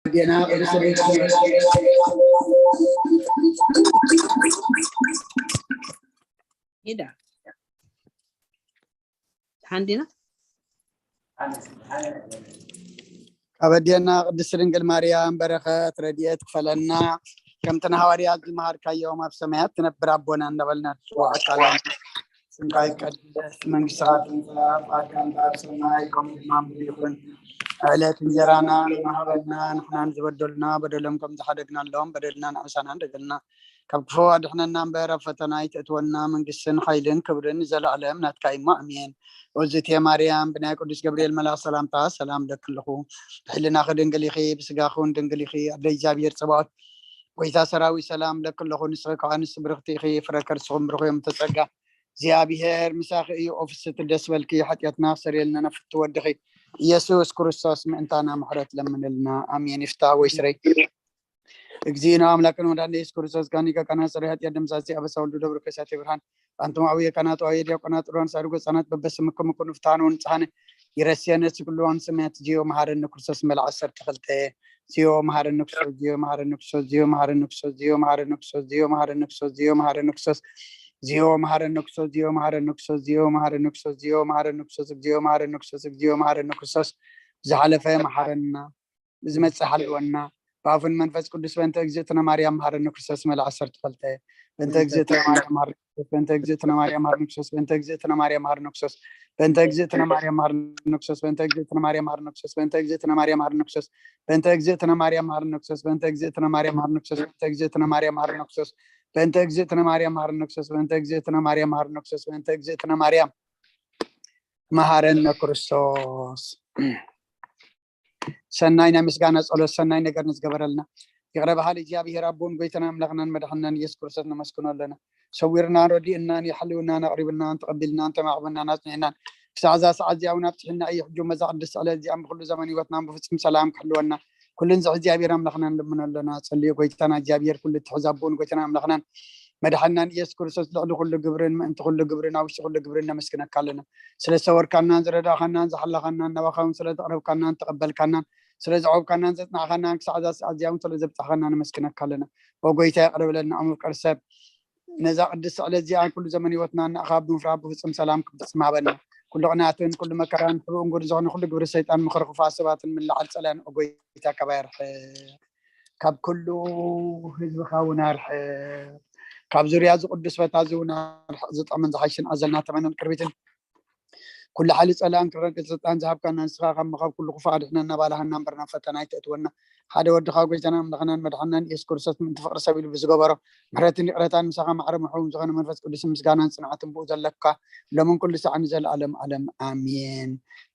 ኣዴና ቅድስት ድንግል ሄዳ ሓንዲና ካብ ኣዴና ቅድስት ድንግል ማርያም በረኸት ረድኤት ክፈለና። ከምቲ ንሃዋርያት ዝመሃርካዮም ኣብ ሰማያት ትነብር ኣቦና እንዳበልና ትጽዋዕ ቃል ስምካ ይቀደስ፣ መንግስትኻ ትምጻእ፣ ፍቓድካ እንተ ኣብ ሰማይ ከምኡ ድማ ኣብ ምድሪ ይኹን። ዕለት እንጀራና ሃበና፣ ንሕናን ዝበደሉና በደሎም ከም ዝሓደግናሎም በደልና ንዓሳና እንደገልና ካብ ክፉ ኣድሕነና እምበር ኣብ ፈተና ኣይተእትወና፣ መንግስትን ሓይልን ክብርን ንዘለኣለም ናትካ እዩ እሞ ኣሜን። ኦዝቴ ማርያም ብናይ ቅዱስ ገብርኤል መልኣኽ ሰላምታ ሰላም ለኪ ኣለኹ። ብሕልናኺ ድንግል ኢኺ፣ ብስጋኺ እውን ድንግል ኢኺ። ኣደ እግዚኣብሔር ጸባኦት ጎይታ ሰራዊት ሰላም ለኪ ኣለኹ። ንስኺ ከኣ ንስ ብርኽቲ ኢኺ፣ ፍረ ከርስኹም ብሩኽ እዮም ተጸጋ እግዚኣብሔር ምሳኺ እዩ። ኦፍስቲ ደስ በልኪ፣ ሓጢኣትና ክሰርየልና ነፍቲ ወድኺ ኢየሱስ ክርስቶስ ምእንታና ምሕረት ለምንልና። ኣሜን። ይፍታ ወይ ስረይ። እግዚእነ አምላክነ ወመድኃኒነ ኢየሱስ ክርስቶስ ካኒ ከቀና ጽሪ ኃጢአት ደምሳሴ አበሳ ወልዱ ደብረ ከሳቴ ብርሃን አንትም አቡየ ካህናት ወአቡየ ዲያቆናት ሮን ሳድጎ ህጻናት በበስምክም ኩኑ ፍትሐነ ወንጽሐነ ይረስየነ ስግሉ ዋን ሰማያት ዚዮ መሐረነ ክርስቶስ መልዓ ዐሰርተ ክልተ ዚዮ መሐረነ ክርስቶስ ዚዮ መሐረነ ክርስቶስ ዚዮ መሐረነ ክርስቶስ ዚዮ መሐረነ ክርስቶስ ዚዮ መሐረነ ክርስቶስ ዚዮ መሐረነ ክርስቶስ ዚዮ መሐረነ ክርስቶስ ዚዮ መሐረነ ክርስቶስ ዚዮ መሐረነ ክርስቶስ ዚዮ መሐረነ ክርስቶስ እግዚኦ መሐረነ ክርስቶስ እግዚኦ መሐረነ ክርስቶስ ዝሓለፈ መሐረና ዝመጽእ ሓልወና ብኣፉን መንፈስ ቅዱስ በእንተ እግዝእትነ ማርያም መሐረነ ክርስቶስ መልዓ ዐሰርተ ክልተ በእንተ እግዝእትነ ማርያም መሐረነ ክርስቶስ በእንተ እግዝእትነ ማርያም መሐረነ ክርስቶስ በእንተ እግዝእትነ ማርያም መሐረነ ክርስቶስ በእንተ እግዝእትነ ማርያም መሐረነ ክርስቶስ በእንተ እግዝእትነ ማርያም መሐረነ ክርስቶስ በእንተ እግዝእትነ ማርያም መሐረነ ክርስቶስ በእንተ እግዝእትነ ማርያም መሐረነ ክርስቶስ በእንተ እግዝእትነ ማርያም መሐረነ ክርስቶስ በእንተ እግዝእትነ ማርያም መሐረነ ክርስቶስ በእንተ እግዝእትነ ማርያም መሐረነ ክርስቶስ በእንተ እግዝእትነ ማርያም መሐረነ ክርስቶስ በእንተ እግዝእትነ ማርያም መሐረነ ክርስቶስ። ሰናይ ናይ ምስጋና ጸሎት ሰናይ ነገር ንዝገበረልና ይቕረ በሃሊ እግዚኣብሔር ኣቦን ጎይታና ኣምላኽናን መድሓንናን ኢየሱስ ክርስቶስ ነመስግኖ ኣለና። ሰዊርናን ረዲእናን የሕልውናን ኣቕሪብናን ተቐቢልናን ተማዕብናን ኣጽኒዕናን ክሳዕ እዛ ሰዓት እዚኣ እውን ኣብፅሒና እዩ። ሕጂ መዛ ቅድስቲ ዕለት እዚኣ ብኩሉ ዘመን ህይወትናን ብፍጹም ሰላም ክሕልወና ኩሉ ንዚ እግዚኣብሔር ኣምላኽናን ልምኖ ኣለና። ጸልዮ ጎይታና እግዚኣብሔር ኩሉ እትሕዝ ኣቦን ጎይታና ኣምላኽናን መድሓንናን ኢየሱስ ክርስቶስ ልዕሊ ኩሉ ግብርን ምእንቲ ኩሉ ግብርን ኣብ ውሽጢ ኩሉ ግብርን ነመስግነካ ኣለና። ስለ ዝሰወርካናን ዝረዳእካናን ዝሓላኻናን ናባኻ እውን ስለ ዘቕረብካናን ተቐበልካናን ስለ ዘዕቆብካናን ዘጽናዕካናን ክሳዕ እዛ ሰዓት እዚኣ እውን ስለ ዘብጻሕካና ነመስግነካ ኣለና። ኦ ጎይታ ይቕረ በለልና። ኣሙር ቀርሰብ ነዛ ቅድስቲ ዕለት እዚኣ ኩሉ ዘመን ህይወትና ንኣኻ ብምፍራህ ብፍጹም ሰላም ክትፍጽም ሃበና። ኩሉ ቅንኣትን ኩሉ መከራን ሕቡእ እንጉድ ዝኾነ ኩሉ ግብሪ ሰይጣን ምኽሪ ክፉኣት ሰባትን ምልዓል ጸላእን ኦ ጎይታ ካባይ ኣርሕቕ። ካብ ኩሉ ህዝብኻ እውን ኣርሕቕ። ካብ ዙርያ እዚ ቅዱስ ቦታ እዚ እውን ኣርሕቕ። ዝጥዕምን ዝሓሽን ኣዘልና ተመነን ቅርቢትን ኩሉ ሓይሊ ጸላእን ክረግጥ ስልጣን ዝሃብካና ንስኻ ካብ ምኻብ ኩሉ ክፉእ ኣድሕነና ባልሃና እምበር ናብ ፈተና ኣይተእትወና። ሓደ ወድኻ ጎይታና ኣምላኽናን መድሓንናን ኢየሱስ ክርስቶስ ምእንቲ ፍቕሪ ሰብ ኢሉ ብዝገበሮ ምሕረትን ይቕረታን ምሳኻ ማዕረ ምሕቡም ዝኾነ መንፈስ ቅዱስ ምስጋናን ጽንዓትን ብኡ ዘለካ ሎምን ኩሉ ሳዕ ንዘለኣለም ዓለም ኣሜን።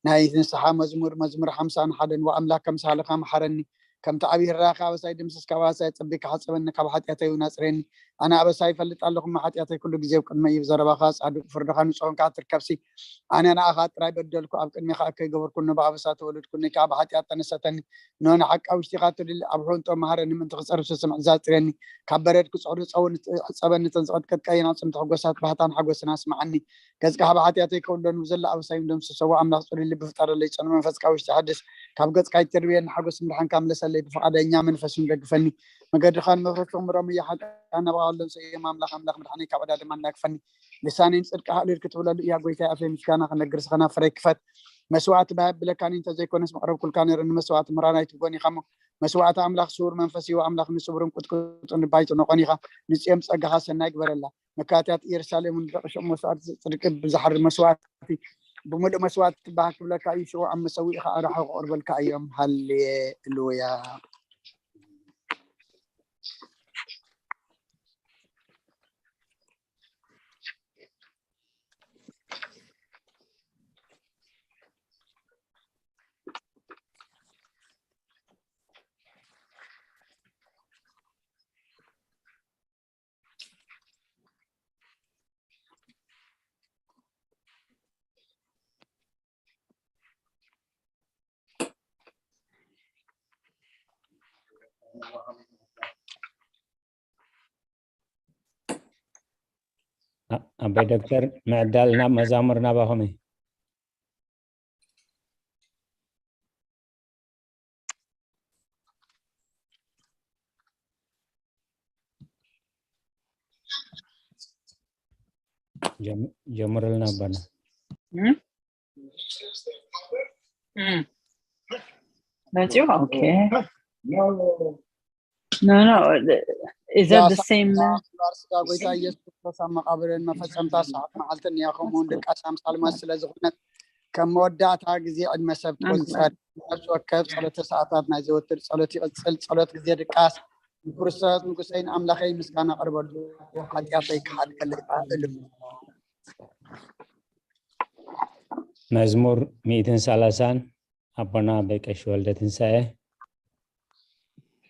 ናይ ንስሓ መዝሙር መዝሙር ሓምሳን ሓደን ወኣምላክ ከም ሳህልኻ መሓረኒ ከምቲ ዓብዪ ርህራኸ ኣበሳይ ድምስስ ካብ ኣበሳይ ጸቢካ ሓጸበኒ ካብ ሓጢኣተይ እውን ኣጽርየኒ። ኣነ ኣበሳይ ይፈልጥ ኣለኹ እሞ ሓጢኣተይ ኩሉ ግዜ ኣብ ቅድመይ እዩ። ብዘረባኻ ጻድቕ ፍርድኻ ንጹሕን ከኣ ትርከብሲ። ኣነ ንኣኻ ጥራይ በደልኩ ኣብ ቅድሜኻ እከይ ገበርኩ እነሆ ብኣበሳ ተወለድኩ እነሆ ከኣ ብሓጢኣት ጠነሰተኒ። እነሆ ንሓቂ ኣብ ውሽጢኻ ትልል ኣብ ሕንጦ መሃረኒ ምእንቲ ክጸርብ ስስምዕ እዛ ኣጽርየኒ። ካብ በረድ ክጽዕሩ ጸወኒ ሕጸበኒ እተን ዝቐጥቀጥካየን ኣጽምቲ ሕጎሳት ባህታን ሓጎስን ኣስምዓኒ። ገጽካ ካብ ሓጢኣተይ ከውልዶ ንብዘላ ኣበሳይ ደምስሶ ኣምላኽ ጽሩይ ልቢ ፍጠረለይ ጽኑዕ መንፈስ ካብ ውሽጢ ሓድስ ካብ ገጽካ ኣይትርብየኒ ሓጎስ ምድሓንካ ምለሰለይ ብፍቓደኛ መንፈስ እውን ደግፈኒ መገድኻ ንመፍረስቲ ክምሮም እያ ሓጢኣና ብቓሎም ሰዮም ኣምላኽ ኣምላኽ ምድሓነይ ካብ ዕዳ ድማ እንዳግፈኒ ልሳነይ ንጽድቂ ሃልል ክትብለሉ እያ ጎይታይ ኣፈይ ምስጋና ክነግር ስኸና ፍረይ ክፈት መስዋዕቲ ባህ ብለካኒ እንተዘይኮነስ መቕረብኩልካ ነይረ ንመስዋዕቲ ምራን ኣይትጎኒ ኻሞ መስዋዕቲ ኣምላኽ ስውር መንፈስ እዩ ኣምላኽ ንስውርን ቁጥቁጥን ባይጥኖ ቆኒኻ ንጽዮም ጸጋኻ ሰናይ ግበረላ መካትያት ኢየሩሳሌም እውን ደቂ ሸቕ መስዋእቲ ጽድቂ ብዝሓርድ መስዋእቲ ብምሉእ መስዋእቲ ትበሃል ክብለካ እዩ ሽዑ ኣብ መሰዊእኻ ኣራሑ ክቕርበልካ እዮም ሃሌሉያ ኣቦይ ዶክተር ምዕዳል ናብ መዛሙር ናባኹም እዩ። ጀም- ጀምርልና ኣቦና። መፂኡ። Okay. No, no. Is that the same? ስጋ ጎይታ ኢየሱስ ክርስቶስ ኣብ መቃብርን መፈጸምታ ሰዓት መዓልትን እያ። ከምኡውን ድቃስ ኣምሳል ሞት ስለ ዝኾነት ከም መወዳእታ ግዜ ዕድመ ሰብ ትቆጸር። ነፍሲ ወከፍ ጸሎተ ሰዓታት ናይ ዘወትር ጸሎት ይቕጽል። ጸሎት ግዜ ድቃስ ንክርስቶስ ንጉሰይን ኣምላኸይ ምስጋና ኣቕርበሉ፣ ሓጢኣተይ ክሓልቀለይ እሉ። መዝሙር ሚእትን ሰላሳን ኣቦና በቀሽ ወልደ ትንሳኤ።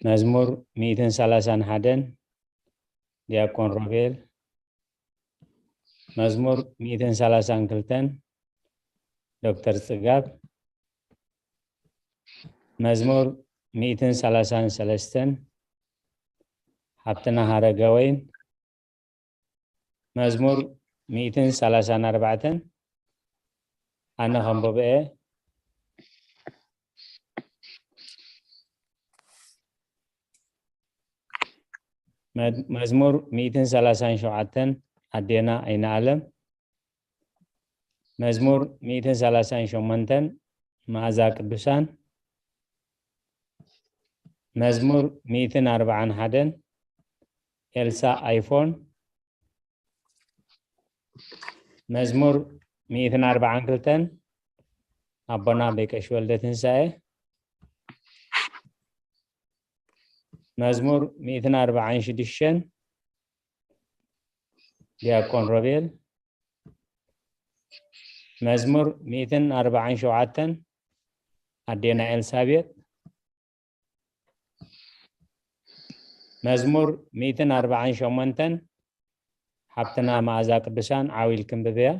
መዝሙር ሚእትን ሰላሳን ሓደን ዲያቆን ሮቤል። መዝሙር ሚእትን ሰላሳን ክልተን ዶክተር ጽጋብ። መዝሙር ሚእትን ሰላሳን ሰለስተን ሓብትና ሃረገወይን። መዝሙር ሚእትን ሰላሳን ኣርባዕተን ኣነ ከንብቦ እየ። መዝሙር ሚእትን ሰላሳን ሸውዓተን ኣዴና ኣይንኣለም። መዝሙር ሚእትን ሰላሳን ሸሞንተን መኣዛ ቅዱሳን። መዝሙር ሚእትን ኣርባዓን ሓደን ኤልሳ ኣይፎን። መዝሙር ሚእትን ኣርባዓን ክልተን ኣቦና በቀሽ ወልደ ትንሳኤ። መዝሙር ሚእትን ኣርባዓን ሽዱሽተን ዲያቆን ሮቤል። መዝሙር ሚእትን ኣርባዓን ሸውዓተን ኣዴና ኤልሳቤጥ። መዝሙር ሚእትን ኣርባዓን ሸሞንተን ሓብትና መኣዛ ቅዱሳን ዓው ኢልኪ ኣንብብያ።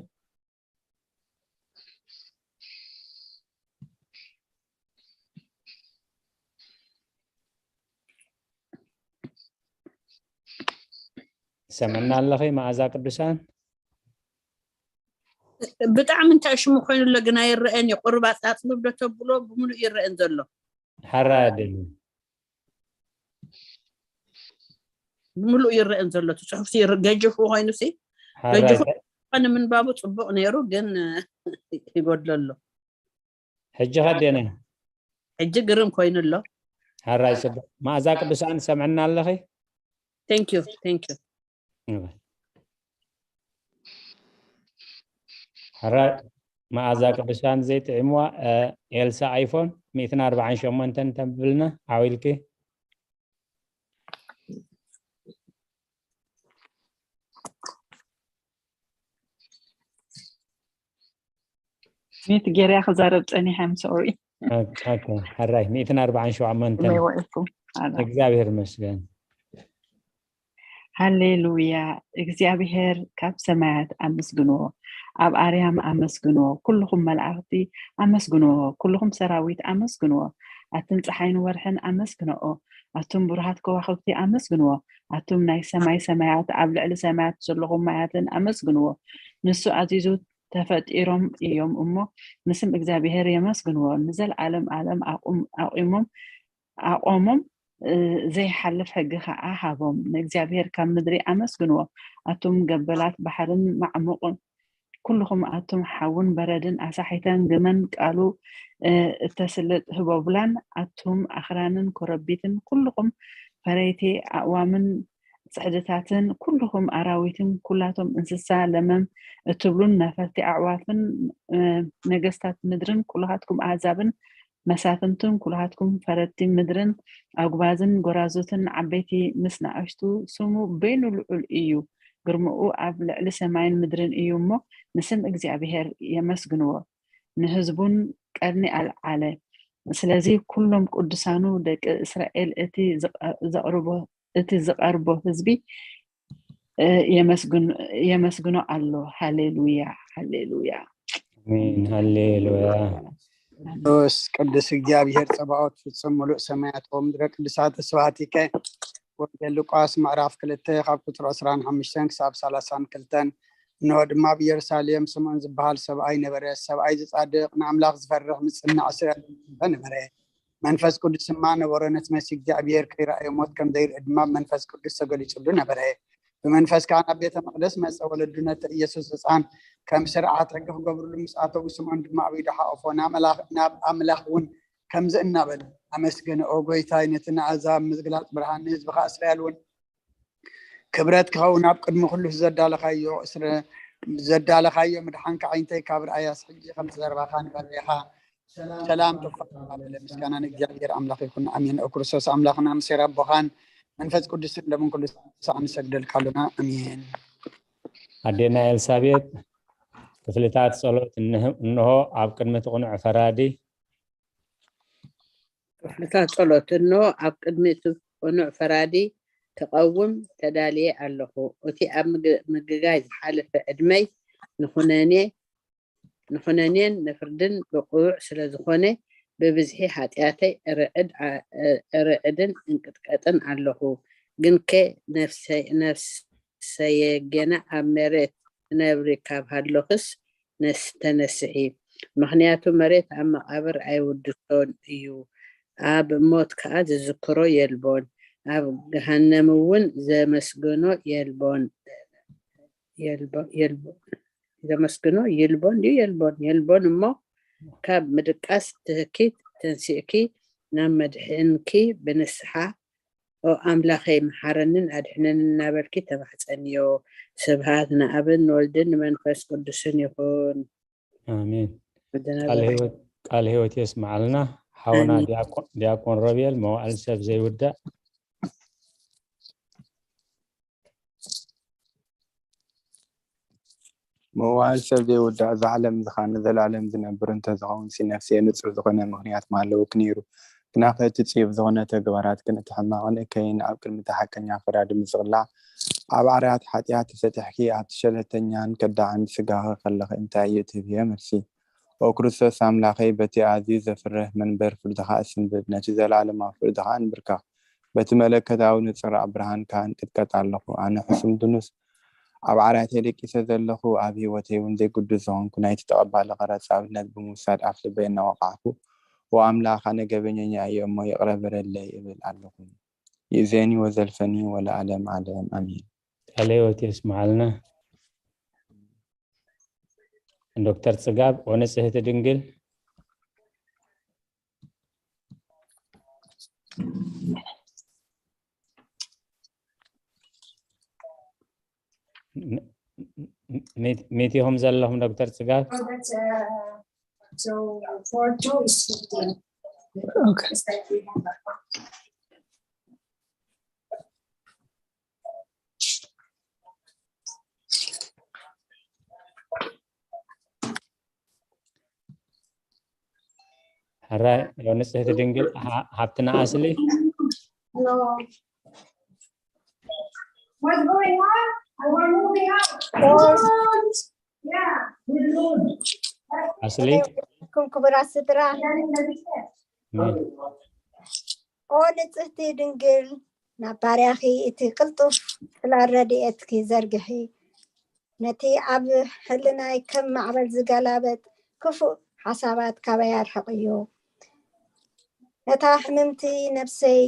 ሰምዕና ኣለኺ መኣዛ ቅዱሳን? ብጣዕሚ እንታይ ሽሙ ኮይኑ ኣሎ ግን ኣይረአን እዩ። ቁርብ ኣጻጽብብ ዶ ተብሎ ብምሉእ ይረአን ዘሎ። ሓራይ ኣደሊ ብምሉእ ይረአን ዘሎ እቲ ጽሑፍ ሲ ይር- ገጅፉ ኮይኑ ሲ ሓራይ ገጅፉ ንምንባቡ ጽቡቕ ነይሩ ግን ይጎድሎ ኣሎ። ሕጂ ከደነ ሕጂ ግርም ኮይኑ ኣሎ። ሓራይ ጽቡቕ። መኣዛ ቅዱሳን ሰምዕና ኣለኺ? Thank you, thank you. ሕራ መኣዛ ቅዱሳን ዘይጥዕምዋ። ኤልሳ ኣይፎን ሚእትን ኣርባዓን ሸሞንተን ተንብብልና ዓው ኢልኪ። ሚት ገይረያ ክዛረብ ጸኒሐ። I'm sorry. ሕራይ ሚእትን ኣርባዓን ሸሞንተን መይወ ኢልኩም። እግዚኣብሔር ይመስገን። ሃሌሉያ። እግዚኣብሔር ካብ ሰማያት ኣመስግንዎ፣ ኣብ ኣርያም ኣመስግንዎ፣ ኩልኹም መላእኽቲ ኣመስግንዎ፣ ኩልኹም ሰራዊት ኣመስግንዎ። ኣቱም ፀሓይን ወርሕን ኣመስግንኦ፣ ኣቱም ብሩሃት ከዋኽብቲ ኣመስግንዎ፣ ኣቱም ናይ ሰማይ ሰማያት ኣብ ልዕሊ ሰማያት ዘለኹም ማያትን ኣመስግንዎ። ንሱ ኣዚዙ ተፈጢሮም እዮም እሞ ንስም እግዚኣብሔር የመስግንዎ። ንዘለዓለም ዓለም ኣቑም- ኣቑሞም ኣቖሞም ዘይሓልፍ ሕጊ ኸዓ ሃቦም። ንእግዚኣብሔር ካብ ምድሪ ኣመስግንዎ፣ ኣቱም ገበላት ባሕርን ማዕሙቕ ኩልኹም ኣቱም ሓውን በረድን ኣሳሒተን ግመን ቃሉ እተስልጥ ህቦብላን ኣቱም ኣኽራንን ኮረቢትን ኩልኹም ፈረይቲ ኣእዋምን ጽሕድታትን ኩልኹም ኣራዊትን ኩላቶም እንስሳ ለመም እትብሉን ነፈርቲ ኣዕዋፍን ነገስታት ምድርን ኩልኻትኩም ኣህዛብን መሳፍንትን ኩልኻትኩም ፈረድቲ ምድርን ኣጉባዝን ጎራዙትን ዓበይቲ ምስ ንኣሽቱ ስሙ በይኑ ልዑል እዩ፣ ግርምኡ ኣብ ልዕሊ ሰማይን ምድርን እዩ እሞ ንስም እግዚኣብሔር የመስግንዎ። ንህዝቡን ቀርኒ ኣልዓለ። ስለዚ ኩሎም ቅዱሳኑ ደቂ እስራኤል እቲ ዘቕርቦ እቲ ዝቐርቦ ህዝቢ የመስግኖ ኣሎ። ሃሌሉያ ሃሌሉያ። ኣሜን ሃሌሉያ። ቅዱስ ቅዱስ እግዚኣብሔር ጸባኦት ፍጹም ምሉእ ሰማያት ወምድረ ቅዱሳት ስብሐቲከ። ወንጌል ሉቃስ ምዕራፍ ክልተ ካብ ቁፅሪ ዕስራን ሓሙሽተን ክሳብ ሰላሳን ክልተን። እንሆ ድማ ኣብ ኢየሩሳሌም ስምዖን ዝበሃል ሰብኣይ ነበረ። ሰብኣይ ዝጻድቕ ንኣምላኽ ዝፈርሕ ምጽናዕ ስለ ነበረ። መንፈስ ቅዱስ ድማ ነበሮ። ነቲ መሲህ እግዚኣብሔር ከይረኣየ ሞት ከም ዘይርኢ ድማ ብመንፈስ ቅዱስ ተገሊጹሉ ነበረ። ብመንፈስ ከኣ ናብ ቤተ መቕደስ መጸ። ወለዱ ነቲ ኢየሱስ ህጻን ከም ስርዓት ሕጊ ክገብርሉ ምስ ኣተዉ፣ ስምዖን ድማ ኣብ ኢዱ ሓቖፎ፣ ናብ ኣምላኽ እውን ከምዚ እናበለ ኣመስገነ። ኦ ጎይታይ፣ ነቲ ንኣዛብ ምግላጽ ብርሃን ንህዝብኻ እስራኤል እውን ክብረት ክኸውን ኣብ ቅድሚ ኩሉ ዘዳለኻዮ እስረ ዘዳለኻዮ ምድሓንካ ዓይንተይ ካብ ርኣያስ ሕጂ ከምቲ ዘረባኻ ንበሬኻ ሰላም ጥፋ ኣበለ። ምስጋና ንእግዚኣብሔር ኣምላኽ ይኹን ኣሜን። ኦ ክርስቶስ ኣምላኽና ምሴር ኣቦኻን መንፈስ ቅዱስን ለምን ኩሉ ሳዕ ንሰግደልካ ኣሎና ኣሜን። ኣዴና ኤልሳቤጥ ክፍልታት ጸሎት እንሆ ኣብ ቅድሚ እቲ ቅኑዕ ፈራዲ ክፍልታት ጸሎት እንሆ ኣብ ቅድሚ እቲ ቅኑዕ ፈራዲ ክቐውም ተዳልየ ኣለኹ። እቲ ኣብ ምግጋይ ዝሓለፈ ዕድመይ ንኹነኔ ንኹነኔን ንፍርድን ብቑዕ ስለ ዝኾነ ብብዝሒ ሓጢኣተይ እርዕድን እንቅጥቀጥን ኣለኹ። ግንከ ነፍሰየ ገና ኣብ መሬት ትነብሪ ካብ ሃሎኽስ ተነስሒ፣ ምኽንያቱ መሬት ኣብ መቓብር ኣይውድሶን እዩ፣ ኣብ ሞት ከኣ ዝዝክሮ የልቦን፣ ኣብ ገሃነምውን ዘመስግኖ የልቦን። ዘመስግኖ ይልቦን ድዩ የልቦን? የልቦን እሞ ካብ ምድቃስ ትህኪ ተንሲእኪ ናብ መድሕንኪ ብንስሓ ኦ ኣምላኸይ መሓረንን ኣድሕነንን እናበልኪ ተማሕፀንዮ። ስብሃት ንኣብን ንወልድን ንመንፈስ ቅዱስን ይኹን። ኣሜን። ቃል ህይወት የስምዓልና ሓውና ዲያቆን ሮቤል። መዋዕል ሰብ ዘይውዳእ መዋእል ሰብ ዘይውዳእ እዛ ዓለም ዝኻ ንዘላለም ዝነብር እንተዝኸውን ሲ ነፍስየ ንጹህ ዝኾነ ምኽንያት ምሃለወኪ ነይሩ። ግናኸ እቲ ጽዩፍ ዝኾነ ተግባራትክን እቲ ሕማቕን እከይን ኣብ ቅድሚ እቲ ሓቀኛ ፈራዲ ምስ ዝቕላዕ ኣብ ዓራት ሓጢኣት ተሰጢሕኪ ኣብቲ ሸለልተኛን ከዳዕን ስጋኺ ከለኺ እንታይ እዩ እትህብዮ መልሲ? ኦ ክርስቶስ ኣምላኸይ በቲ ኣዝዩ ዘፍርህ መንበር ፍርድኻ እስንብድ ነቲ ዘላለማዊ ፍርድኻ እንብርከኽ። በቲ መለኮታዊ ንጽራእ ብርሃንካ እንቅጥቀጥ ኣለኹ። ኣነ ሕሱም ድኑስ ኣብ ዓራተይ ደቂሰ ዘለኹ፣ ኣብ ህይወተይ እውን ዘይግዱስ ዝኾንኩ ናይቲ ተቐባሊ ቀረጽ ኣብነት ብምውሳድ ኣፍ ልበይ እናወቓዕኩ፣ ኦ ኣምላኽ፣ ኣነ ገበነኛ እየ እሞ ይቕረ በለለይ እብል ኣለኹ። ይእዜኒ ወዘልፈኒ ወለዓለም ዓለም ኣሜን። ቃለ ህይወት የስምዓልና። ዶክተር ጽጋብ፣ ኦ ንጽህቲ ድንግል። ሜት ኢኹም ዘለኹም ዶክተር ጽጋብ? ሕራይ ንጽህቲ ድንግል ሃብትና ኣስሊ። ኣስሊ ኩም ክቡራት ስድራ። ኦ ንጽህቲ ድንግል ናብ ባርያኺ እቲ ቅልጡፍ ጽላል ረድኤትኪ ዘርግሒ። ነቲ ኣብ ሕልናይ ከም ማዕበል ዝገላበጥ ክፉእ ሓሳባት ካባይ ኣርሕቕዮ። ነታ ሕምምቲ ነብሰይ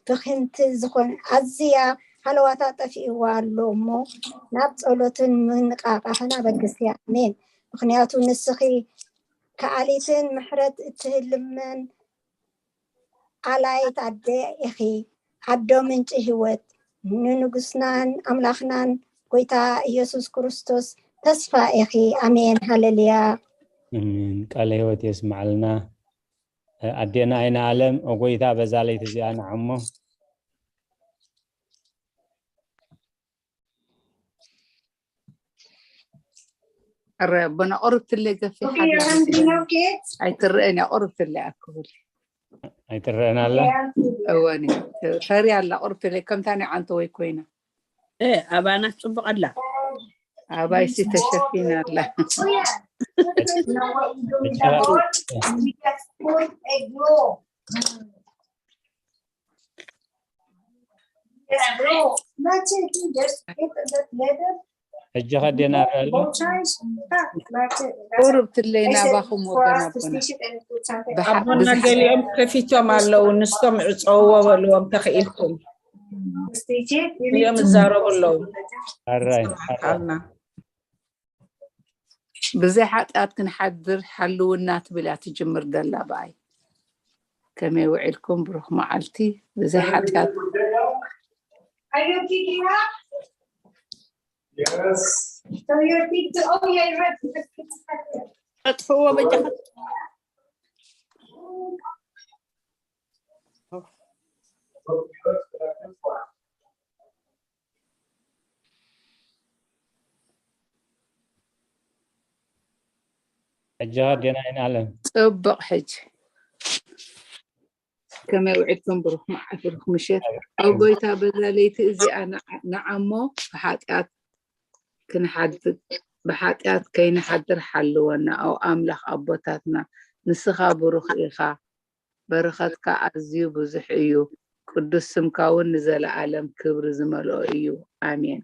ብኺንቲ ዝኾነ ኣዝያ ሃለዋታ ጠፊእዋ ኣሎ እሞ ናብ ጸሎትን ምንቃቓሕን ኣበግስያ። ኣሜን። ምኽንያቱ ንስኺ ከኣሊትን ምሕረት እትህልመን ኣላይት ኣደ ኢኺ፣ ኣዶ ምንጪ ህይወት፣ ንንጉስናን ኣምላኽናን ጎይታ ኢየሱስ ክርስቶስ ተስፋ ኢኺ። ኣሜን ሃለልያ። ኣሜን። ቃለ ህይወት የስምዓልና ኣዴና ኣይነ ኣለም። ጎይታ በዛ ለይቲ እዚኣ ንዓሞ ኣረ ኣቦና ቁርብትለይ ገፊሓ ኣይትረአን እያ ቁርብትለይ ኣክቡል ኣይትረአን ኣላ እወኒ ፈርያ ኣላ ቁርብትለይ ከምታ ናይ ዓንተ ወይ ኮይና ኣባና ጽቡቕ ኣላ ኣባይሲ ተሸፊና ኣላ ሕጂ ከዴና ርአሉ ቁርብ ትለይ ናባኹም ወገን ኣቦና ኣቦና ገሊኦም ከፊቶም ኣለዉ ንስቶም ዕፀውዎ በልዎም ተኽኢልኩም እዮም ዝዛረቡ ኣለዉ። ኣራይ ሓልና ብዘይ ሓጢኣት ክንሓድር ሓልውና ትብል እያ ትጅምር ዘላ ብኣይ። ከመይ ውዒልኩም? ብሩኽ መዓልቲ። ብዘይ ሓጢኣት ጠጥፍዎ በጃ ሕጂ ዲና ይንኣለም ጽቡቕ። ሕጂ ከመይ ውዒድኩም? ብሩኽ መዓልቲ፣ ብሩኽ ምሸት። ኣብ ጎይታ በዛ ለይቲ እዚኣ ንዓሞ ብሓጢኣት ክንሓድግ ብሓጢኣት ከይንሓድር ሓልወና። ኦ ኣምላኽ ኣቦታትና፣ ንስኻ ብሩኽ ኢኻ፣ በረኸትካ ኣዝዩ ብዙሕ እዩ፣ ቅዱስ ስምካ እውን ንዘለኣለም ክብሪ ዝመልኦ እዩ። ኣሜን።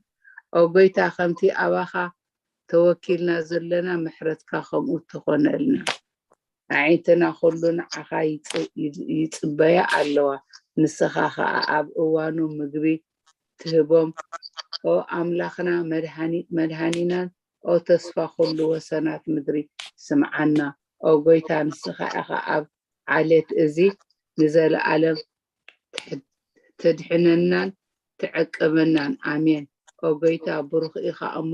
ኦ ጎይታ፣ ከምቲ ኣባኻ ተወኪልና ዘለና፣ ምሕረትካ ከምኡ ትኾነልና። ኣዒንትና ኩሉ ንዓኻ ይጽበያ ኣለዋ፣ ንስኻ ኸኣ ኣብ እዋኑ ምግቢ ትህቦም። ኦ ኣምላኽና መድሃኒናን ኦ ተስፋ ኩሉ ወሰናት ምድሪ ስምዓና። ኦ ጎይታ ንስኻ ኢኻ ኣብ ዓሌት እዚ ንዘለኣለም ተድሕነናን ትዕቅበናን። ኣሜን። ኦ ጎይታ ብሩኽ ኢኻ እሞ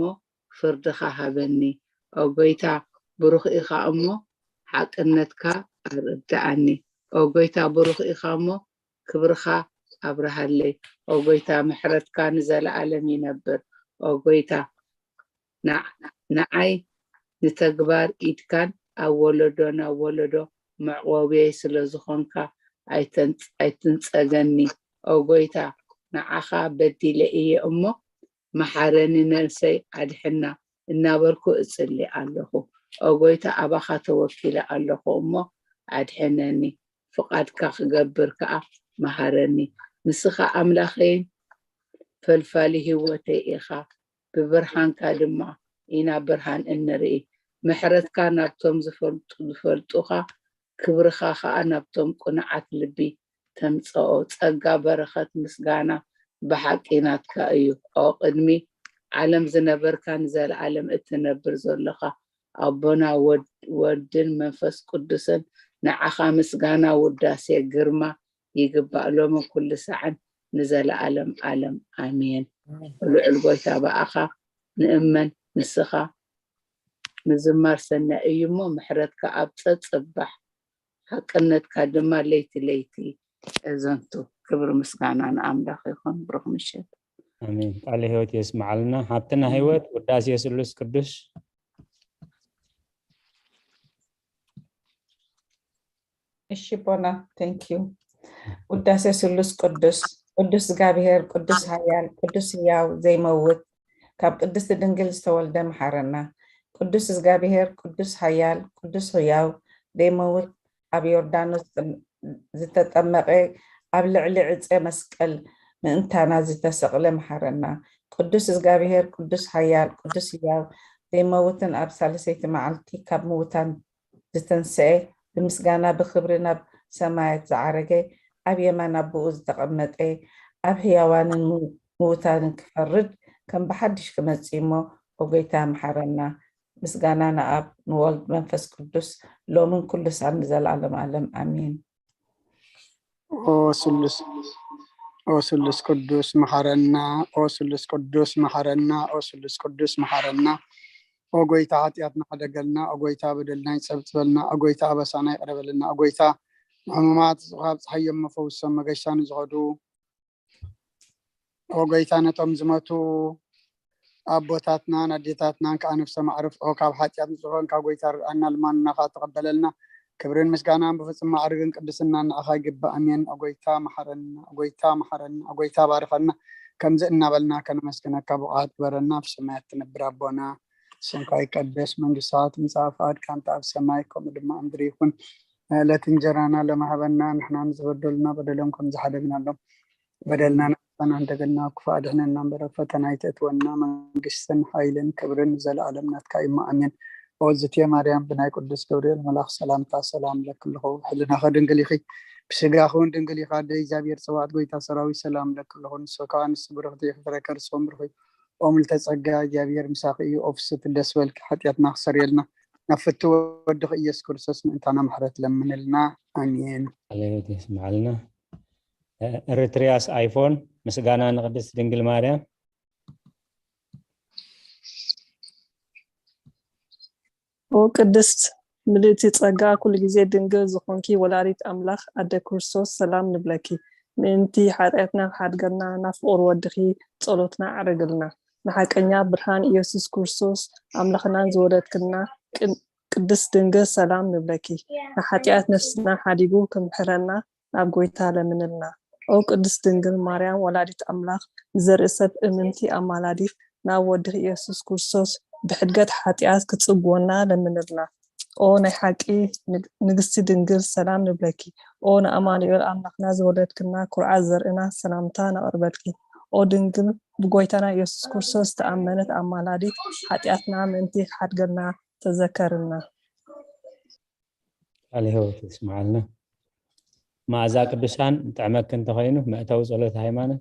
ፍርድኻ ሃበኒ። ኦ ጎይታ ብሩኽ ኢኻ እሞ ሓቅነትካ ኣረድኣኒ። ኦ ጎይታ ብሩኽ ኢኻ እሞ ክብርኻ ኣብርሃለይ። ኦ ጎይታ ምሕረትካ ንዘለኣለም ይነብር። ኦ ጎይታ ንዓይ ንተግባር ኢድካን ኣብ ወለዶ ናብ ወለዶ መዕቆብየይ ስለ ዝኾንካ ኣይትንጸገኒ። ኦ ጎይታ ንዓኻ በዲለ እየ እሞ መሓረኒ፣ ነብሰይ ኣድሕና እናበልኩ እጽሊ ኣለኹ። ኦ ጎይታ ኣባኻ ተወኪለ ኣለኹ እሞ ኣድሕነኒ፣ ፍቓድካ ክገብር ከኣ መሃረኒ። ንስኻ ኣምላኸይን ፈልፋሊ ህይወተይ ኢኻ፣ ብብርሃንካ ድማ ኢና ብርሃን እንርኢ። ምሕረትካ ናብቶም ዝፈልጡኻ፣ ክብርኻ ኸኣ ናብቶም ቅኑዓት ልቢ ተምጽኦ። ጸጋ፣ በረኸት፣ ምስጋና ብሓቂ ናትካ እዩ። ኦ ቅድሚ ዓለም ዝነበርካ፣ ንዘለኣለም እትነብር ዘሎኻ ኣቦና፣ ወድን መንፈስ ቅዱስን፣ ንዓኻ ምስጋና፣ ውዳሴ፣ ግርማ ይግባእ፣ ሎምን ኩሉ ሳዕን ንዘለኣለም ኣለም ኣሜን። ልዑል ጎይታ ብኣኻ ንእመን፣ ንስኻ ምዝማር ሰናይ እዩ እሞ ምሕረትካ ኣብ ጸጽባሕ ሓቅነትካ ድማ ለይቲ ለይቲ እዘንቱ። ክብሪ ምስጋና ንኣምላኽ ይኹን። ብሩኽ ምሸት። ኣሜን። ቃለ ህይወት የስምዓልና ሓብትና ህይወት። ውዳሴ ስሉስ ቅዱስ እሺ ቦና፣ thank you። ውዳሴ ስሉስ ቅዱስ። ቅዱስ እግዚኣብሔር፣ ቅዱስ ኃያል፣ ቅዱስ ሕያው ዘይመውት፣ ካብ ቅድስቲ ድንግል ዝተወልደ መሓረና። ቅዱስ እግዚኣብሔር፣ ቅዱስ ኃያል፣ ቅዱስ ሕያው ዘይመውት፣ ኣብ ዮርዳኖስ ዝተጠመቐ፣ ኣብ ልዕሊ ዕፀ መስቀል ምእንታና ዝተሰቕለ መሓረና። ቅዱስ እግዚኣብሔር፣ ቅዱስ ኃያል፣ ቅዱስ ሕያው ዘይመውትን ኣብ ሳልሰይቲ መዓልቲ ካብ ምውታን ዝተንስኤ፣ ብምስጋና ብኽብሪ ናብ ሰማያት ዝዓረገ፣ ኣብ የማን ኣቦኡ ዝተቐመጠ፣ ኣብ ሕያዋንን ምውታንን ክፈርድ ከም ብሓድሽ ክመጽእ እሞ፣ ኦ ጎይታ ምሓረና። ምስጋና ንኣብ ንወልድ መንፈስ ቅዱስ ሎምን ኩሉ ሳዕ ንዘለዓለም ዓለም ኣሜን። ኦ ስሉስ ኦ ስሉስ ቅዱስ መሓረና፣ ኦ ስሉስ ቅዱስ መሓረና፣ ኦ ስሉስ ቅዱስ መሓረና። ኦ ጎይታ ሓጢኣትና ሕደገልና፣ ኦ ጎይታ በደልና ይጸብጽበልና፣ ኦ ጎይታ ኣበሳና ይቕረ በለልና፣ ኦ ጎይታ ንሕሙማት ካብ ጸሓዮም መፈውሶም መገሻ ንዝኸዱ፣ ኦ ጎይታ ነቶም ዝመቱ ኣቦታትናን ኣዴታትናን ከዓ ነፍሶም ኣዕርፍኦ፣ ካብ ሓጢኣት ንጹህ ኮንካ ጎይታ ርድኣና፣ ልማንና ከዓ ተቐበለልና። ክብርን ምስጋናን ብፍጹም ማዕርግን ቅድስናን ንዓኻ ይግባእ። ኣሜን። ኦ ጎይታ መሓረና፣ ኦ ጎይታ መሓረና፣ ኦ ጎይታ ባርኸና። ከምዚ እናበልና ከነመስግነካ ብቑዓት ግበረና። ኣብ ሰማያት ትነብር ኣቦና፣ ስምካ ይቀደስ፣ መንግስትኻ ትምጻእ፣ ፍቓድካ እንተ ኣብ ሰማይ ከምኡ ድማ ኣብ ምድሪ ይኹን። ዕለት እንጀራና ሎሚ ሃበና፣ ንሕና ንዝበደሉና በደሎም ከም ዝሓደግናሎም በደልና ንዓኻን ኣንደገልና ክፉእ ኣድሕነና እምበር፣ ኣብ ፈተና ኣይተእትወና፣ መንግስትን ሓይልን ክብርን ንዘለኣለም ናትካ እዩ፣ ኣሜን። ኦ ዝትየ ማርያም፣ ብናይ ቅዱስ ገብርኤል መልኣኽ ሰላምታ ሰላም እብለኪ ኣለኹ፣ ሕልናኺ ድንግል ኢኺ፣ ብስጋ ኹን ድንግል ኢኻ ኣደ እግዚኣብሔር ጸባኦት ጎይታ ሰራዊት ሰላም ለኪ ኣለኹ። ንሱ ከኣ ንሱ ብርኽቲ ኢኺ ፍረ ከርሲ ውን ብሩኽ እዩ። ኦ ምልተ ጸጋ እግዚኣብሔር ምሳኺ እዩ። ኦ ፍስሕቲ ደስ በልኪ ሓጢኣትና ክሰርየልና ናብ ፍትው ወድኺ ኢየሱስ ክርስቶስ ምእንታና ምሕረት ለምንልና። ኣሜን። ቃለ ሕይወት የስምዓልና። ኤርትሪያስ ኣይፎን ምስጋና ንቅድስት ድንግል ማርያም። ኦ ቅድስት ምልእቲ ጸጋ ኩሉ ግዜ ድንግል ዝኾንኪ ወላዲት ኣምላኽ ኣደ ክርስቶስ ሰላም ንብለኪ። ምእንቲ ሓጢኣትና ክሓድገልና ናብ ፍቕሪ ወድኺ ጸሎትና ኣዕርግልና። ንሓቀኛ ብርሃን ኢየሱስ ክርስቶስ ኣምላኽናን ዝወለድክና ቅድስት ድንግል ሰላም ንብለኪ። ንሓጢኣት ነፍስና ሓዲጉ ክምሕረና ናብ ጎይታ ለምንልና። ኦ ቅድስት ድንግል ማርያም ወላዲት ኣምላኽ ንዘርኢ ሰብ እምንቲ ኣማላዲት ናብ ወድኺ ኢየሱስ ክርስቶስ ብሕድገት ሓጢኣት ክጽግወና ለምንልና። ኦ ናይ ሓቂ ንግስቲ ድንግል ሰላም ንብለኪ። ኦ ንኣማኑኤል ኣምላኽና ዝወለድክና ኩርዓት ዘርእና ሰላምታ ነቕርበልኪ። ኦ ድንግል ብጎይታና ኢየሱስ ክርስቶስ ዝተኣመነት ኣማላዲት ሓጢኣትና ምእንቲ ክሓድገልና ተዘከርና። ቃለ ሕይወት የስምዓልና። መኣዛ ቅዱሳን ጥዕመኪ እንተኾይኑ መእተዊ ጸሎት ሃይማኖት።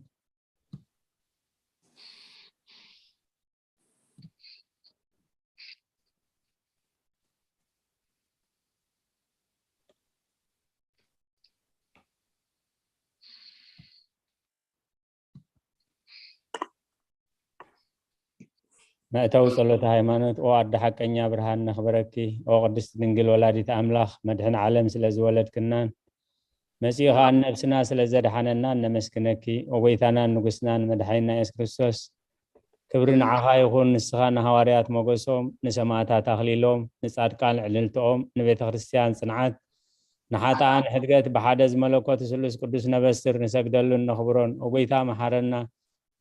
መእተዊ ጸሎተ ሃይማኖት። ኦ ኣደ ሓቀኛ ብርሃን ነኽብረኪ። ኦ ቅድስት ድንግል ወላዲት ኣምላኽ መድሕን ዓለም ስለ ዝወለድክናን መጺኡ ኸኣ ነብስና ስለ ዘድሓነናን ነመስግነኪ። ኦ ጎይታናን ንጉስናን መድሓኒና የሱስ ክርስቶስ ክብሪ ንዓኻ ይኹን። ንስኻ ንሃዋርያት ሞገሶም፣ ንሰማእታት ኣኽሊሎም፣ ንጻድቃን ዕልልትኦም፣ ንቤተ ክርስቲያን ጽንዓት፣ ንሓጥኣን ሕድገት ብሓደ ዝመለኮት ስሉስ ቅዱስ ነበስር ንሰግደሉን ነኽብሮን። ኦ ጎይታ መሓረና፣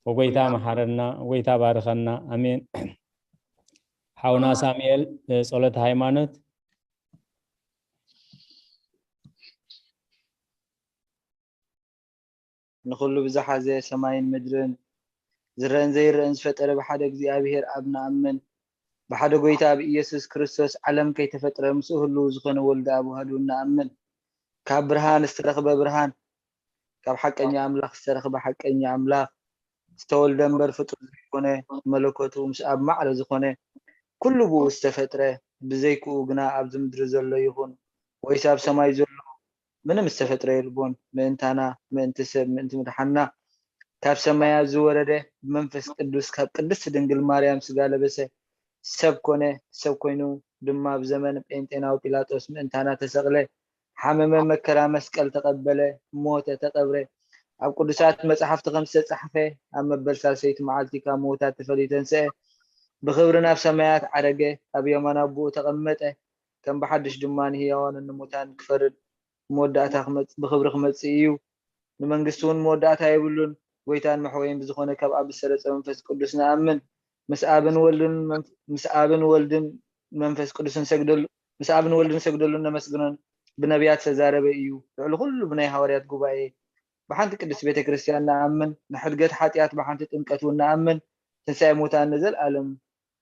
ኦ ጎይታ መሓረና፣ ኦ ጎይታ ባርኸና። ኣሜን። ሓውና ሳሙኤል ጸሎተ ሃይማኖት። ንኹሉ ብዝሓዘ ሰማይን ምድርን ዝረአን ዘይረአን ዝፈጠረ ብሓደ እግዚኣብሔር ኣብ ንኣምን። ብሓደ ጎይታ ኣብ ኢየሱስ ክርስቶስ ዓለም ከይተፈጥረ ምስኡ ህልው ዝኾነ ወልዲ ኣብ ውሃዱ ንኣምን። ካብ ብርሃን ዝተረኽበ ብርሃን፣ ካብ ሓቀኛ ኣምላኽ ዝተረኽበ ሓቀኛ ኣምላኽ፣ ዝተወልደ እምበር ፍጡር ዘይኮነ፣ መለኮቱ ምስ ኣብ ማዕረ ዝኾነ፣ ኩሉ ብኡ ዝተፈጥረ፣ ብዘይክኡ ግና ኣብዚ ምድሪ ዘሎ ይኹን ወይስ ኣብ ሰማይ ዘሎ ምንም ዝተፈጥረ የልቦን። ምእንታና፣ ምእንቲ ሰብ፣ ምእንቲ ምድሓንና ካብ ሰማያት ዝወረደ፣ ብመንፈስ ቅዱስ ካብ ቅድስቲ ድንግል ማርያም ስጋ ለበሰ፣ ሰብ ኮነ፣ ሰብ ኮይኑ ድማ ኣብ ዘመን ጴንጤናዊ ጲላጦስ ምእንታና ተሰቕለ፣ ሓመመ፣ መከራ መስቀል ተቐበለ፣ ሞተ፣ ተቐብረ። ኣብ ቅዱሳት መጻሕፍቲ ከም ዝተጻሕፈ፣ ኣብ መበል ሳልሰይቲ መዓልቲ ካብ ምዉታት ተፈልዩ ተንስአ፣ ብኽብሪ ናብ ሰማያት ዓረገ፣ ኣብ የማን ኣቦኡ ተቐመጠ፣ ከም ብሓድሽ ድማ ንህያዋንን ንሙታን ክፈርድ መወዳእታ ክመጽ-፣ ብኽብሪ ክመጽእ እዩ። ንመንግስቲ እውን መወዳእታ የብሉን። ጎይታን መሕወይን ብዝኾነ ካብ ኣብ ዝሰረጸ መንፈስ ቅዱስ ንኣምን። ምስ ኣብን ወልድን መን-፣ ምስ ኣብን ወልድን መንፈስ ቅዱስን ሰግደሉ፣ ምስ ኣብን ወልድን ሰግደሉን ነመስግኖን። ብነቢያት ዝተዛረበ እዩ። ልዕሊ ኩሉ ብናይ ሃዋርያት ጉባኤ ብሓንቲ ቅድስቲ ቤተ ክርስቲያን ንኣምን። ንሕድገት ሓጢኣት ብሓንቲ ጥምቀት እውን ንኣምን። ትንሳኤ ሙታን ንዘለኣለም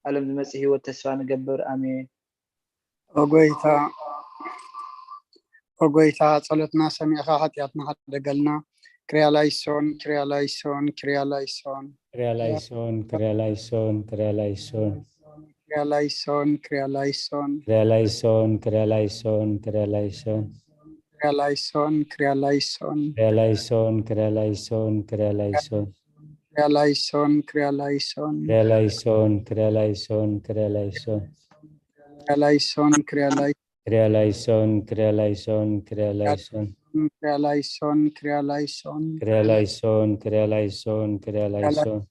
ዓለም ዝመጽእ ህይወት ተስፋ ንገብር። ኣሜን። ኦ ጎይታ፣ ኦ ጎይታ፣ ጸሎትና ሰሚዕኻ ሓጢኣትና ሓደገልና። ክርያ ላይሶን፣ ክርያ ላይሶን፣ ክርያ ላይሶን። ክርያ ላይሶን፣ ክርያ ላይሶን፣ ክርያ ላይሶን። ክርያ ላይሶን፣ ክርያ ላይሶን። ክርያ ላይሶን፣ ክርያ ላይሶን፣ ክርያ ላይሶን። ክርያ ላይሶን፣ ክርያ ላይሶን። ክርያ ላይሶን፣ ክርያ ላይሶን፣ ክርያ ላይሶን። ክርያ ላይሶን፣ ክርያ ላይሶን። ክርያ ላይሶን፣ ክርያ ላይሶን፣ ክርያ ላይሶን። ክርያ ላይሶን፣ ክርያ ላይሶን። ክርያ ላይሶን፣ ክርያ ላይሶን፣ ክርያ ላይሶን። ክርያ ላይሶን፣ ክርያ ላይሶን። ክርያ ላይሶን፣ ክርያ ላይሶን፣ ክርያ ላይሶን።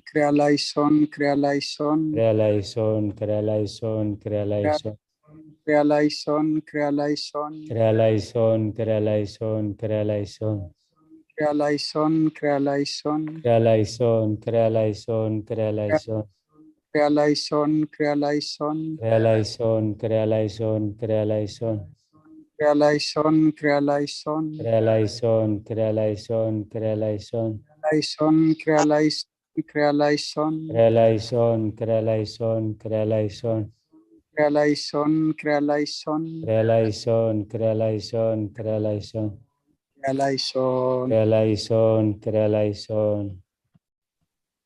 ክርያ ላይሶን፣ ክርያ ላይሶን። ክርያ ላይሶን፣ ክርያ ላይሶን፣ ክርያ ላይሶን። ክርያ ላይሶን፣ ክርያ ላይሶን። ክርያ ላይሶን፣ ክርያ ላይሶን፣ ክርያ ላይሶን። ክርያ ላይሶን፣ ክርያ ላይሶን። ክርያ ላይሶን፣ ክርያ ላይሶን፣ ክርያ ላይሶን። ክርያ ላይሶን፣ ክርያ ላይሶን። ክርያ ላይሶን፣ ክርያ ላይሶን፣ ክርያ ላይሶን። ክርያ ላይሶን፣ ክርያ ላይሶን። ክርያ ላይሶን፣ ክርያ ላይሶን፣ ክርያ ላይሶን። ላይሶን፣ ክርያ ላይሶን፣ ክርያ ላይሶን። ክርያ ላይሶን፣ ክርያ ላይሶን፣ ክርያ ላይሶን። ክርያ ላይሶን፣ ክርያ ላይሶን። ክርያ ላይሶን፣ ክርያ ላይሶን፣ ክርያ ላይሶን። ክርያላይሶን ክርያላይሶን።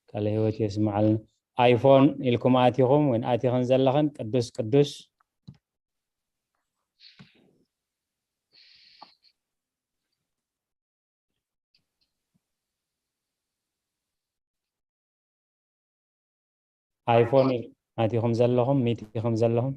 ቃለ ህይወት የስምዓልና። ኣይፎን ኢልኩም ኣቲኹም ወይ ኣቲኽን ዘለኽን ቅዱስ ቅዱስ። ኣይፎን ኣቲኹም ዘለኹም፣ ሚት ኢኹም ዘለኹም።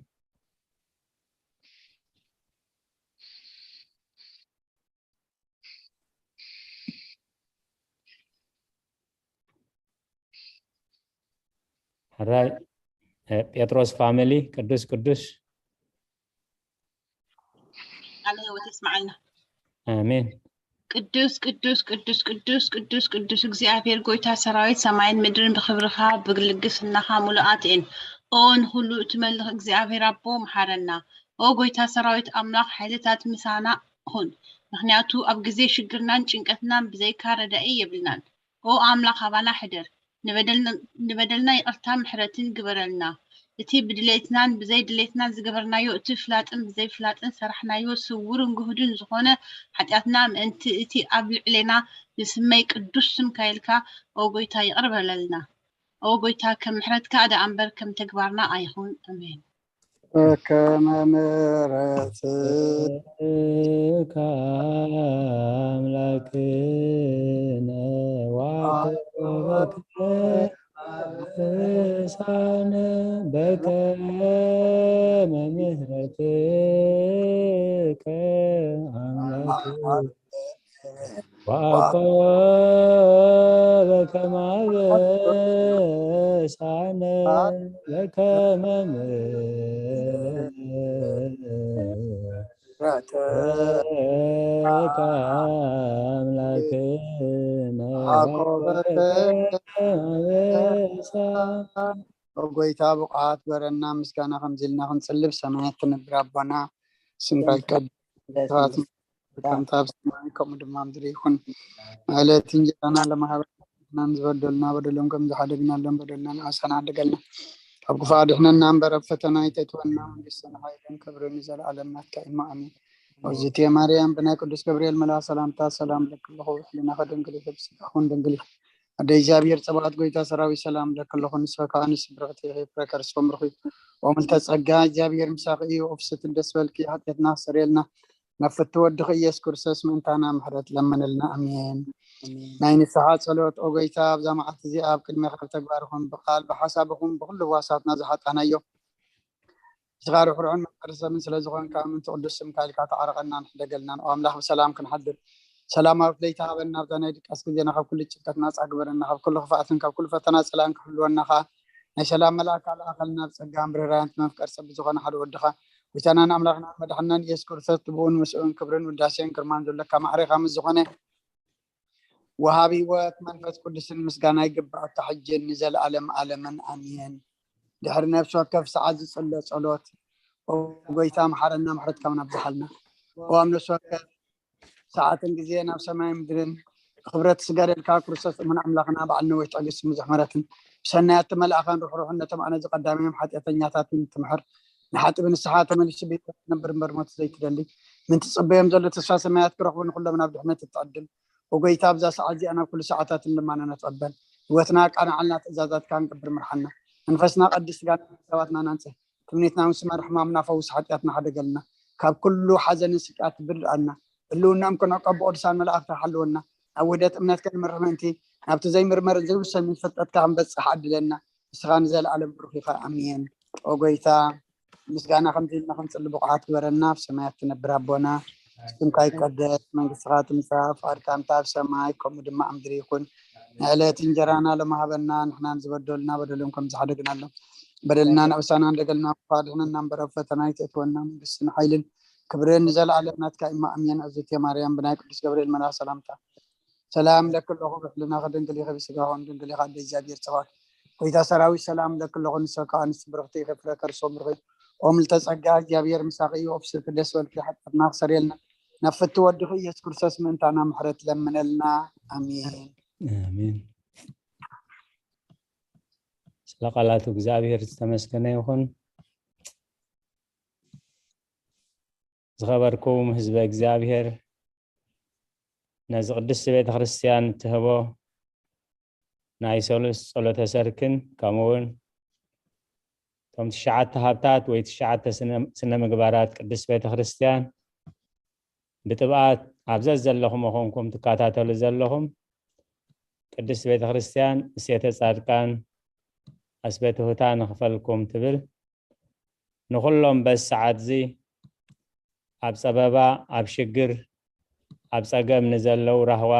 ሕራይ ጴጥሮስ ፋሚሊ ቅዱስ ቅዱስ። ቃለ ህይወት የስምዓልና። ኣሜን። ቅዱስ ቅዱስ ቅዱስ ቅዱስ ቅዱስ ቅዱስ እግዚኣብሔር ጎይታ ሰራዊት ሰማይን ምድርን ብክብርኻ ብልግስናኻ ሙሉኣት እየን። ኦ ንኹሉ እትመልኽ እግዚኣብሔር ኣቦ መሓረና። ኦ ጎይታ ሰራዊት ኣምላኽ ሓይልታት ምሳና ሁን። ምኽንያቱ ኣብ ግዜ ሽግርናን ጭንቀትናን ብዘይካ ረዳኢ የብልናን። ኦ ኣምላኽ ኣባና ሕደር። ንበደልና ይቕርታ ምሕረትን ግበረልና። እቲ ብድሌትናን ብዘይ ድሌትናን ዝገበርናዮ እቲ ፍላጥን ብዘይ ፍላጥን ሰራሕናዮ ስውርን ግሁድን ዝኾነ ሓጢኣትና ምእንቲ እቲ ኣብ ልዕሌና ንስመይ ቅዱስ ስምካ ኢልካ ኦ ጎይታ ይቕር በለልና። ኦ ጎይታ ከም ምሕረትካ ደኣ እምበር ከም ተግባርና ኣይኹን። ኣሜን። በከመ ምሕረትከ ኣምላክነ ወአቅረበከ አበሳነ በከመ ምሕረትከ አምላክነ ወአቆበ ከመ አበሳነ በከመ ምሕረትከ አምላክነ ወአቆበ ከመ አበሳነ። ኦ ጎይታ ብቑዓት ግበረና፣ ምስጋና ከምዚ ኢልና ክንጽልብ። ሰማያት ትነብር ኣቦና፣ ስምካ ይቀደስ፣ ስብሐት ከምቲ ኣብ ሰማይ ከምኡ ድማ ኣብ ምድሪ ይኹን። ዕለት እንጀራና ለመሃበና ንሕናን ዝበደሉና በደሎም ከም ዝሓደግናሎም በደልና ንኣሳና ሓደገልና። ካብ ክፉእ ኣድሕነና እምበር ኣብ ፈተና ኣይተእትወና። መንግስትን ሓይልን ክብርን ንዘለኣለም ናትካ ኢማ ኣሜን። ወዝቴ ማርያም ብናይ ቅዱስ ገብርኤል መልኣክ ሰላምታ ሰላም ለክለኹ ሕሊናኸ ድንግል ይኹን ስጋኹን ድንግል ይኹን። ኣደ እግዚኣብሔር ጸባኦት ጎይታ ሰራዊት ሰላም ለክለኹ ንስፈካ ኣንስ ብርኽቲ ይሕፍረ ከርስፎም ርኹ። ወምልተ ጸጋ እግዚኣብሔር ምሳኺ እዩ። ኦፍስትን ደስ በልኪ ሓጢኣትና ክሰርየልና ናብ ፍትወድኺ ኢየሱስ ክርስቶስ ምእንታና ምሕረት ለመነልና። ኣሜን። ናይ ንስሓ ጸሎት። ኦ ጎይታ፣ ኣብዛ መዓልቲ እዚኣ ኣብ ቅድሜኻ ብተግባርኹም ብቃል ብሓሳብኹም ብኹሉ ህዋሳትና ዝሓጣናዮ ንስኻ ርሕሩሕን መፍቀሪ ሰብን ስለ ዝኾንካ ምእንቲ ቅዱስ ስምካ ኢልካ ተዓረቐናን ሕደገልናን። ኦ ኣምላኽ ብሰላም ክንሓድር ሰላማዊት ለይቲ ሃበና። ኣብዛ ናይ ድቃስ ግዜና ካብ ኩሉ ጭንቀት ናጻ ግበረና። ካብ ኩሉ ክፍኣትን ካብ ኩሉ ፈተና ጸላእን ክሕልወና ከኣ ናይ ሰላም መልኣክ ኣልኣኸልና። ብጸጋን ብርህራን መፍቀር ሰብ ዝኾነ ሓደ ወድኻ ጎይታናን ኣምላኽናን መድሓናን ኢየሱስ ክርስቶስ ብእውን ምስኡን ክብርን ውዳሴን ግርማን ዘለካ ማዕሬኻ ምስ ዝኾነ ወሃቢ ህይወት መንፈስ ቅዱስን ምስጋና ይግባኣካ ሕጅን ንዘለኣለም ኣለምን ኣሜን። ድሕሪ ነፍሲ ወከፍ ሰዓት ዝጽለ ጸሎት ኦ ጎይታ መሓረና ምሕረትካ እውን ኣብዝሓልና። ኦ ኣብ ነፍሲ ወከፍ ሰዓትን ግዜ ናብ ሰማይ ምድርን ክብረት ስጋደልካ ክርስቶስ እሙን ኣምላኽና በዓል ነዊሕ ትዕግስቲ ብዙሕ ምሕረትን ብሰናያት መልኣኻን ርሕሩሕን ነቶም ኣነ ዝቐዳሚዮም ሓጢኣተኛታትን ትምሕር ንሓጢ ብንስሓ ተመሊሱ ቤት ነብር እምበር ሞት ዘይትደሊ ምንቲ ጽበዮም ዘሎ ተስፋ ሰማያት ክረኽቡ ንኹሎም ናብ ድሕነት እትዕድም ኦ ጎይታ ኣብዛ ሰዓት እዚኣ ናብ ኩሉ ሰዓታትን ድማ ነነትቐበል ህይወትና ኣቃናዓልና ትእዛዛትካ ንገብር ምርሓና መንፈስና ቀድስ ስጋና ሓሳባትና ናንጽህ ትምኒትና ምስ መርሕማምና ፈውስ ሓጢኣትና ሓደገልና ካብ ኩሉ ሓዘንን ስቅያት ብልኣልና ህልውናኦም ክነቀብ ብቅዱሳን መላእክቲ ሓልወና ናብ ውህደት እምነትካ ንምርሕ ምእንቲ ናብቲ ዘይምርመርን ዘይውሰንን ፍልጠትካ ክንበጽሕ ኣድለና ንስኻ ንዘለኣለም ብሩኽ ኢኻ ኣሜን ኦ ጎይታ ምስጋና ከምዚ ኢልና ክንጽሊ ብቑዓት ግበረና ኣብ ሰማያት ትነብር ኣቦና ስምካ ይቀደስ መንግስትኻ ትምጻእ ፍቓድካ እንተ ኣብ ሰማይ ከምኡ ድማ ኣብ ምድሪ ይኹን ንዕለት እንጀራና ሎሚ ሃበና ንሕናን ዝበደሉና በደሎም ከም ዝሓደግናሎም በደልና ንዕሳና እንደገልና ክፋ ድሕነና እምበር ኣብ ፈተና ይተእትወና መንግስትን ሓይልን ክብርን ንዘለኣለም ናትካ ኢማ ኣሜን እግዝእትየ ማርያም ብናይ ቅዱስ ገብርኤል መልኣክ ሰላምታ ሰላም ለኪ ኣለኹ ብሕልናኺ ድንግል ኢኺ ብስጋኺ እውን ድንግል ኢኺ ኣደ እግዚኣብሔር ጸባኦት ጎይታ ሰራዊት ሰላም ለኪ ኣለኹ ንሰካ ኣንስቲ ብርኽቲ ኢኺ ፍረ ከርሲ እውን ብሩኽ እዩ ኦ ምልተ ጸጋ እግዚኣብሔር ምሳኺ እዩ ኦፍስቲ ደስ በልኪ ሓጢኣትና ክሰርየልና ናብ ፍቲ ወድኺ ኢየሱስ ክርስቶስ ምእንታና ምሕረት ለምነልና ኣሜን ኣሜን ስለ ቃላቱ እግዚኣብሔር ዝተመስገነ ይኹን ዝኸበርኩም ህዝበ እግዚኣብሔር ነዚ ቅድስቲ ቤተ ክርስቲያን እትህቦ ናይ ሰሉስ ጸሎተ ሰርክን፣ ከምኡ እውን እቶም ትሽዓተ ሃብታት ወይ ትሽዓተ ስነ-፣ ስነ ምግባራት ቅድስት ቤተ ክርስቲያን ብጥብኣት ኣብ ዘዘለኹም ኾንኩም ትከታተሉ ዘለኹም፣ ቅድስት ቤተ ክርስቲያን እሴተ ጻድቃን ኣስበትሁታ ንኽፈልኩም ትብል። ንኹሎም በዚ ሰዓት እዚ ኣብ ጸበባ፣ ኣብ ሽግር፣ ኣብ ጸገም ንዘለዉ ራህዋ፣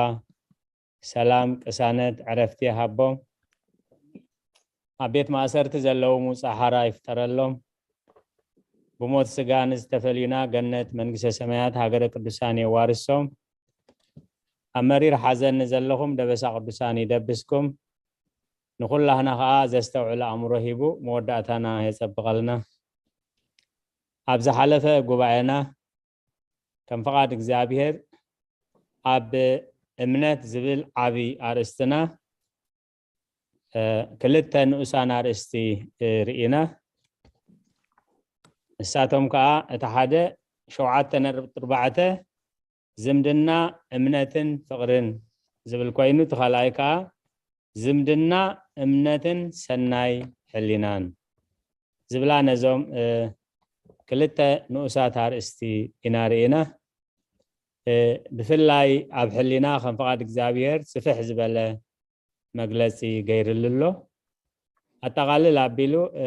ሰላም፣ ቅሳነት፣ ዕረፍቲ ይሃቦም። ኣብ ቤት ማእሰርቲ ዘለዉ ምውጻእ ሓራ ይፍጠረሎም። ብሞት ስጋ ንዝተፈልዩና ገነት መንግስተ ሰማያት ሃገረ ቅዱሳን የዋርሶም። ኣብ መሪር ሓዘን ንዘለኹም ደበሳ ቅዱሳን ይደብስኩም። ንኹላህና ኸኣ ዘስተውዕል ኣእምሮ ሂቡ መወዳእታና የጸብቐልና። ኣብ ዝሓለፈ ጉባኤና ከም ፍቓድ እግዚኣብሔር ኣብ እምነት ዝብል ዓቢ ኣርእስትና፣ እ፣ ክልተ ንኡሳን ኣርእስቲ፣ እ፣ ርኢና። ንሳቶም ከኣ እቲ ሓደ ሸውዓተ ነጥቢ ኣርባዕተ ዝምድና እምነትን ፍቕርን ዝብል ኮይኑ፣ እቲ ካልኣይ ከኣ ዝምድና እምነትን ሰናይ ሕሊናን ዝብላ ነዞም፣ እ፣ ክልተ ንኡሳት ኣርእስቲ ኢና ርኢና። እ፣ ብፍላይ ኣብ ሕሊና ከም ፍቓድ እግዚኣብሔር ስፍሕ ዝበለ መግለጺ ገይርሉ ኣሎ። ኣጠቓልል ኣቢሉ፣ እ፣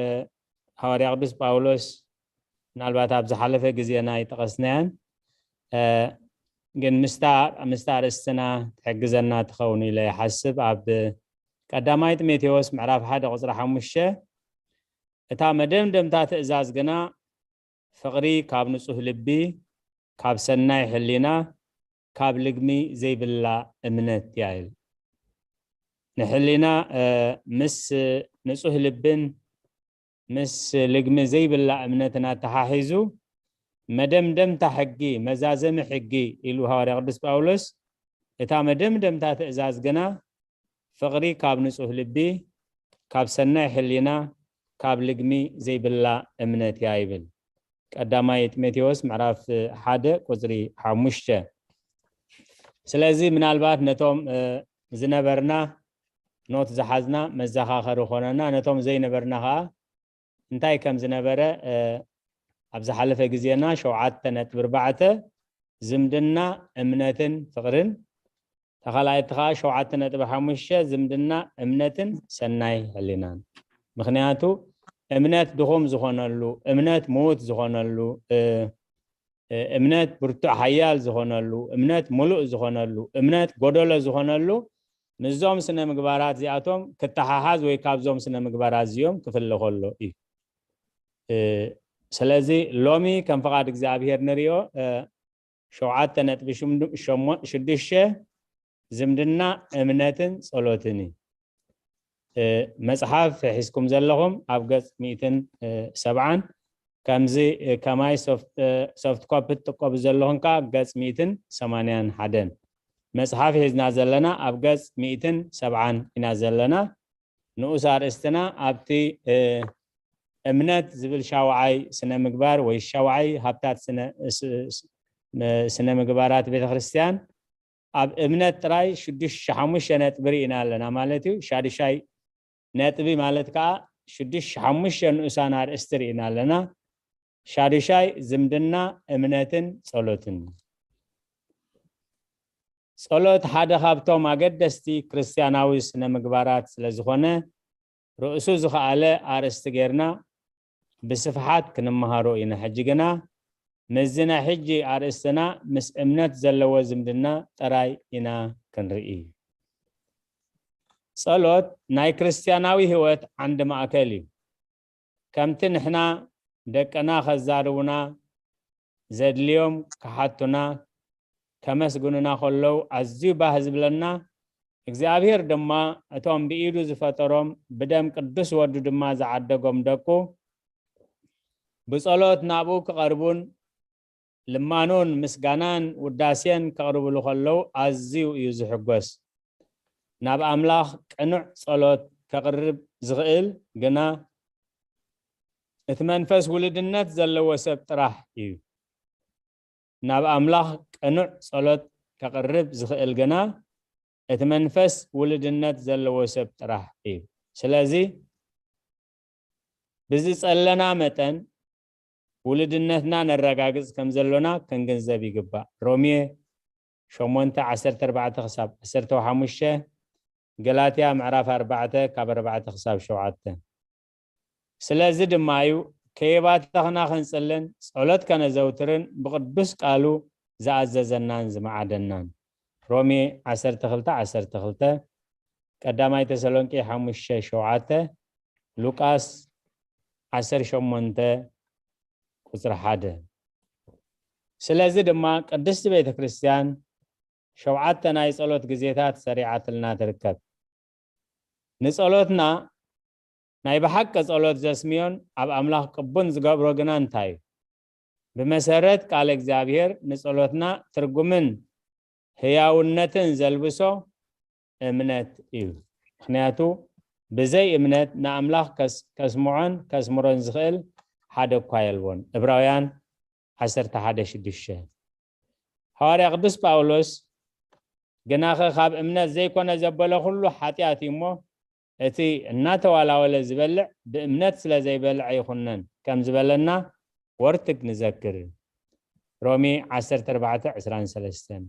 ሃዋርያ ቅዱስ ጳውሎስ ምናልባት ኣብ ዝሓለፈ ግዜና ይጠቐስናያን፣ እ፣ ግን ምስታ፣ ምስታ ኣርእስትና ትሕግዘና ትኸውን ኢለ ይሓስብ። ኣብ ቀዳማይ ጢሞቴዎስ ምዕራፍ ሓደ ቁጽሪ ሓሙሽተ፣ እታ መደምደምታ ትእዛዝ ግና ፍቕሪ ካብ ንጹህ ልቢ፣ ካብ ሰናይ ሕሊና፣ ካብ ልግሚ ዘይብላ እምነት እያ ይብል። ንሕሊና፣ እ፣ ምስ ንጹህ ልብን ምስ ልግሚ ዘይብላ እምነትን ኣተሓሒዙ መደምደምታ ሕጊ፣ መዛዘሚ ሕጊ ኢሉ ሃዋርያ ቅዱስ ጳውሎስ፣ እታ መደምደምታ ትእዛዝ ግና ፍቕሪ ካብ ንጹህ ልቢ፣ ካብ ሰናይ ሕሊና፣ ካብ ልግሚ ዘይብላ እምነት እያ ይብል። ቀዳማይ ጢሞቴዎስ ምዕራፍ ሓደ ቁጽሪ ሓሙሽተ። ስለዚ ምናልባት ነቶም፣ እ፣ ዝነበርና ኖት ዝሓዝና መዘኻኸሪ ኾነና፣ ነቶም ዘይነበርና ኸኣ እንታይ ከም ዝነበረ፣ እ፣ ኣብ ዝሓለፈ ግዜና ሸውዓተ ነጥቢ ኣርባዕተ ዝምድና እምነትን ፍቕርን፣ ተኻላይት ኸኣ ሸውዓተ ነጥቢ ሓሙሽተ ዝምድና እምነትን ሰናይ ሕሊናን። ምኽንያቱ እምነት ድኹም ዝኾነሉ፣ እምነት ምዉት ዝኾነሉ፣ እ፣ እ፣ እምነት ብርቱዕ ሓያል ዝኾነሉ፣ እምነት ምሉእ ዝኾነሉ፣ እምነት ጎደሎ ዝኾነሉ ምስዞም ስነ ምግባራት እዚኣቶም ክተሓሓዝ ወይ ካብዞም ስነ ምግባራት እዚኦም ክፍለ ከሎ እዩ። እ፣ ስለዚ ሎሚ ከም ፍቓድ እግዚኣብሔር ንሪኦ፣ እ፣ ሸውዓተ ነጥቢ ሽዱሽተ ዝምድና እምነትን ጸሎትን እዩ። እ፣ መጽሓፍ ሒዝኩም ዘለኹም ኣብ ገጽ ሚእትን ሰብዓን፣ ከምዚ፣ እ፣ ከማይ ሶፍት፣ እ፣ ሶፍት ኮፒ ትጥቀቡ ዘለኹም ከኣ ገጽ ሚእትን ሰማንያን ሓደን። መጽሓፍ ሒዝና ዘለና ኣብ ገጽ ሚእትን ሰብዓን ኢና ዘለና። ንኡስ ኣርእስትና ኣብቲ፣ እ፣ እምነት ዝብል ሻውዓይ ስነ ምግባር ወይ ሻውዓይ ሃብታት ስነ፣ ስ-፣ ስ-፣ ም-፣ ስነ ምግባራት ቤተ ክርስቲያን ኣብ እምነት ጥራይ ሽዱሽተ ሓሙሽተ ነጥቢ ርኢና ኣለና ማለት እዩ። ሻዱሻይ ነጥቢ ማለት ከኣ ሽዱሽተ ሓሙሽተ ንኡሳን ኣርእስቲ ርኢና ኣለና። ሻዱሻይ ዝምድና እምነትን ጸሎትን። ጸሎት ሓደ ካብቶም ኣገደስቲ ክርስትያናዊ ስነ ምግባራት ስለ ዝኾነ፣ ርእሱ ዝኸኣለ ኣርእስቲ ጌርና ብስፍሓት ክንመሃሮ ኢና። ሕጂ ግና ምስዚ ናይ ሕጂ ኣርእስትና ምስ እምነት ዘለዎ ዝምድና ጥራይ ኢና ክንርኢ። ጸሎት ናይ ክርስትያናዊ ህይወት ዓንዲ ማእከል እዩ። ከምቲ ንሕና ደቅና ከዛርቡና፣ ዘድልዮም ክሓቱና፣ ከመስግኑና ከለዉ ኣዝዩ ባህ ዝብለና፣ እግዚኣብሔር ድማ እቶም ብኢዱ ዝፈጠሮም ብደም ቅዱስ ወዱ ድማ ዝዓደጎም ደቁ ብጸሎት ናብኡ ክቐርቡን ልማኖን ምስጋናን ውዳሴን ከቕርብሉ ከለዉ ኣዝዩ እዩ ዝሕጎስ። ናብ ኣምላኽ ቅኑዕ ጸሎት ከቕርብ ዝኽእል ግና እቲ መንፈስ ውሉድነት ዘለዎ ሰብ ጥራሕ እዩ። ናብ ኣምላኽ ቅኑዕ ጸሎት ከቕርብ ዝኽእል ግና እቲ መንፈስ ውሉድነት ዘለዎ ሰብ ጥራሕ እዩ። ስለዚ ብዝጸለና መጠን ውሉድነትና ነረጋግጽ ከም ዘሎና ክንግንዘብ ይግባእ። ሮሜ ሸሞንተ ዓሰርተ ኣርባዕተ ክሳብ ዓሰርተ ሓሙሽተ፣ ገላትያ ምዕራፍ ኣርባዕተ ካብ ኣርባዕተ ክሳብ ሸውዓተ። ስለዚ ድማ እዩ ከየባተኽና ክንጽልን ጸሎት ከነዘውትርን ብቕዱስ ቃሉ ዝኣዘዘናን ዝመዓደናን። ሮሜ ዓሰርተ ክልተ ዓሰርተ ክልተ፣ ቀዳማይ ተሰሎንቄ ሓሙሽተ ሸውዓተ፣ ሉቃስ ዓሰርተ ሸሞንተ ቁጽሪ ሓደ። ስለዚ ድማ ቅድስቲ ቤተ ክርስቲያን ሸውዓተ ናይ ጸሎት ግዜታት ሰሪዓትልና ትርከብ። ንጸሎትና ናይ ብሓቂ ጸሎት ዘስምዮን ኣብ ኣምላኽ ቅቡን ዝገብሮ ግና እንታይ እዩ? ብመሰረት ቃል እግዚኣብሔር ንጸሎትና ትርጉምን ህያውነትን ዘልብሶ እምነት እዩ። ምኽንያቱ ብዘይ እምነት ንኣምላኽ ከስ-፣ ከስምዖን ከስምሮን ዝኽእል ሓደ እኳ የልቦን። ዕብራውያን ዓሰርተ ሓደ ሽዱሽተ። ሃዋርያ ቅዱስ ጳውሎስ ግናኸ ካብ እምነት ዘይኮነ ዘበለ ኩሉ ሓጢኣት እዩ እሞ፣ እቲ እናተዋላወለ ዝበልዕ ብእምነት ስለ ዘይበልዐ ይኹነን ከም ዝበለና ወርትግ ንዘክር። ሮሜ ዓሰርተ ኣርባዕተ ዕስራን ሰለስተን።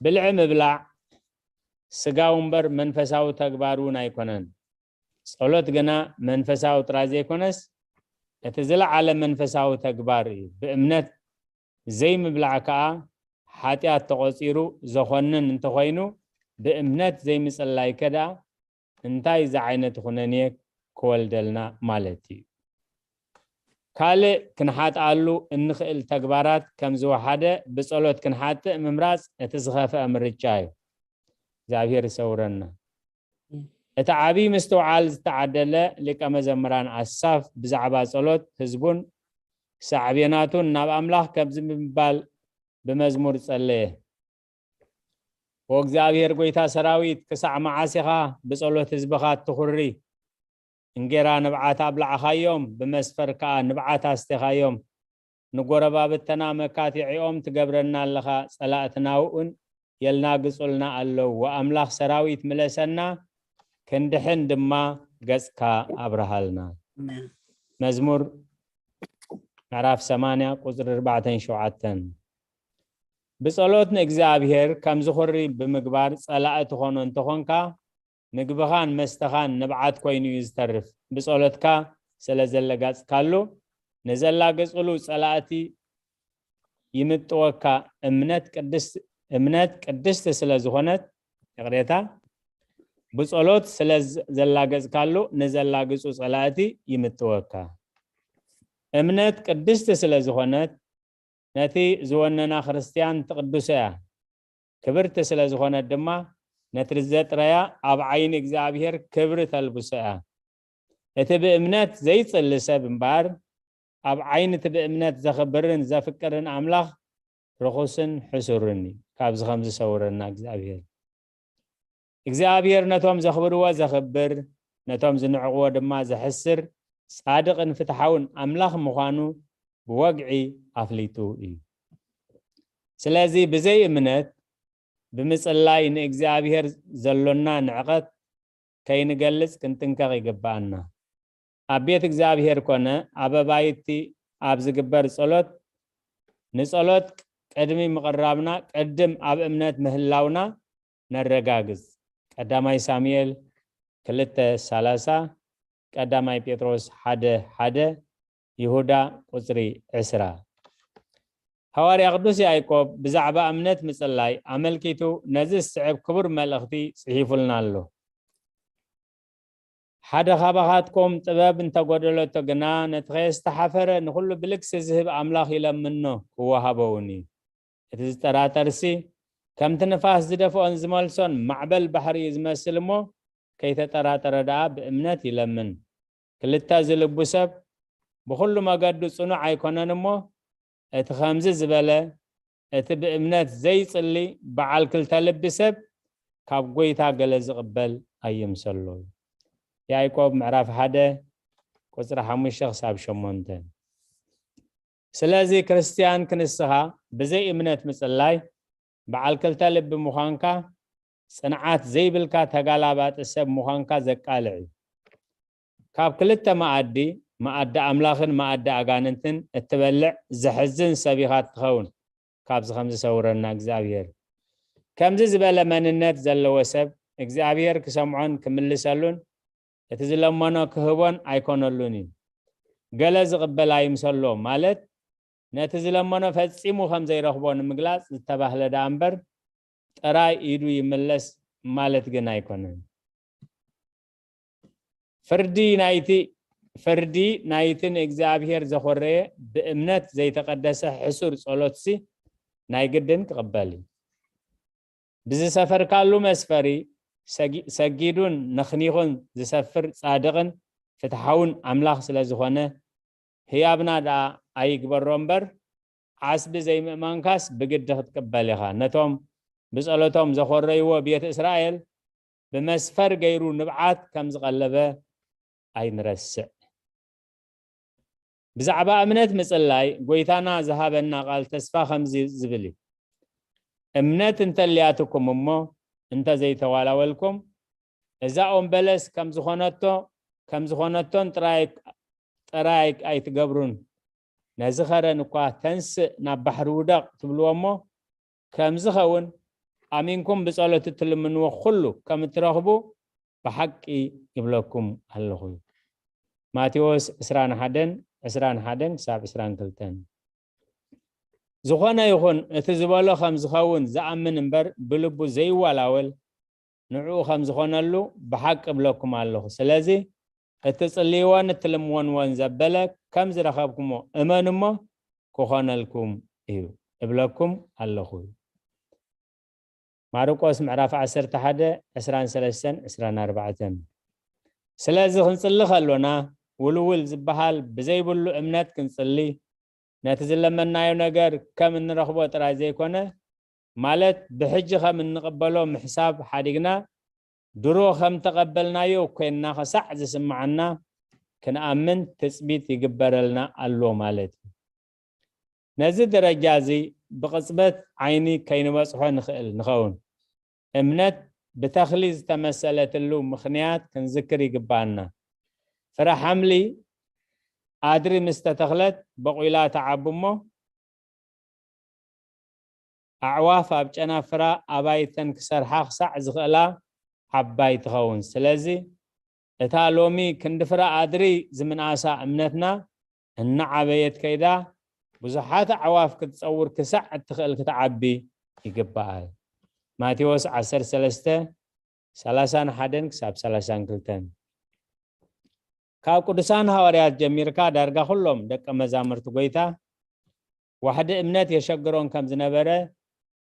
ብልዒ ምብላዕ ስጋዊ እምበር መንፈሳዊ ተግባር እውን ኣይኮነን። ጸሎት ግና መንፈሳዊ ጥራይ ዘይኮነስ እቲ ዝለዓለ መንፈሳዊ ተግባር እዩ። ብእምነት ዘይምብላዕ ከኣ ሓጢኣት ተቖጺሩ ዘኾንን እንተኾይኑ፣ ብእምነት ዘይምጽላይከ ደኣ እንታይ ዝዓይነቱ ኩነኔ ክወልደልና ማለት እዩ? ካልእ ክንሓጥኣሉ እንኽእል ተግባራት ከም ዝወሓደ ብጸሎት ክንሓጥእ ምምራጽ እቲ ዝኸፍአ ምርጫ እዩ። እግዚኣብሔር ይሰውረና። እቲ ዓብዪ ምስትውዓል ዝተዓደለ ሊቀ መዘምራን ኣሳፍ ብዛዕባ ጸሎት ህዝቡን ሳዕቤናቱን ናብ ኣምላኽ ከምዚ ብምባል ብመዝሙር ጸለየ። ኦ እግዚኣብሔር ጐይታ ሰራዊት፣ ክሳዕ መዓስ ኢኻ ብጸሎት ህዝብኻ እትኹሪ? እንጌራ ንብዓት ኣብላዕኻዮም፣ ብመስፈር ከኣ ንብዓት ኣስቴኻዮም። ንጎረባብተና መካቲዒኦም ትገብረና ኣለኻ፣ ጸላእትና እውን የልናግጹልና ኣለዉ። ወኣምላኽ ሰራዊት ምለሰና፣ ክንድሕን ድማ ገጽካ ኣብርሃልና። ኣሜን። መዝሙር ምዕራፍ ሰማንያ ቁጽሪ ኣርባዕተን ሸውዓተን። ብጸሎት ንእግዚኣብሔር ከም ዝኹሪ ብምግባር ጸላኢ ትኾኖ እንተኾንካ፣ ምግብኻን መስተኻን ንብዓት ኮይኑ እዩ ዝተርፍ። ብጸሎትካ ስለ ዘለጋጽካሉ፣ ንዘላገጹሉ ጸላእቲ ይምጥወካ። እምነት ቅድስት-፣ እምነት ቅድስቲ ስለ ዝኾነት፣ ይቕሬታ፣ ብጸሎት ስለ ዘ-፣ ዘላገጽካሉ፣ ንዘላግጹ ጸላእቲ ይምጥወካ። እምነት ቅድስቲ ስለ ዝኾነት፣ ነቲ ዝወነና ክርስትያን ትቕድሶ እያ። ክብርቲ ስለ ዝኾነት ድማ፣ ነቲ ዘጥረያ ኣብ ዓይኒ እግዚኣብሔር ክብሪ ተልብሶ እያ። እቲ ብእምነት ዘይጽሊ ሰብ እምበኣር፣ ኣብ ዓይኒ እቲ ብእምነት ዘኽብርን ዘፍቅርን ኣምላኽ ርኹስን ሕሱርን እዩ። ካብዚ ከም ዝሰውረና እግዚኣብሔር። እግዚኣብሔር ነቶም ዘኽብርዎ ዘኽብር፣ ነቶም ዝንዕቕዎ ድማ ዘሕስር፣ ጻድቕን ፍትሓውን ኣምላኽ ምዃኑ ብወግዒ ኣፍሊጡ እዩ። ስለዚ ብዘይ እምነት ብምጽላይ ንእግዚኣብሔር ዘሎና ንዕቐት ከይንገልጽ ክንጥንቀቕ ይግብኣና። ኣብ ቤት እግዚኣብሔር ኮነ ኣብ ኣባይቲ ኣብ ዝግበር ጸሎት፣ ንጸሎት ቅድሚ ምቕራብና፣ ቅድም ኣብ እምነት ምህላውና ነረጋግጽ። ቀዳማይ ሳሙኤል ክልተ ሰላሳ፣ ቀዳማይ ጴጥሮስ ሓደ ሓደ፣ ይሁዳ ቁጽሪ ዕስራ። ሃዋርያ ቅዱስ ያዕቆብ ብዛዕባ እምነት ምጽላይ ኣመልኪቱ ነዚ ዝስዕብ ክቡር መልእኽቲ ጽሒፉልና ኣሎ። ሓደ ካባኻትኩም ጥበብ እንተጎደለቶ ግና፣ ነቲ ከየስተሓፈረ ንኹሉ ብልግሲ ዝህብ ኣምላኽ ይለምኖ፣ ክወሃቦ እውን እዩ። እቲ ዝጠራጠርሲ፣ ከምቲ ንፋስ ዝደፍኦን ዝመልሶን ማዕበል ባሕሪ እዩ ዝመስል እሞ፣ ከይተጠራጠረ ደኣ ብእምነት ይለምን። ክልተ ዝልቡ ሰብ ብኹሉ መገዱ ጽኑዕ ኣይኮነን እሞ፣ እቲ ከምዚ ዝበለ፣ እቲ ብእምነት ዘይጽሊ በዓል ክልተ ልቢ ሰብ፣ ካብ ጐይታ ገለ ዝቕበል ኣይምሰሎ። ያዕቆብ ምዕራፍ ሓደ ቁጽሪ ሓሙሽተ ክሳብ ሸሞንተ። ስለዚ ክርስትያን ክንስኻ ብዘይ እምነት ምጽላይ፣ በዓል ክልተ ልቢ ምዃንካ፣ ጽንዓት ዘይብልካ ተጋላባጢ ሰብ ምዃንካ ዘቃልዕ እዩ። ካብ ክልተ መኣዲ፣ መኣዲ ኣምላኽን መኣዲ ኣጋንንትን እትበልዕ ዘሕዝን ሰብ ኢኻ ትኸውን። ካብዚ ከም ዝሰውረና እግዚኣብሔር። ከምዚ ዝበለ መንነት ዘለዎ ሰብ እግዚኣብሔር ክሰምዖን ክምልሰሉን እቲ ዝለመኖ ክህቦን ኣይኮነሉን እዩ። ገለ ዝቕበል ኣይምሰሎ፣ ማለት ነቲ ዝለመኖ ፈጺሙ ከም ዘይረኽቦ ንምግላጽ ዝተባህለ ደኣ እምበር፣ ጥራይ ኢዱ ይምለስ ማለት ግን ኣይኮነን። ፍርዲ ናይቲ ፍርዲ ናይቲ ንእግዚኣብሔር ዘኾረየ ብእምነት ዘይተቐደሰ ሕሱር ጸሎትሲ ናይ ግድን ክቕበል እዩ። ብዝሰፈርካሉ መስፈሪ ሰጊ-፣ ሰጊዱን ነኽኒኹን ዝሰፍር ጻድቕን ፍትሓውን ኣምላኽ ስለ ዝኾነ፣ ህያብና ደኣ ኣይግበሮ እምበር፣ ዓስቢ ዘይምእማንካስ ብግዲ ክትቅበል ኢኻ። ነቶም ብጸሎቶም ዘኾረይዎ ቤት እስራኤል ብመስፈር ገይሩ ንብዓት ከም ዝቐለበ ኣይንረስዕ። ብዛዕባ እምነት ምጽላይ፣ ጎይታና ዝሃበና ቃል ተስፋ ከምዚ ዝብል እዩ። እምነት እንተልያትኩም እሞ፣ እንተ ዘይተዋላወልኩም፣ እዛ ኦም በለስ ከም ዝኾነቶ፣ ከም ዝኾነቶን ጥራይ፣ ጥራይ ኣይትገብሩን። ነዚ ኸረን እኳ፣ "ተንስእ፣ ናብ ባሕሪ ውደቕ" ትብልዎ እሞ፣ ከም ዝኸውን ኣሚንኩም ብጸሎት እትልምንዎ ኩሉ ከም እትረኽቡ ብሓቂ ይብለኩም ኣለኹ። ማቴዎስ ዕስራን ሓደን፣ ዕስራን ሓደን ክሳብ ዕስራን ክልተን። ዝኾነ ይኹን እቲ ዝበሎ ከም ዝኸውን ዝኣምን እምበር ብልቡ ዘይዋላወል ንዕኡ ከም ዝኾነሉ ብሓቂ እብለኩም ኣለኹ። ስለዚ እትጽልይዎን እትልምንዎን ዘበለ ከም ዝረኸብኩሞ እመኑ እሞ ክኾነልኩም እዩ እብለኩም ኣለኹ። ማርቆስ ምዕራፍ ዓሰርተ ሓደ፣ ዕስራን ሰለስተን፣ ዕስራን ኣርባዕተን። ስለዚ ክንጽሊ ከሎና ውልውል ዝበሃል ብዘይብሉ እምነት ክንጽሊ፣ ነቲ ዝለመናዮ ነገር ከም እንረኽቦ ጥራይ ዘይኮነ፣ ማለት ብሕጂ ከም እንቕበሎ ምሕሳብ ሓዲግና፣ ድሮ ከም ተቐበልናዮ ኮይንና ክሳዕ ዝስምዓና ክንኣምን ትጽቢት ይግበረልና ኣሎ ማለት እዩ። ነዚ ደረጃ እዚ ብቕጽበት ዓይኒ ከይንበጽሖ ንኽእል ንኸውን። እምነት ብተኽሊ ዝተመሰለትሉ ምኽንያት ክንዝክር ይግባኣና። ፍረ ሓምሊ ኣድሪ ምስ ተተኽለት በቑላ ትዓቢ እሞ፣ ኣዕዋፍ ኣብ ጨናፍራ ኣባይተን ክሰርሓ ክሳዕ ዝኽእላ ዓባይ ትኸውን። ስለዚ እታ ሎሚ ክንዲ ፍረ ኣድሪ ዝምንኣሳ እምነትና እናዓበየት ከይዳ፣ ብዙሓት ኣዕዋፍ ክትጸውር ክሳዕ እትኽእል ክትዓቢ ይግበኣል። ማቴዎስ ዓሰርተ ሰለስተ፣ ሰላሳን ሓደን ክሳብ ሰላሳን ክልተን። ካብ ቅዱሳን ሃዋርያት ጀሚርካ ዳርጋ ኩሎም ደቀ መዛሙርቲ ጎይታ ዋሕዲ እምነት የሸግሮም ከም ዝነበረ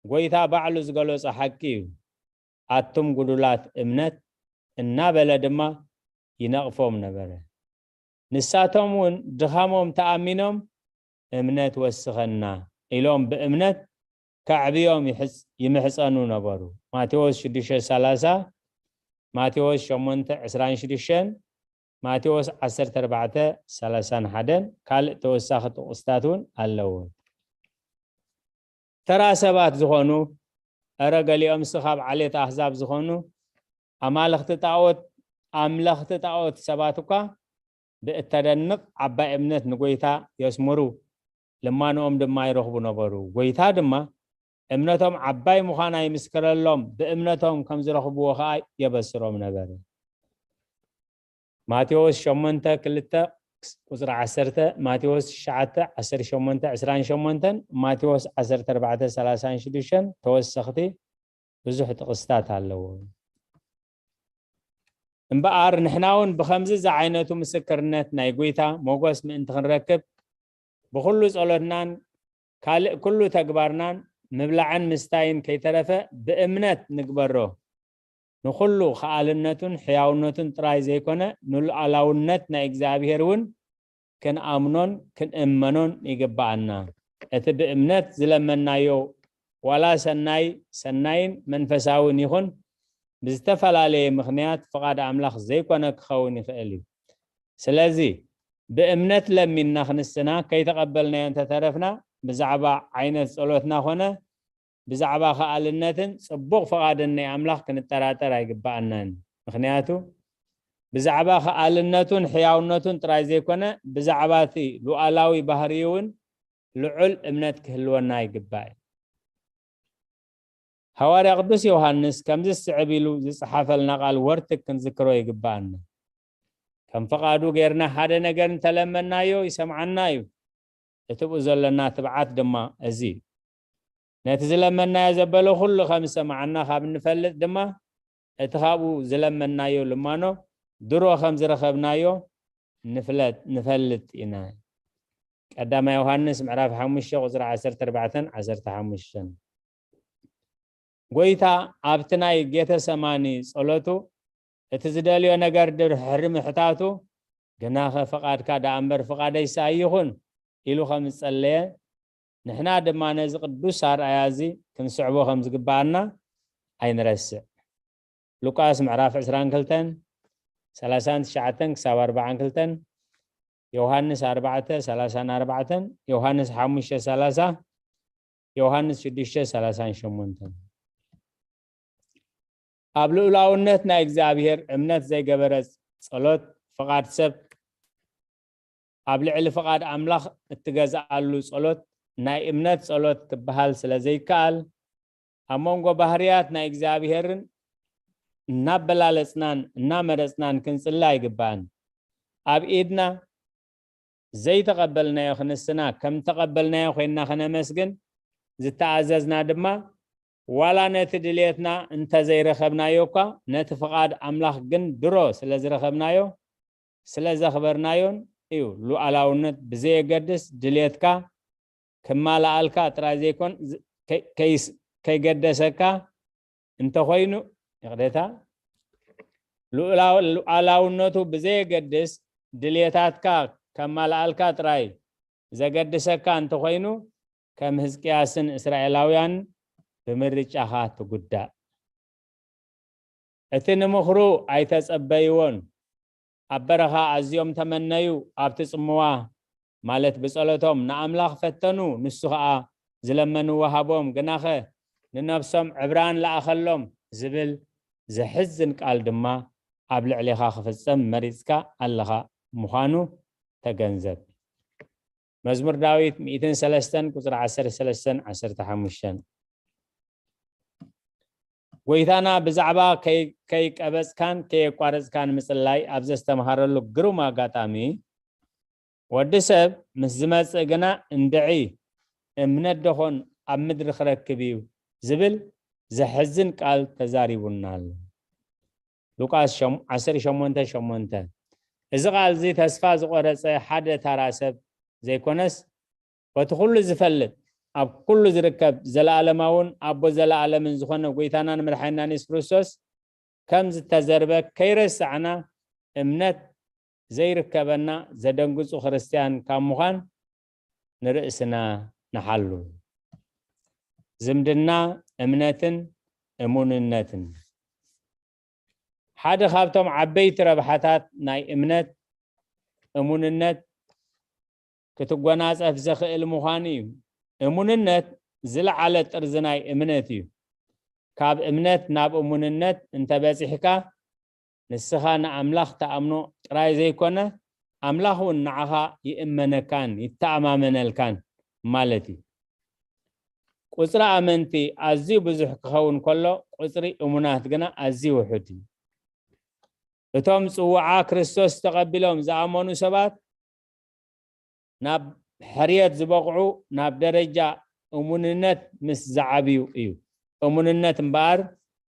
ጎይታ ባዕሉ ዝገለጾ ሓቂ እዩ። "ኣቱም ጉዱላት እምነት" እናበለ ድማ ይነቕፎም ነበረ። ንሳቶም እውን ድኻሞም ተኣሚኖም፣ "እምነት ወስኸና" ኢሎም ብእምነት ከዕብዮም ይሕጽ-፣ ይምሕጸኑ ነበሩ። ማቴዎስ ሽዱሽተ ሰላሳ፣ ማቴዎስ ሸሞንተ ዕስራን ሽዱሽተን፣ ማቴዎስ ዓሰርተ ኣርባዕተ ሰላሳን ሓደን፣ ካልእ ተወሳኺ ጥቕስታት እውን ኣለዎ። ተራ ሰባት ዝኾኑ፣ እረ ገሊኦምስ ካብ ዓሌት ኣህዛብ ዝኾኑ፣ ኣማልኽቲ ጣዖት፣ ኣምለኽቲ ጣዖት ሰባት እኳ ብእተደንቕ ዓባይ እምነት ንጎይታ የስምሩ፣ ልማንኦም ድማ ይረኽቡ ነበሩ። ጎይታ ድማ እምነቶም ዓባይ ምዃና ይምስክረሎም፣ ብእምነቶም ከም ዝረኽብዎ ኸኣ የበስሮም ነበረ። ማቴዎስ ሸሞንተ ክልተ ቁጽሪ ዓሰርተ፣ ማቴዎስ ትሽዓተ ዓሰርተ ሸሞንተ ዕስራን ሸሞንተን፣ ማቴዎስ ዓሰርተ ኣርባዕተ ሰላሳን ሽዱሽተን ተወሰኽቲ ብዙሕ ጥቕስታት ኣለዎ። እምበኣር ንሕና እውን ብኸምዚ ዝዓይነቱ ምስክርነት ናይ ጎይታ ሞጎስ ምእንቲ ክንረክብ፣ ብኹሉ ጸሎትናን ካልእ ኩሉ ተግባርናን ምብላዕን ምስታይን ከይተረፈ ብእምነት ንግበሮ። ንኹሉ ከኣልነቱን ሕያውነቱን ጥራይ ዘይኮነ፣ ንሉዓላውነት ናይ እግዚኣብሔር እውን ክንኣምኖን ክንእመኖን ይግብኣና። እቲ ብእምነት ዝለመናዮ ዋላ ሰናይ፣ ሰናይን መንፈሳውን ይኹን ብዝተፈላለየ ምኽንያት ፍቓድ ኣምላኽ ዘይኮነ ክኸውን ይኽእል እዩ። ስለዚ ብእምነት ለሚንና ክንስና ከይተቐበልናዮ እንተተረፍና፣ ብዛዕባ ዓይነት ጸሎትና ኾነ ብዛዕባ ከኣልነትን ጽቡቕ ፍቓድን ናይ ኣምላኽ ክንጠራጠር ኣይግብኣናን። ምኽንያቱ ብዛዕባ ከኣልነቱን ሕያውነቱን ጥራይ ዘይኮነ፣ ብዛዕባ እቲ ሉዓላዊ ባህሪኡ እውን ልዑል እምነት ክህልወና ይግባእ። ሃዋርያ ቅዱስ ዮሃንስ ከምዚ ዝስዕብ ኢሉ ዝጸሓፈልና ቃል ወርትግ ክንዝክሮ ይግብኣና። ከም ፍቓዱ ጌርና ሓደ ነገር እንተለመናዮ ይሰምዓና እዩ። እቲ ብኡ ዘለና ትብዓት ድማ እዚ እዩ። ነቲ ዝለመናዮ ዘበለ ኩሉ ከም ዝሰምዓና ካብ እንፈልጥ ድማ፣ እቲ ካብኡ ዝለመናዮ ልማኖ ድሮ ከም ዝረኸብናዮ ንፍለጥ፣ ንፈልጥ ኢና። ቀዳማይ ዮሃንስ ምዕራፍ ሓሙሽተ ቁጽሪ ዓሰርተ ኣርባዕተን ዓሰርተ ሓሙሽተን። ጎይታ ኣብቲ ናይ ጌተሰማኒ ጸሎቱ እቲ ዝደልዮ ነገር ድሕሪ ምሕታቱ፣ "ግናኸ ፍቓድካ ደኣ እምበር ፍቓደይስ ኣይኹን" ኢሉ ከም ዝጸለየ፣ ንሕና ድማ ነዚ ቅዱስ ኣርኣያ እዚ ክንስዕቦ ከም ዝግብኣና ኣይንረስዕ። ሉቃስ ምዕራፍ ዕስራን ክልተን፣ ሰላሳን ትሽዓተን ክሳብ ኣርባዓን ክልተን፣ ዮሃንስ ኣርባዕተ፣ ሰላሳን ኣርባዕተን፣ ዮሃንስ ሓሙሽተ፣ ሰላሳ፣ ዮሃንስ ሽዱሽተ፣ ሰላሳን ሸሞንተን። ኣብ ልኡላውነት ናይ እግዚኣብሔር እምነት ዘይገበረ ጸሎት፣ ፍቓድ ሰብ ኣብ ልዕሊ ፍቓድ ኣምላኽ እትገዝኣሉ ጸሎት፣ ናይ እምነት ጸሎት ክበሃል ስለ ዘይከኣል፣ ኣብ መንጎ ባህርያት ናይ እግዚኣብሔርን እናበላለጽናን እናመረጽናን ክንጽሊ ኣይግባእን። ኣብ ኢድና ዘይተቐበልናዮ ክንስና፣ ከም ተቐበልናዮ ኮይንና ክነመስግን ዝተኣዘዝና ድማ፣ ዋላ ነቲ ድልየትና እንተዘይረኸብናዮ እኳ፣ ነቲ ፍቓድ ኣምላኽ ግን ድሮ ስለ ዝረኸብናዮ፣ ስለ ዘኽበርናዮን እዩ። ሉዓላውነት ብዘየገድስ ድልየትካ ክማልኣልካ ጥራይ ዘይኮን፣ ዝ-፣ ከይ-፣ ከይስ-፣ ከይገደሰካ እንተኾይኑ፣ ይቕሬታ፣ ሉዓላው-፣ ሉዓላውነቱ ብዘየገድስ ድልየታትካ ከማልኣልካ ጥራይ ዘገድሰካ እንተኾይኑ፣ ከም ህዝቅያስን እስራኤላውያን ብምርጫኻ ትጉዳእ። እቲ ንምኽሩ ኣይተጸበይዎን። ኣብ በረኻ ኣዝዮም ተመነዩ፣ ኣብቲ ጽምዋ፣ ማለት ብጸሎቶም ንኣምላኽ ፈተኑ፣ ንሱ ኸኣ ዝለመንዎ ሃቦም። ግናኸ ንነፍሶም ዕብራን ለኣኸሎም ዝብል ዘሕዝን ቃል ድማ ኣብ ልዕሌኻ ክፍጸም መሪጽካ ኣለኻ ምዃኑ ተገንዘብ። መዝሙር ዳዊት ሚእትን ሰለስተን ቁጽሪ ዓሰርተ ሰለስተን ዓሰርተ ሓሙሽተን። ጎይታና ብዛዕባ ከይ-፣ ከይቀበጽካን ከየቋረጽካን ምጽላይ ኣብ ዘስተምሃረሉ ግሩም ኣጋጣሚ፣ "ወዲ ሰብ ምስ ዝመጽእ ግና እንድዒ እምነት ደኾን ኣብ ምድሪ ክረክብ እዩ?" ዝብል ዘሕዝን ቃል ተዛሪቡና ኣሎ። ሉቃስ ሸም-፣ ዓሰርተ ሸሞንተ ሸሞንተ። እዚ ቃል እዚ ተስፋ ዝቖረጸ ሓደ ታራ ሰብ ዘይኮነስ፣ በቲ ኩሉ ዝፈልጥ፣ ኣብ ኩሉ ዝርከብ፣ ዘለኣለማውን ኣቦ ዘለኣለምን ዝኾነ ጎይታናን መድሓኒናን የሱስ ክርስቶስ ከም ዝተዘርበ ከይረሳዕና፣ እምነት ዘይርከበና ዘደንግጹ ክርስትያን ካብ ምዃን ንርእስና ንሓሉ። ዝምድና እምነትን እሙንነትን። ሓደ ካብቶም ዓበይቲ ረብሓታት ናይ እምነት፣ እሙንነት ክትጎናጸፍ ዘኽእል ምዃኑ እዩ። እሙንነት ዝለዓለ ጥርዚ ናይ እምነት እዩ። ካብ እምነት ናብ እሙንነት እንተበጺሕካ፣ ንስኻ ንኣምላኽ ትኣምኖ ጥራይ ዘይኮነ፣ ኣምላኽ እውን ንዓኻ ይእመነካን ይተኣማመነልካን ማለት እዩ። ቁጽሪ ኣመንቲ ኣዝዩ ብዙሕ ክኸውን ከሎ፣ ቁጽሪ እሙናት ግና ኣዝዩ ውሑድ እዩ። እቶም ጽውዓ ክርስቶስ ተቐቢሎም ዝኣመኑ ሰባት ናብ ሕርየት ዝበቕዑ፣ ናብ ደረጃ እሙንነት ምስ ዝዓብዩ እዩ። እሙንነት እምበኣር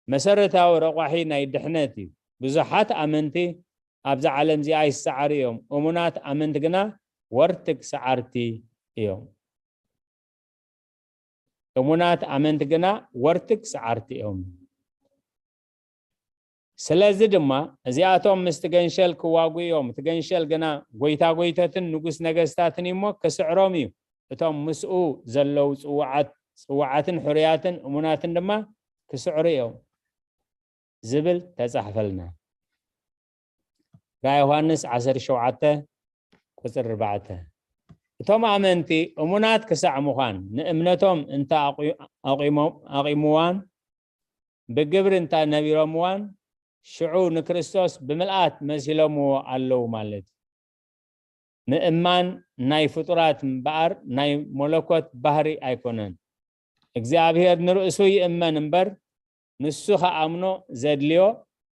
መሰረታዊ ረቋሒ ናይ ድሕነት እዩ። ብዙሓት ኣመንቲ ኣብዛ ዓለም እዚኣ ይሰዓሩ እዮም። እሙናት ኣመንቲ ግና ወርትግ ሰዓርቲ እዮም። እሙናት ኣመንቲ ግና ወርትግ ሰዓርቲ እዮም። ስለዚ ድማ እዚኣቶም ምስቲ ገንሸል ክዋጉ እዮም። እቲ ገንሸል ግና ጎይታ ጎይተትን ንጉስ ነገስታትን እዩ እሞ ክስዕሮም እዩ። እቶም ምስኡ ዘለዉ ጽዋዓት-፣ ጽዋዓትን ሕሩያትን እሙናትን ድማ ክስዕሩ እዮም ዝብል ተጻሕፈልና። ራእይ ዮሃንስ ዓሰርተ ሸውዓተ ቁጽሪ ኣርባዕተ። እቶም ኣመንቲ እሙናት ክሳዕ ምዃን ንእምነቶም እንተ ኣቑ-፣ ኣቑሞ-፣ ኣቑምዋን ብግብሪ እንተ ነቢሮምዋን ሽዑ ንክርስቶስ ብምልኣት መሲሎምዎ ኣለዉ ማለት እዩ። ምእማን ናይ ፍጡራት እምበኣር ናይ መለኮት ባህሪ ኣይኮነን። እግዚኣብሔር ንርእሱ ይእመን እምበር ንሱ ኸኣምኖ ዘድልዮ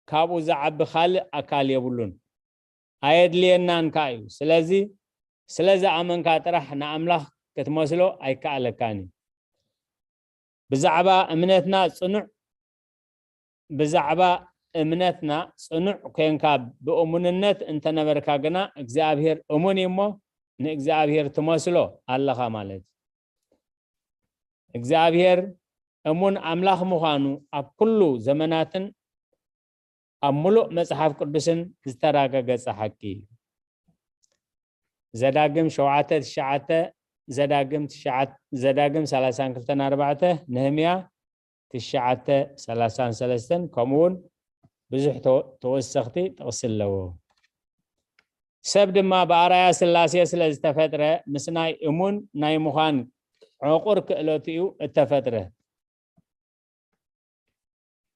ካብኡ ዝዓቢ ካልእ ኣካል የብሉን። ኣየድልየናን ከኣ እዩ። ስለዚ ስለ ዝኣመንካ ጥራሕ ንኣምላኽ ክትመስሎ ኣይከኣለካን እዩ። ብዛዕባ እምነትና ጽኑዕ ብዛዕባ እምነትና ጽኑዕ ኮንካ ብእሙንነት እንተነበርካ ግና እግዚኣብሔር እሙን እዩ እሞ ንእግዚኣብሔር ትመስሎ ኣለኻ ማለት እዩ። እግዚኣብሔር እሙን ኣምላኽ ምዃኑ ኣብ ኩሉ ዘመናትን ኣብ ምሉእ መጽሓፍ ቅዱስን ዝተራገገጸ ሓቂ እዩ። ዘዳግም ሸውዓተ ትሽዓተ፣ ዘዳግም ትሽዓተ፣ ዘዳግም ሰላሳን ክልተን ኣርባዕተ፣ ነህምያ ትሽዓተ ሰላሳን ሰለስተን፣ ከምኡ እውን ብዙሕ ተወ-፣ ተወሰኽቲ ጥቕሲ ኣለዎ። ሰብ ድማ ብኣርኣያ ስላሴ ስለ ዝተፈጥረ ምስ ናይ እሙን ናይ ምዃን ዕቑር ክእለቱ እዩ እተፈጥረ።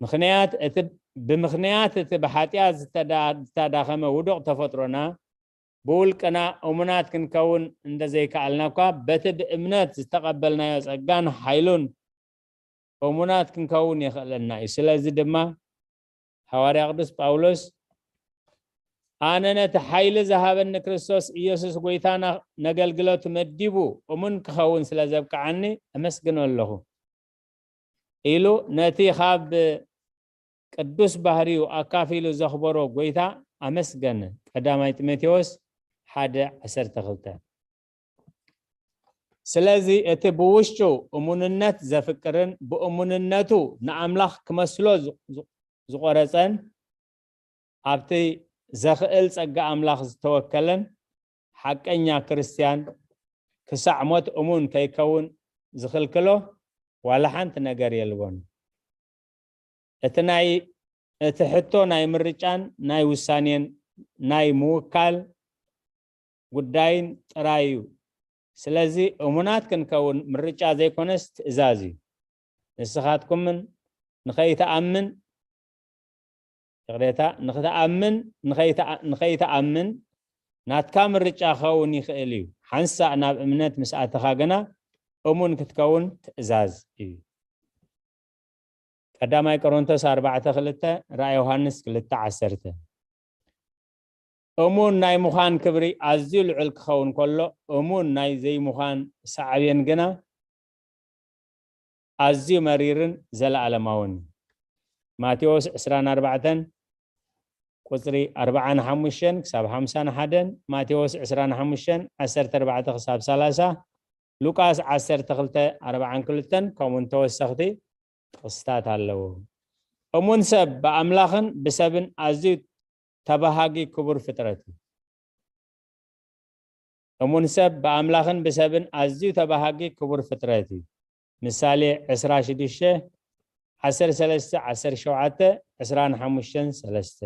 ምኽንያት እቲ፣ ብምኽንያት እቲ ብሓጢኣት ዝተዳ-፣ ዝተዳኸመ ውዱቕ ተፈጥሮና ብውልቅና እሙናት ክንከውን እንተዘይከኣልና እኳ በቲ ብእምነት ዝተቐበልናዮ ጸጋን ሓይሉን እሙናት ክንከውን የኽእለና እዩ። ስለዚ ድማ ሃዋርያ ቅዱስ ጳውሎስ ኣነ ነቲ ሓይሊ ዝሃበኒ ክርስቶስ ኢየሱስ ጎይታና ነገልግለቱ መዲቡ እሙን ክኸውን ስለ ዘብቅዓኒ እመስግኖ ኣለኹ ኢሉ ነቲ ካብ ቅዱስ ባህሪኡ ኣካፊሉ ዘኽበሮ ጎይታ ኣመስገነ። ቀዳማይ ጢሞቴዎስ ሓደ ዓሰርተ ክልተ። ስለዚ እቲ ብውሽጡ እሙንነት ዘፍቅርን ብእሙንነቱ ንኣምላኽ ክመስሎ ዝ-፣ ዝ-፣ ዝቖረጸን ኣብቲ ዘኽእል ጸጋ ኣምላኽ ዝተወከለን ሓቀኛ ክርስትያን ክሳዕ ሞት እሙን ከይከውን ዝኽልክሎ ዋላ ሓንቲ ነገር የልቦን። እቲ ናይ፣ እቲ ሕቶ ናይ ምርጫን ናይ ውሳኔን ናይ ምውካል ጉዳይን ጥራይ እዩ። ስለዚ እሙናት ክንከውን ምርጫ ዘይኮነስ ትእዛዝ እዩ። ንስኻትኩምን ንኸይትኣምን፣ ይቕሬታ፣ ንኽትኣምን፣ ንኸይትኣ-፣ ንኸይትኣምን ናትካ ምርጫ ክኸውን ይኽእል እዩ። ሓንሳእ ናብ እምነት ምስ ኣተኻ ግና እሙን ክትከውን ትእዛዝ እዩ። ቀዳማይ ቆሮንቶስ ኣርባዕተ ክልተ፣ ራእይ ዮሃንስ ክልተ ዓሰርተ። እሙን ናይ ምዃን ክብሪ ኣዝዩ ልዑል ክኸውን ከሎ፣ እሙን ናይ ዘይምዃን ሳዕቤን ግና ኣዝዩ መሪርን ዘለኣለማውን እዩ። ማቴዎስ ዕስራን ኣርባዕተን ቁጽሪ ኣርባዓን ሓሙሽተን ክሳብ ሓምሳን ሓደን፣ ማቴዎስ ዕስራን ሓሙሽተን ዓሰርተ ኣርባዕተ ክሳብ ሰላሳ፣ ሉቃስ ዓሰርተ ክልተ ኣርባዓን ክልተን፣ ከምኡውን ተወሰኽቲ ጥቕስታት ኣለዉ። እሙን ሰብ ብኣምላኽን ብሰብን ኣዝዩ ተባሃጊ ክቡር ፍጥረት እዩ። እሙን ሰብ ብኣምላኽን ብሰብን ኣዝዩ ተባሃጊ ክቡር ፍጥረት እዩ። ምሳሌ ዕስራ ሽዱሽተ፣ ዓሰርተ ሰለስተ፣ ዓሰርተ ሸውዓተ፣ ዕስራን ሓሙሽተን፣ ሰለስተ።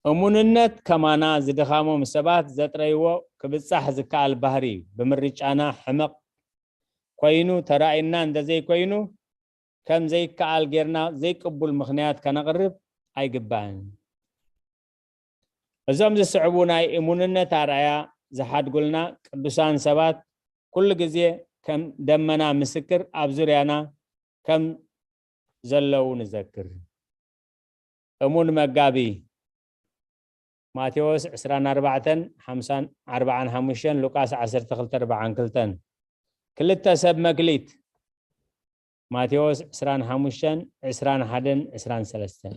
እሙንነት ከማና ዝድኻሞም ሰባት ዘጥረይዎ ክብጻሕ ዝከኣል ባህሪ እዩ። ብምርጫና ሕመቕ ኮይኑ ተራእዩና እንተዘይኮይኑ፣ ከም ዘይከኣል ጌርና ዘይቅቡል ምኽንያት ከነቕርብ ኣይግባእን። እዞም ዝስዕቡ ናይ እሙንነት ኣርኣያ ዝሓድጉልና ቅዱሳን ሰባት ኩሉ ግዜ ከም ደመና ምስክር ኣብ ዙርያና ከም ዘለዉ ንዘክር። እሙን መጋቢ ማቴዎስ ዕስራን ኣርባዕተን ሓምሳን ኣርባዓን ሓሙሽተን፣ ሉቃስ ዓሰርተ ክልተ ኣርባዓን ክልተን። ክልተ ሰብ መክሊት ማቴዎስ ዕስራን ሓሙሽተን፣ ዕስራን ሓደን፣ ዕስራን ሰለስተን።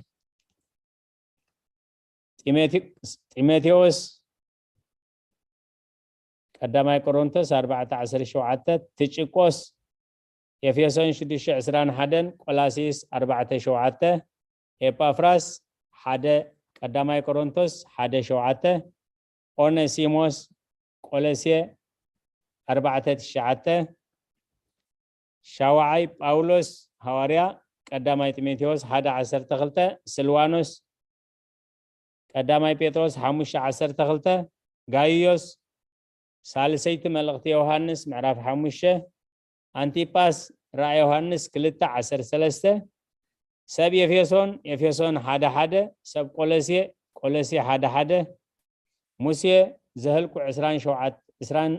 ጢሞቴ-፣ ጢሞቴዎስ ቀዳማይ ቆሮንቶስ ኣርባዕተ ዓሰርተ ሸውዓተ፣ ቲቂቆስ ኤፌሶን ሽዱሽተ ዕስራን ሓደን፣ ቆላሲስ ኣርባዕተ ሸውዓተ፣ ኤጳፍራስ ሓደ ቀዳማይ ቆሮንቶስ ሓደ ሸውዓተ፣ ኦነሲሞስ ቆሎሴ ኣርባዕተ ትሽዓተ፣ ሻውዓይ ጳውሎስ ሃዋርያ ቀዳማይ ጢሞቴዎስ ሓደ ዓሰርተ ክልተ፣ ስልዋኖስ ቀዳማይ ጴጥሮስ ሓሙሽተ ዓሰርተ ክልተ፣ ጋይዮስ ሳልሰይቲ መልእኽቲ ዮሃንስ ምዕራፍ ሓሙሽተ፣ ኣንቲጳስ ራእይ ዮሃንስ ክልተ ዓሰርተ ሰለስተ፣ ሰብ ኤፌሶን፣ ኤፌሶን ሓደ ሓደ፣ ሰብ ቆሎሴ፣ ቆሎሴ ሓደ ሓደ፣ ሙሴ ዘህልቁ ዕስራን ሸውዓተ፣ ዕስራን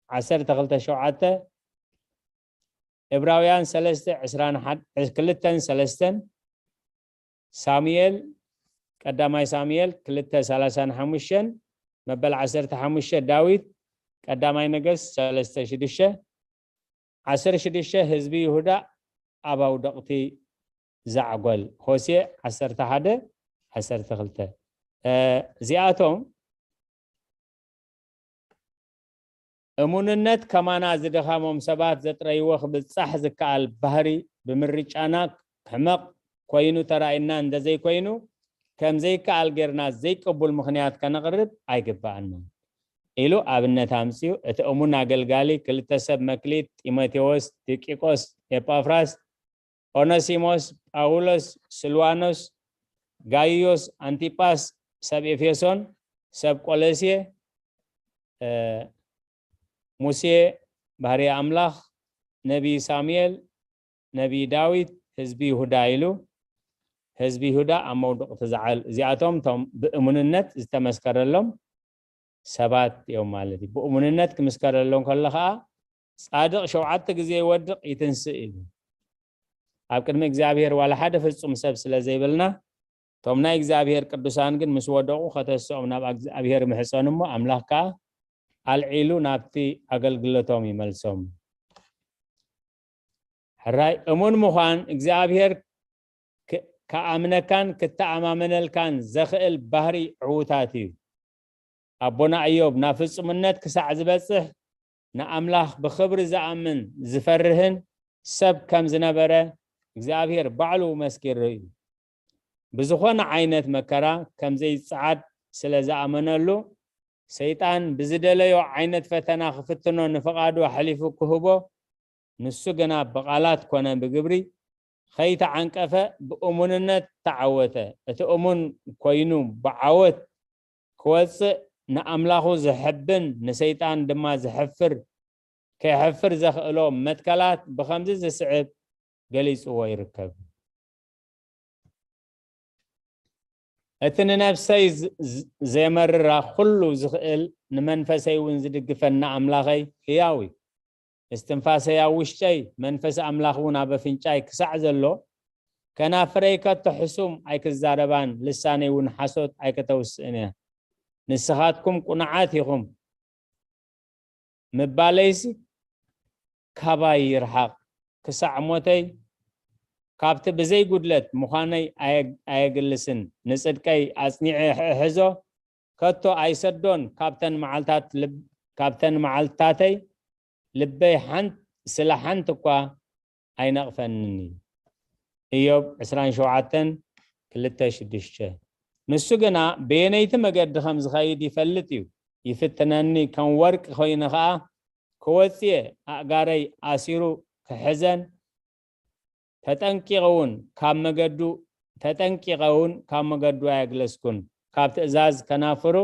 ዓሰርተ ክልተ ሸውዓተ፣ ዕብራውያን ሰለስተ ዕስራን ሓደ፣ ክልተን ሰለስተን፣ ሳሙኤል ቀዳማይ ሳሙኤል ክልተ ሰላሳን ሓሙሽተን፣ መበል ዓሰርተ ሓሙሽተ ዳዊት ቀዳማይ ነገስት ሰለስተ ሽዱሽተ፣ ዓሰርተ ሽዱሽተ ህዝቢ ይሁዳ ኣብ ኣውደቕቲ ዛዕጎል ሆሴ ዓሰርተ ሓደ ዓሰርተ ክልተ። እዚኣቶም እሙንነት ከማና ዝደኻሞም ሰባት ዘጥረይዎ ክብጻሕ ዝከኣል ባህሪ ብምርጫና ሕመቕ ኮይኑ ተራእይና እንተዘይኮይኑ ከም ዘይከኣል ጌርና ዘይቅቡል ምኽንያት ከነቕርብ ኣይግባኣና ኢሉ ኣብነት ኣምጽኡ። እቲ እሙን ኣገልጋሊ ክልተ ሰብ መክሊት፣ ጢሞቴዎስ፣ ቲቂቆስ፣ ኤጳፍራስ፣ ኦነሲሞስ፣ ጳውሎስ፣ ስልዋኖስ፣ ጋይዮስ፣ ኣንቲጳስ፣ ሰብ ኤፌሶን፣ ሰብ ቆሎሴ፣ ሙሴ፣ ባህርያ ኣምላኽ፣ ነቢይ ሳሙኤል፣ ነቢይ ዳዊት፣ ህዝቢ ይሁዳ ኢሉ ህዝቢ ይሁዳ ኣብ መውደቕ ተዘዓል። እዚኣቶም እቶም ብእሙንነት ዝተመስከረሎም ሰባት እዮም ማለት እዩ። ብእሙንነት ክምስከረሎም ከሎ ከዓ ጻድቕ ሸውዓተ ግዜ ይወድቕ ይትንስእ እዩ። ኣብ ቅድሚ እግዚኣብሔር ዋላ ሓደ ፍጹም ሰብ ስለ ዘይብልና እቶም ናይ እግዚኣብሔር ቅዱሳን ግን ምስ ወደቑ ከተስኦም ናብ እግዚኣብሔር ምሕጸኑ እሞ ኣምላኽ ከዓ ኣልዒሉ ናብቲ ኣገልግሎቶም ይመልሶም። ሕራይ እሙን ምዃን እግዚኣብሔር ከኣምነካን ክተኣማመነልካን ዘኽእል ባህሪ ዕዉታት እዩ። ኣቦና እዮብ ናብ ፍጹምነት ክሳዕ ዝበጽሕ ንኣምላኽ ብኽብሪ ዝኣምን ዝፈርህን ሰብ ከም ዝነበረ እግዚኣብሔር ባዕሉ መስኪሩ እዩ። ብዝኾነ ዓይነት መከራ ከም ዘይጸዓድ ስለ ዝኣመነሉ ሰይጣን ብዝደለዮ ዓይነት ፈተና ክፍትኖ ንፍቓዱ ኣሕሊፉ ክህቦ ንሱ ግና ብቓላት ኮነ ብግብሪ ኸይተዓንቀፈ ብእሙንነት ተዓወተ። እቲ እሙን ኮይኑ ብዓወት ክወፅእ ንኣምላኹ ዘሕብን ንሰይጣን ድማ ዘሕፍር ከየሕፍር ዘኽእሎ መትከላት ብኸምዚ ዝስዕብ ገሊፅዎ ይርከብ። እቲ ንነፍሰይ ዘየመርራ ኩሉ ዝኽእል ንመንፈሰይ እውን ዝድግፈና ኣምላኸይ ህያው እዩ። እስትንፋሰይ ኣብ ውሽጠይ መንፈስ ኣምላኽ እውን ኣብ ኣፍንጫይ ክሳዕ ዘሎ ከናፍረይ ከቶ ሕሱም ኣይክዛረባን ልሳነይ እውን ሓሶት ኣይከተውስእን እያ። ንስኻትኩም ቁኑዓት ኢኹም ምባለይሲ ካባይ ይርሓቕ። ክሳዕ ሞተይ ካብቲ ብዘይ ጉድለት ምዃነይ ኣየግልስን ንጽድቀይ ኣጽኒዐ እሕዞ ከቶ ኣይሰዶን። ካብተን መዓልታተይ ልበይ ሓንቲ ስለ ሓንቲ እኳ ኣይነቕፈንን እዩ። እዮብ ዕስራን ሸውዓተን ክልተ ሽዱሽተ። ንሱ ግና በየነይቲ መገዲ ከም ዝኸይድ ይፈልጥ እዩ። ይፍትነኒ ከም ወርቂ ኮይኑ ኸኣ ክወጽየ ኣእጋረይ ኣሲሩ ክሕዘን ተጠንቂቐ እውን ካብ መገዱ ተጠንቂቐ እውን ካብ መገዱ ኣየግለስኩን። ካብ ትእዛዝ ከናፍሩ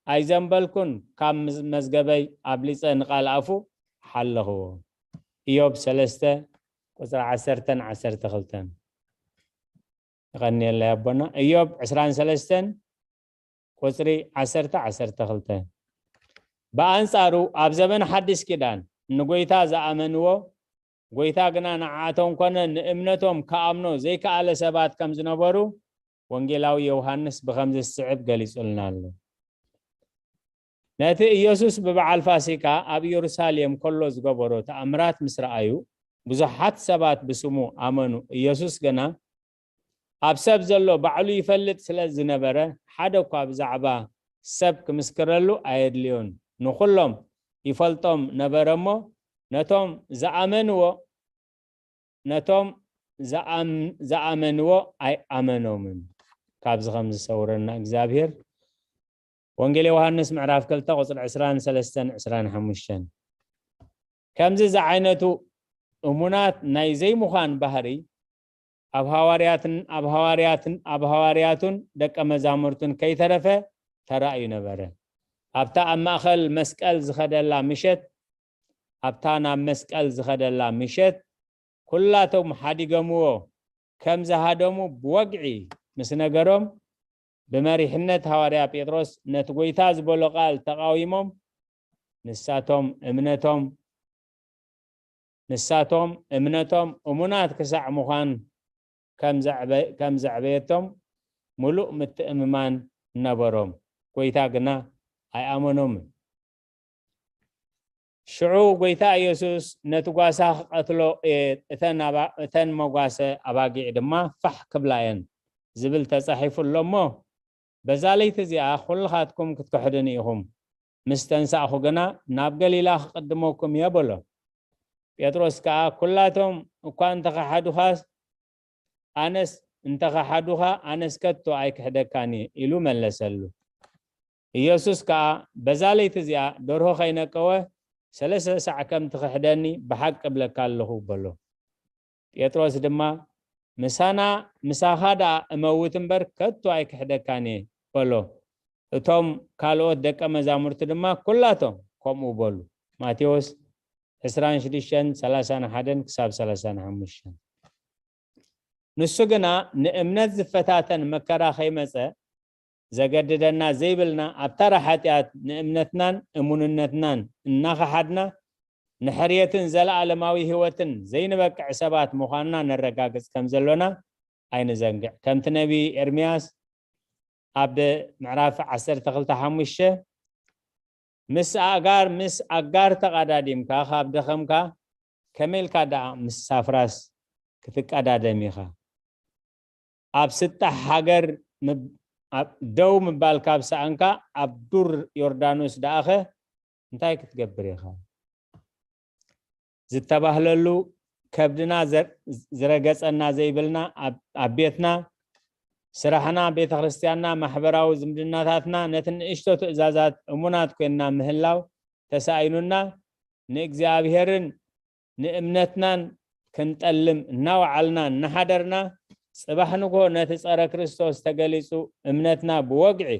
ኣይዘንበልኩን። ካብ መዝገበይ ኣብሊጸ ንቓል ኣፉ ሓለኽዎ። ኢዮብ ሰለስተ ቁፅሪ ዓሰርተን ዓሰርተ ክልተን። የቐንየለይ ኣቦና። ኢዮብ ዕስራን ሰለስተን ቁፅሪ ዓሰርተ ዓሰርተ ክልተ። ብኣንጻሩ ኣብ ዘመን ሓድሽ ኪዳን ንጎይታ ዝኣመንዎ ጎይታ ግና ንዓኣቶም ኮነ ንእምነቶም ክኣምኖ ዘይከኣለ ሰባት ከም ዝነበሩ ወንጌላዊ ዮሃንስ ብኸምዚ ዝስዕብ ገሊጹልና ኣሎ። ነቲ ኢየሱስ ብበዓል ፋሲካ ኣብ ኢየሩሳሌም ከሎ ዝገበሮ ተኣምራት ምስ ረኣዩ ብዙሓት ሰባት ብስሙ ኣመኑ። ኢየሱስ ግና ኣብ ሰብ ዘሎ ባዕሉ ይፈልጥ ስለ ዝነበረ ሓደ እኳ ብዛዕባ ሰብ ክምስክረሉ ኣየድልዮን። ንኹሎም ይፈልጦም ነበረ እሞ ነቶም ዝኣመንዎ ነቶም ዝኣመንዎ ኣይኣመኖምን። ካብዚ ከም ዝሰውረና እግዚኣብሔር። ወንጌል ዮሃንስ ምዕራፍ ክልተ ቁፅሪ ዕስራን ሰለስተን ዕስራን ሓሙሽተን። ከምዚ ዝዓይነቱ እሙናት ናይ ዘይምዃን ባህሪ ኣብ ሃዋርያትን ኣብ ሃዋርያትን ኣብ ሃዋርያቱን ደቀ መዛሙርቱን ከይተረፈ ተራእዩ ነበረ። ኣብታ ኣብ ማእኸል መስቀል ዝኸደላ ምሸት፣ ኣብታ ናብ መስቀል ዝኸደላ ምሸት፣ ኩላቶም ሓዲገምዎ ከም ዝሃደሙ ብወግዒ ምስ ነገሮም፣ ብመሪሕነት ሃዋርያ ጴጥሮስ ነቲ ጐይታ ዝበሎ ቃል ተቓዊሞም፣ ንሳቶም እምነቶም ንሳቶም እምነቶም እሙናት ክሳዕ ምዃን ከም ዘዕበ-፣ ከም ዘዕበየቶም ምሉእ ምትእምማን ነበሮም። ጐይታ ግና ኣይኣመኖምን። ሽዑ ጐይታ ኢየሱስ፣ "ነቲ ጓሳ ክቐትሎ እየ፣ እተን ኣባ-፣ እተን መጓሰ ኣባጊዕ ድማ ፋሕ ክብላ እየን" ዝብል ተጻሒፉ ኣሎ እሞ፣ በዛ ለይቲ እዚኣ ኹልኻትኩም ክትክሕዱኒ ኢኹም። ምስ ተንሳእኹ ግና ናብ ገሊላ ክቕድመኩም እየ በሎ። ጴጥሮስ ከኣ፣ "ኩላቶም እኳ እንተኸሓዱኻስ፣ ኣነስ እንተኸሓዱኻ፣ ኣነስ ከቶ ኣይክሕደካን እየ" ኢሉ መለሰሉ። ኢየሱስ ከኣ፣ "በዛ ለይቲ እዚኣ ደርሆ ከይነቀወ ሰለስተ ሳዕ ከም ትኽሕደኒ ብሓቂ እብለካ ኣለኹ" በሎ። ጴጥሮስ ድማ፣ "ምሳና፣ ምሳኻ ደኣ እመውት እምበር ከቶ ኣይክሕደካን እየ" በሎ። እቶም ካልኦት ደቀ መዛሙርቲ ድማ ኩላቶም ከምኡ በሉ። ማቴዎስ ዕስራን ሽዱሽተን፣ ሰላሳን ሓደን ክሳብ ሰላሳን ሓሙሽተን። ንሱ ግና ንእምነት ዝፈታተን መከራ ከይመጸ ዘገድደና ዘይብልና፣ ኣብ ተራ ሓጢኣት ንእምነትናን እሙንነትናን እናኸሓድና፣ ንሕርየትን ዘለኣለማዊ ህይወትን ዘይንበቅዕ ሰባት ምዃንና ነረጋግጽ ከም ዘሎና ኣይንዘንግዕ። ከምቲ ነቢ ኤርምያስ ኣብ ምዕራፍ ዓሰርተ ክልተ ሓሙሽተ፣ "ምስ ኣጋር፣ ምስ ኣጋር ተቓዳዲምካ ካብ ደኸምካ፣ ከመይ ኢልካ ደኣ ምስ ሳፍራስ ክትቀዳደም ኢኻ? ኣብ ስጣሕ ሃገር ምብ-፣ ኣብ ደው ምባል ካብ ሰኣንካ፣ ኣብ ዱር ዮርዳኖስ ደኣኸ እንታይ ክትገብር ኢኻ?" ዝተባህለሉ፣ ከብድና ዘ-፣ ዝረገጸና ዘይብልና፣ ኣብ፣ ኣብ ቤትና፣ ስራሕና፣ ቤተ ክርስቲያንና፣ ማሕበራዊ ዝምድናታትና፣ ነቲ ንእሽቶ ትእዛዛት እሙናት ኮይንና ምህላው ተሳኢኑና፣ ንእግዚኣብሔርን ንእምነትናን ክንጠልም እናወዓልና እናሓደርና፣ ጽባሕ ንግሆ ነቲ ጸረ ክርስቶስ ተገሊጹ እምነትና ብወግዒ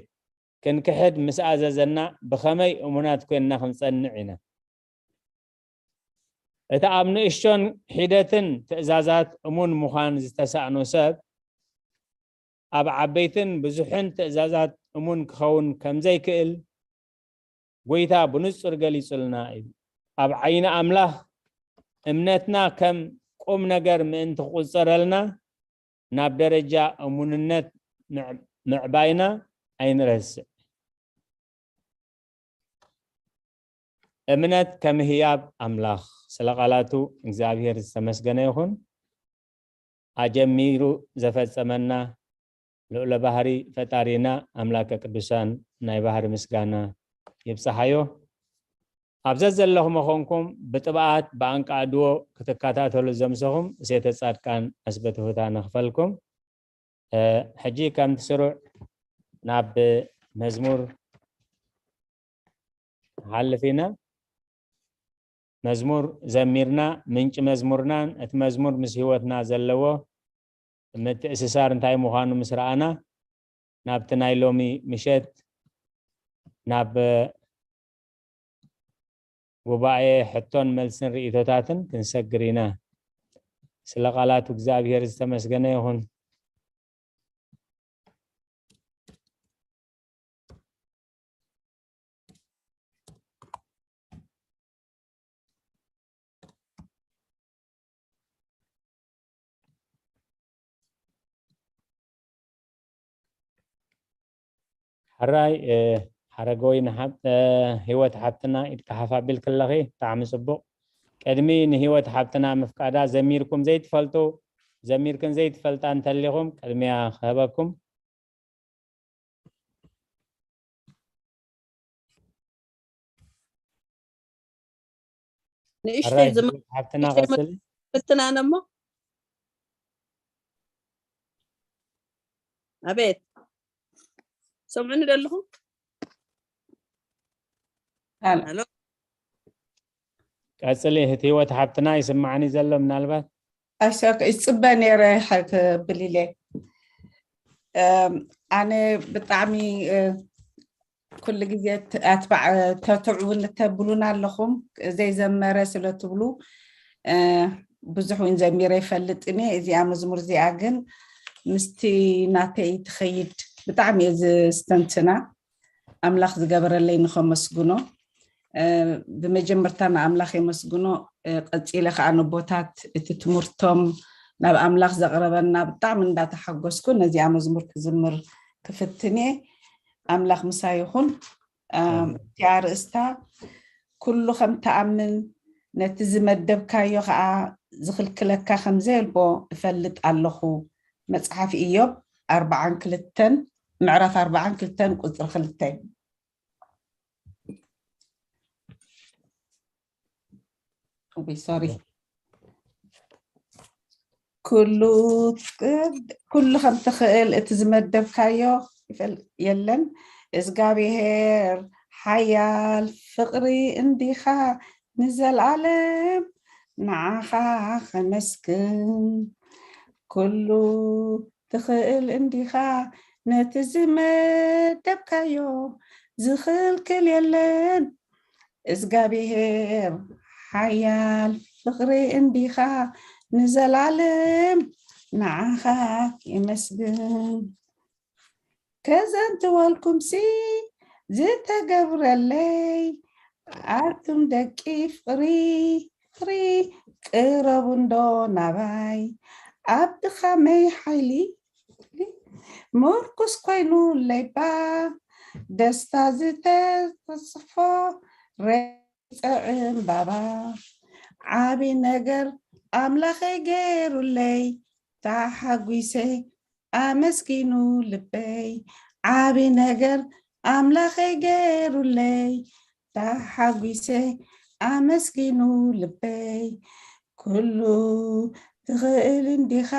ክንክሕድ ምስ ኣዘዘና፣ ብኸመይ እሙናት ኮይንና ክንጸንዕ ኢና? እቲ ኣብ ንእሽቶን ሒደትን ትእዛዛት እሙን ምዃን ዝተሳእኖ ሰብ፣ ኣብ ዓበይትን ብዙሕን ትእዛዛት እሙን ክኸውን ከም ዘይክእል፣ ጐይታ ብንጹር ገሊጹልና እዩ። ኣብ ዓይኒ ኣምላኽ እምነትና ከም ቁም ነገር ምእንቲ ክቑጸረልና፣ ናብ ደረጃ እሙንነት ምዕ-፣ ምዕባይና ኣይንረስዕ። እምነት ከም ህያብ ኣምላኽ። ስለ ቃላቱ እግዚኣብሔር ዝተመስገነ ይኹን። ኣጀሚሩ ዘፈጸመና ልዑለ ባህሪ ፈጣሪና ኣምላከ ቅዱሳን ናይ ባህሪ ምስጋና ይብጽሓዮ። ኣብ ዘዘለኹም መኾንኩም ብጥብኣት ብኣንቃድዎ ክትከታተሉ ዘምሰኹም እሴተ ጻድቃን ኣስበትሁታ ነኽፈልኩም። እ፣ ሕጂ ከምቲ ስሩዕ ናብ መዝሙር ንሓልፍ ኢና። መዝሙር ዘሚርና፣ ምንጪ መዝሙርናን እቲ መዝሙር ምስ ህይወትና ዘለዎ ምትእስሳር እንታይ ምዃኑ ምስ ረኣና፣ ናብቲ ናይ ሎሚ ምሸት ናብ ጉባኤ ሕቶን መልስን ርእይቶታትን ክንሰግር ኢና። ስለ ቃላቱ እግዚኣብሔር ዝተመስገነ ይኹን። ሕራይ፣ እ፣ ሓረገወይኒ ሓብ-፣ እ፣ ህይወት ሓብትና ኢድካ ሓፍ ኣቢልኪ ኣለኺ፣ ብጣዕሚ ጽቡቕ። ቅድሚ ንህይወት ሓብትና ምፍቃዳ ዘሚርኩም ዘይትፈልጡ፣ ዘሚርክን ዘይትፈልጣ እንተሊኹም ቅድሚያ ክህበኩም። ንእሽተይ ሕራይ ዝማ-፣ ህይወት ሓብትና ንእሽተይ ቀጽሊ። ፍትናነ እሞ። ኣቤት። ሰምዑኒ ዶ ኣለኹም? ሄሎ። ሄሎ። ቀጽሊ፣ እቲ ህይወት ሓብትና ይስማዓኒ ዘሎ ምናልባት። ኣሰ-፣ ይጽበ ነይረ፣ ሓ-፣ ክብል ኢለ። እም፣ ኣነ ብጣዕሚ፣ እ፣ ኩሉ ግዜ ኣትባዕ ተትዕውን ተብሉና ኣለኹም። ዘይዘመረ ስለ ትብሉ ብዙሕ እውን ዘሚረ ይፈልጥን እየ። እዚኣ መዝሙር እዚኣ ግን ምስቲ ናተይ ትኸይድ። ብጣዕሚ እየ ዝስተንትና። ኣምላኽ ዝገበረለይ ንኸመስግኖ። ብመጀመርታ ንኣምላኽ የመስግኖ። ቀፂለ ከዓ ነቦታት እቲ ትምህርቶም ናብ ኣምላኽ ዘቕረበና ብጣዕሚ እንዳተሓጎስኩ ነዚኣ መዝሙር ክዝምር ክፍትን እየ። ኣምላኽ ምሳ ይኹን። እቲኣ ርእስታ ኩሉ ከም ተኣምን ነቲ ዝመደብካዮ ከዓ ዝኽልክለካ ከም ዘየልቦ እፈልጥ ኣለኹ። መፅሓፍ ኢዮብ ኣርባዓን ክልተን ምዕራፍ ኣርባዓን ክልተን ቁፅሪ ክልተ። ሶሪ ኩሉ ኩሉ ከም ትኽእል እቲ ዝመደብካዮ የለን። እግዚኣብሔር ሓያል ፍቕሪ እንዲኻ ንዘለዓለም ንዓኻ ከመስግን ኩሉ ትኽእል እንዲኻ ነቲ ዝመደብካዮ ዝኽልክል የለን። እግዚኣብሔር ሓያል ፍቕሪ እንዲኻ ንዘላለም ንዓኻ ይመስግን። ከዘንትወልኩምሲ ዝተገብረለይ ኣቱም ደቂ ፍቕሪ ፍቕሪ ቅረቡ እንዶ ናባይ ኣብ ድኻመይ ሓይሊ ምርኩስ ኮይኑ ለይባ ደስታ ዝተጽፎ ረጸ ዕምባባ ዓቢ ነገር ኣምላኸይ ገይሩለይ ታሓጒሰ ኣመስጊኑ ልበይ ዓቢ ነገር ኣምላኸይ ገይሩለይ ታሓጒሰ ኣመስጊኑ ልበይ ኩሉ ትኽእል እንዲኻ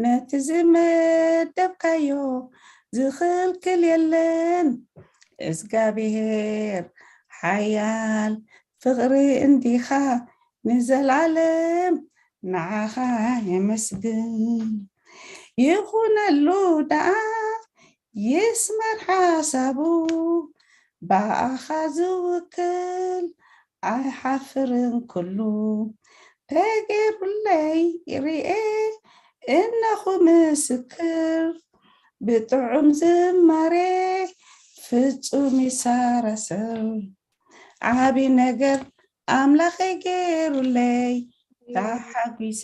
ነቲ ዝመደብካዮ ዝኽልክል የለን እግዚኣብሔር ሓያል ፍቕሪ እንዲኻ ንዘላለም ንዓኻ የመስግን ይኹነሉ ደኣ ይስመር ሓሳቡ ብኣኻ ዝውክል ኣይሓፍርን ኩሉ ተገይሩለይ ርኤ እነኹ ምስክር ብጥዑም ዝማሬ ፍጹም ይሰራሰር ዓቢ ነገር ኣምላኸይ ገይሩለይ ታሓጒሰ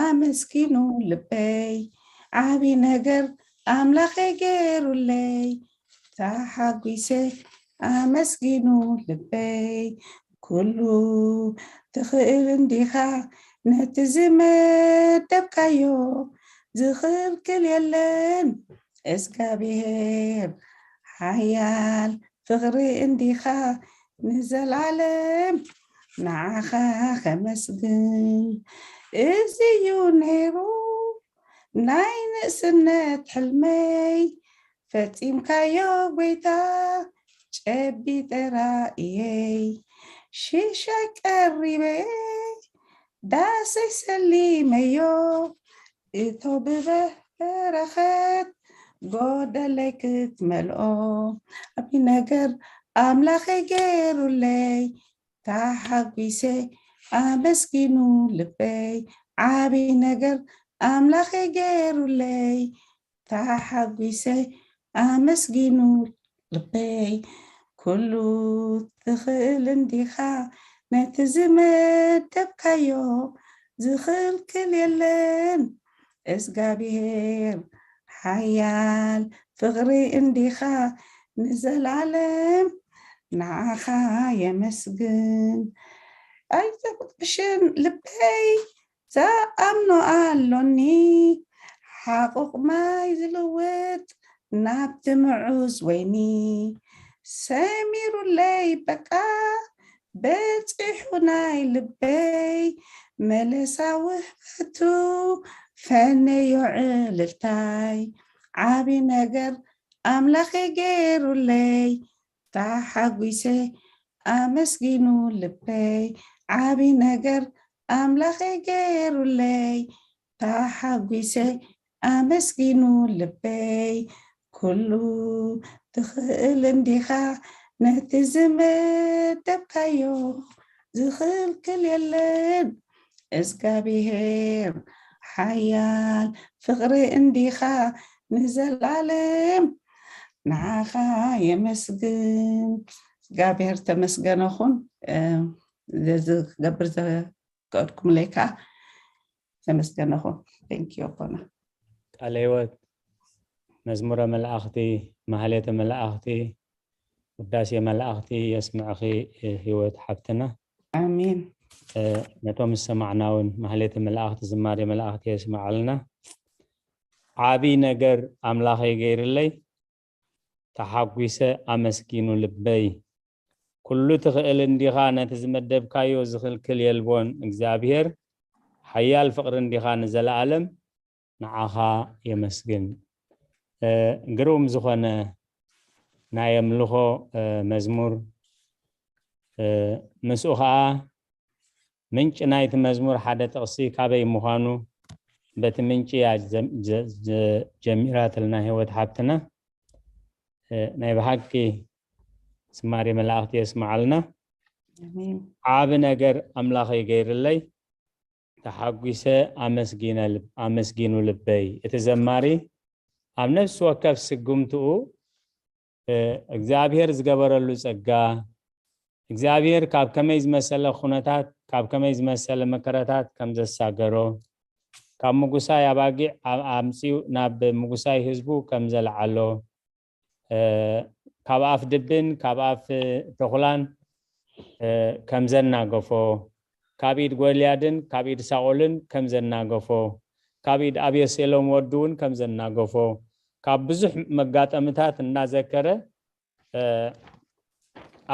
ኣመስጊኑ ልበይ ዓቢ ነገር ኣምላኸይ ገይሩለይ ታሓጒሰ ኣመስጊኑ ልበይ ኩሉ ትኽእል እንዲኻ ነቲ ዝመደብካዮ ዝኽልክል የለን እግዚኣብሔር ሓያል ፍቕሪ እንዲኻ ንዘላለም ንዓኻ ከመስግን እዚ እዩ ነይሩ ናይ ንእስነት ሕልመይ ፈጺምካዮ ጎይታ ጨቢጠ ራእየይ ሽሻይ ቀሪበ ዳሰይ ሰሊመዮ እቶ ብበረኸት ጎደለይ ክትመልኦ ዓቢ ነገር ኣምላኸይ ገይሩለይ ታሓጒሰ ኣመስጊኑ ልበይ ዓቢ ነገር ኣምላኸይ ገይሩለይ ታሓጒሰ ኣመስጊኑ ልበይ ኩሉ ትኽእል እንዲኻ ነቲ ዝመደብካዮ ዝኽልክል የለን እግዚኣብሔር ሓያል ፍቕሪ እንዲኻ ንዘላለም ንዓኻ የመስግን ኣይተብጥሽን ልበይ ዝኣምኖ ኣሎኒ ሓቑቕ ማይ ዝልውጥ ናብቲ ምዑዝ ወይኒ ሰሚሩለይ በቃ በጺሑ ናይ ልበይ መለሳ ውህበቱ ፈነዮ ዕልልታይ ዓቢ ነገር ኣምላኸ ገይሩለይ ታሓጒሰ ኣመስጊኑ ልበይ ዓቢ ነገር ኣምላኸ ገይሩለይ ታሓጒሰ ኣመስጊኑ ልበይ ኩሉ ትኽእል እንዲኻ፣ ነቲ ዝመደብካዮ ዝኽልክል የለን። እግዚኣብሔር ሓያል ፍቕሪ እንዲኻ፣ ንዘለዓለም ንዓኻ የመስግን። እግዚኣብሔር ተመስገነ ኹን። እዚ ክገብር ዘፍቀድኩምለይ ከዓ ተመስገነ ኹን። Thank you ኣቦና። ቃለ ህይወት፣ መዝሙረ መላእኽቲ፣ ማህሌተ መላእኽቲ፣ ውዳሴ መላእኽቲ የስምዕኺ ህይወት ሓብትና። ኣሜን። ነቶም ዝሰማዕና እውን ማህሌተ መላእኽቲ፣ ዝማሬ መላእኽቲ የስምዓልና። ዓቢ ነገር ኣምላኸይ ገይርለይ፣ ተሓጒሰ ኣመስጊኑ ልበይ። ኩሉ ትኽእል እንዲኻ፣ ነቲ ዝመደብካዮ ዝኽልክል የልቦን። እግዚኣብሔር ሓያል ፍቕሪ እንዲኻ፣ ንዘለዓለም ንዓኻ የመስግን። ግሩም ዝኾነ ናይ ኣምልኾ መዝሙር፣ ምስኡ ኸዓ ምንጭ ናይቲ መዝሙር ሓደ ጥቕሲ ካበይ ምዃኑ በቲ ምንጭ እያ ጀሚራትልና ህይወት ሓብትና። ናይ ብሓቂ ዝማሬ መላእኽቲ የስምዓልና። ዓቢ ነገር ኣምላኸይ ገይርለይ፣ ተሓጒሰ ኣመስጊኑ ልበይ። እቲ ዘማሪ ኣብ ነፍሲ ወከፍ ስጉምትኡ እግዚኣብሔር ዝገበረሉ ጸጋ፣ እግዚኣብሔር ካብ ከመይ ዝመሰለ ኩነታት፣ ካብ ከመይ ዝመሰለ መከራታት ከም ዘሳገሮ፣ ካብ ምጉሳይ ኣባጊዕ ኣምፅኡ ናብ ምጉሳይ ህዝቡ ከም ዘልዓሎ፣ ካብ ኣፍ ድብን ካብ ኣፍ ተኹላን ከም ዘናገፎ፣ ካብ ኢድ ጎልያድን ካብ ኢድ ሳኦልን ከም ዘናገፎ፣ ካብ ኢድ ኣብየሴሎም ወዱ እውን ከም ዘናገፎ፣ ካብ ብዙሕ መጋጠምታት እናዘከረ፣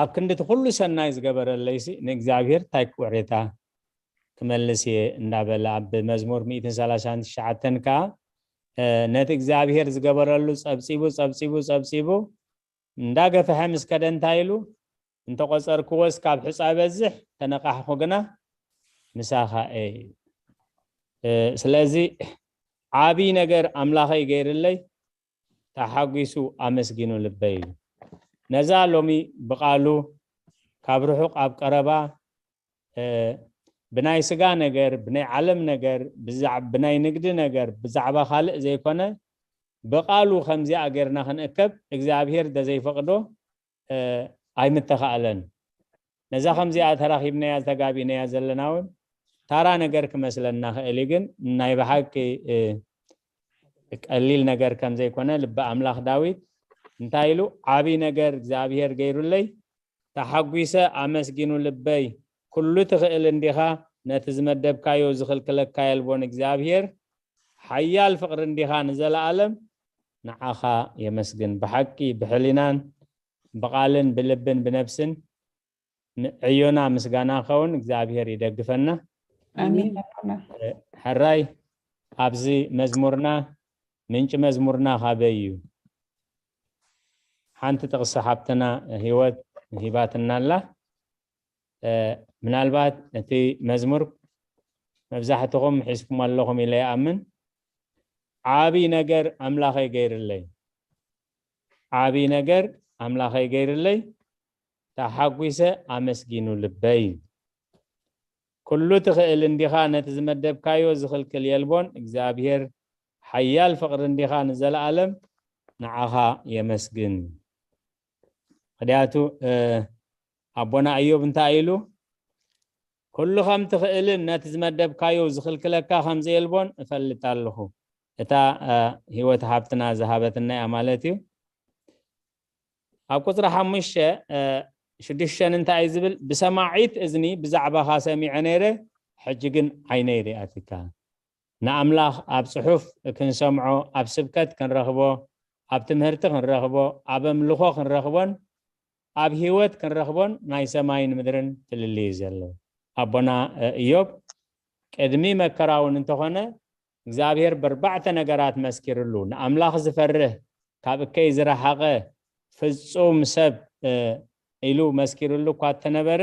ኣብ ክንዲ እቲ ኩሉ ሰናይ ዝገበረለይሲ ንእግዚኣብሔር እንታይ ክውዕሬታ ክመልስ እየ እንዳበለ ኣብ መዝሙር ሚእትን ሰላሳን ትሽዓተን ከዓ ነቲ እግዚኣብሔር ዝገበረሉ ጸብጺቡ ጸብጺቡ ጸብጺቡ እንዳገፍሐ ምስ ከደ እንታይ ኢሉ፣ እንተቆጸርክዎስ ካብ ሑጻ ይበዝሕ፣ ተነቃሕኩ ግና ምሳኻ እየ። ስለዚ ዓቢ ነገር ኣምላኸይ ገይርለይ፣ ተሓጒሱ ኣመስጊኑ ልበይ ኢሉ። ነዛ ሎሚ ብቓሉ ካብ ርሑቕ ኣብ ቀረባ ብናይ ስጋ ነገር፣ ብናይ ዓለም ነገር፣ ብናይ ንግዲ ነገር፣ ብዛዕባ ካልእ ዘይኮነ ብቓሉ ከምዚኣ ጌርና ክንእከብ እግዚኣብሔር ደዘይፈቕዶ ኣይምተኻእለን። ነዛ ከምዚኣ ተራኺብናያ ዝተጋቢእናያ ዘለና እውን ታራ ነገር ክመስለና ክእል እዩ፣ ግን ናይ ብሓቂ ቀሊል ነገር ከም ዘይኮነ ልቢ ኣምላኽ ዳዊት እንታይ ኢሉ? ዓብዪ ነገር እግዚኣብሔር ገይሩለይ፣ ተሓጒሰ ኣመስጊኑ ልበይ። ኩሉ ትኽእል እንዲኻ፣ ነቲ ዝመደብካዮ ዝኽልክለካ የልቦን። እግዚኣብሔር ሓያል ፍቕሪ እንዲኻ፣ ንዘለኣለም ንዓኻ የመስግን። ብሓቂ ብሕሊናን ብቓልን ብልብን ብነብስን ዕዮና ምስጋና ከውን እግዚኣብሔር ይደግፈና። ኣሜን ኣቦና። ሕራይ ኣብዚ መዝሙርና ምንጭ መዝሙርና ካበይ እዩ? ሓንቲ ጥቕሲ ሓብትና ህይወት ሂባትና ኣላ። ምናልባት እቲ መዝሙር መብዛሕትኹም ሒዝኩም ኣለኹም ኢለ ይኣምን። ዓብይ ነገር ኣምላኸይ ገይርለይ፣ ዓብይ ነገር ኣምላኸይ ገይርለይ፣ ተሓጒሰ ኣመስጊኑ ልበይ። ኩሉ ትኽእል እንዲኻ፣ ነቲ ዝመደብካዮ ዝኽልክል የልቦን። እግዚኣብሔር ሓያል ፍቕሪ እንዲኻ፣ ንዘለኣለም ንዓኻ የመስግን። ምኽንያቱ ኣቦና እዮብ እንታይ ኢሉ? ኩሉ ከም ትኽእልን ነቲ ዝመደብካዮ ዝኽልክለካ ከም ዘየልቦን እፈልጥ ኣለኹ። እታ ህይወት ሃብትና ዝሃበትና እያ ማለት እዩ። ኣብ ቁፅሪ ሓሙሽተ ሽዱሽተን እንታይ እዩ ዝብል? ብሰማዒት እዝኒ ብዛዕባኻ ሰሚዐ ነይረ፣ ሕጂ ግን ዓይነይ ሪኣትካ። ንኣምላኽ ኣብ ጽሑፍ ክንሰምዖ፣ ኣብ ስብከት ክንረኽቦ፣ ኣብ ትምህርቲ ክንረኽቦ፣ ኣብ ኣምልኾ ክንረኽቦን ኣብ ህይወት ክንረኽቦን ናይ ሰማይን ምድርን ፍልልይ እዩ ዘሎ። ኣቦና እዮብ ቅድሚ መከራ እውን እንተኾነ እግዚኣብሔር በርባዕተ ነገራት መስኪርሉ። ንኣምላኽ ዝፈርህ፣ ካብ እከይ ዝረሓቐ፣ ፍጹም ሰብ ኢሉ መስኪርሉ እኳ እተነበረ፣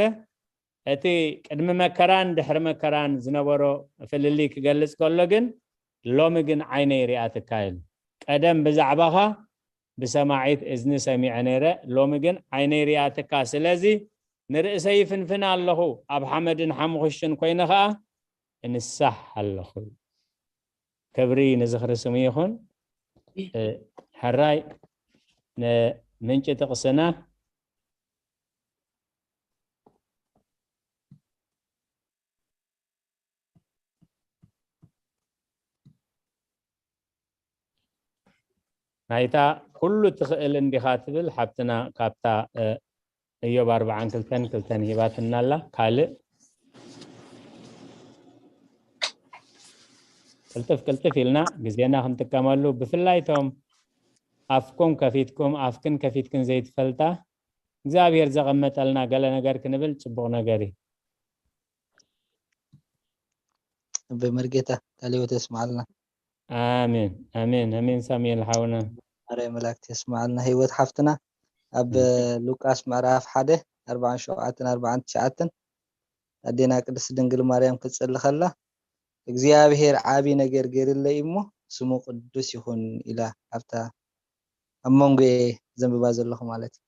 እቲ ቅድሚ መከራን ድሕሪ መከራን ዝነበሮ ፍልልይ ክገልጽ ከሎ ግን፣ ሎሚ ግን ዓይነይ ሪኣትካ ኢሉ። ቀደም ብዛዕባኻ ብሰማዒት እዝኒ ሰሚዐ ነይረ፣ ሎሚ ግን ዓይነይ ሪኣትካ። ስለዚ ንርእሰይ ይፍንፍን ኣለኹ፣ ኣብ ሓመድን ሓሙኽሽን ኮይነ ኸኣ እንሳሕ ኣለኹ። ክብሪ ንዝኽሪ ስሙ ይኹን። እ፣ ሕራይ ንምንጪ ጥቕስና ናይታ ኩሉ ትኽእል እንዲኻ ትብል ሓብትና ካብታ፣ እ፣ እዮብ ኣርብዓን ክልተን ክልተን ሂባትና ኣላ። ካልእ ቅልጥፍ ቅልጥፍ ኢልና ግዜና ክንጥቀመሉ፣ ብፍላይ እቶም ኣፍኩም ከፊትኩም ኣፍክን ከፊትክን ዘይትፈልጣ እግዚኣብሔር ዘቐመጠልና ገለ ነገር ክንብል ጽቡቕ ነገር እዩ። ኣቦይ መርጌታ ቃለ ህይወት የስምዓልና። ኣሜን ኣሜን ኣሜን። ሳሙኤል ሓውና ማርያም መላእክት የስምዓልና። ህይወት ሓፍትና ኣብ ሉቃስ ምዕራፍ ሓደ ኣርባዓን ሸውዓተን ኣርባዓን ትሽዓተን ኣዴና ቅድስት ድንግል ማርያም ክትጽሊ ከላ እግዚኣብሔር ዓቢ ነገር ገይርለይ እሞ ስሙ ቅዱስ ይኹን ኢላ ኣብታ ኣብ መንጎ ዘንብባ ዘለኹ ማለት እዩ።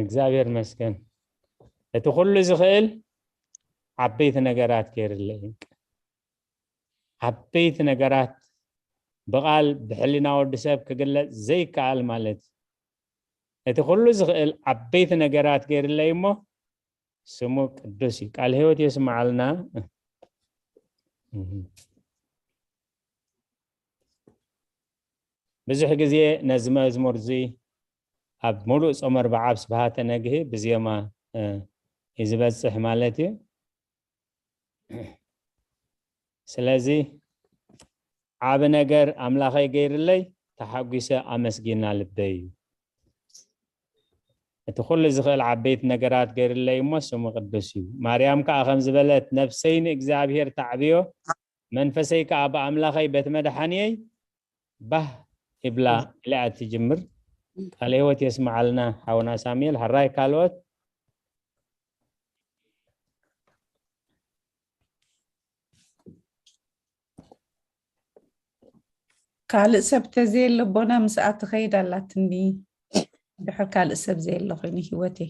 እግዚኣብሔር መስገን። እቲ ኩሉ ዝኽእል ዓበይቲ ነገራት ገይርለይ። ዓበይቲ ነገራት ብቓል ብሕሊና ወዲ ሰብ ክግለጽ ዘይከኣል ማለት እዩ። እቲ ኩሉ ዝኽእል ዓበይቲ ነገራት ገይርለይ እሞ ስሙ ቅዱስ እዩ። ቃል ህይወት የስምዓልና። ብዙሕ ግዜ ነዚ መዝሙር እዚ ኣብ ሙሉእ ጾመ ኣርብዓ ኣብ ስብሃተ ነግሂ ብዜማ፣ እ፣ እዩ ዝበጽሕ ማለት እዩ። ስለዚ ዓቢ ነገር ኣምላኸይ ገይርለይ ተሓጒሰ ኣመስጊና ልበይ እዩ። እቲ ኩሉ ዝኽእል ዓበይቲ ነገራት ገይርለይ እሞ ስሙ ቅዱስ እዩ። ማርያም ከኣ ከም ዝበለት ነፍሰይ ንእግዚኣብሔር ታዕብዮ፣ መንፈሰይ ከኣ ብኣምላኸይ በቲ መድሓንየይ ባህ ይብላ ኢላ እያ ትጅምር። ቃለ ህይወት የስምዓልና ሓውና ሳሙኤል። ሕራይ ካልኦት ካልእ ሰብ ተዘየለ ኣቦና ምስኣ ትኸይድ ኣላትኒ። ድሕር ካልእ ሰብ ዘየለ ኮይኑ ህይወተይ።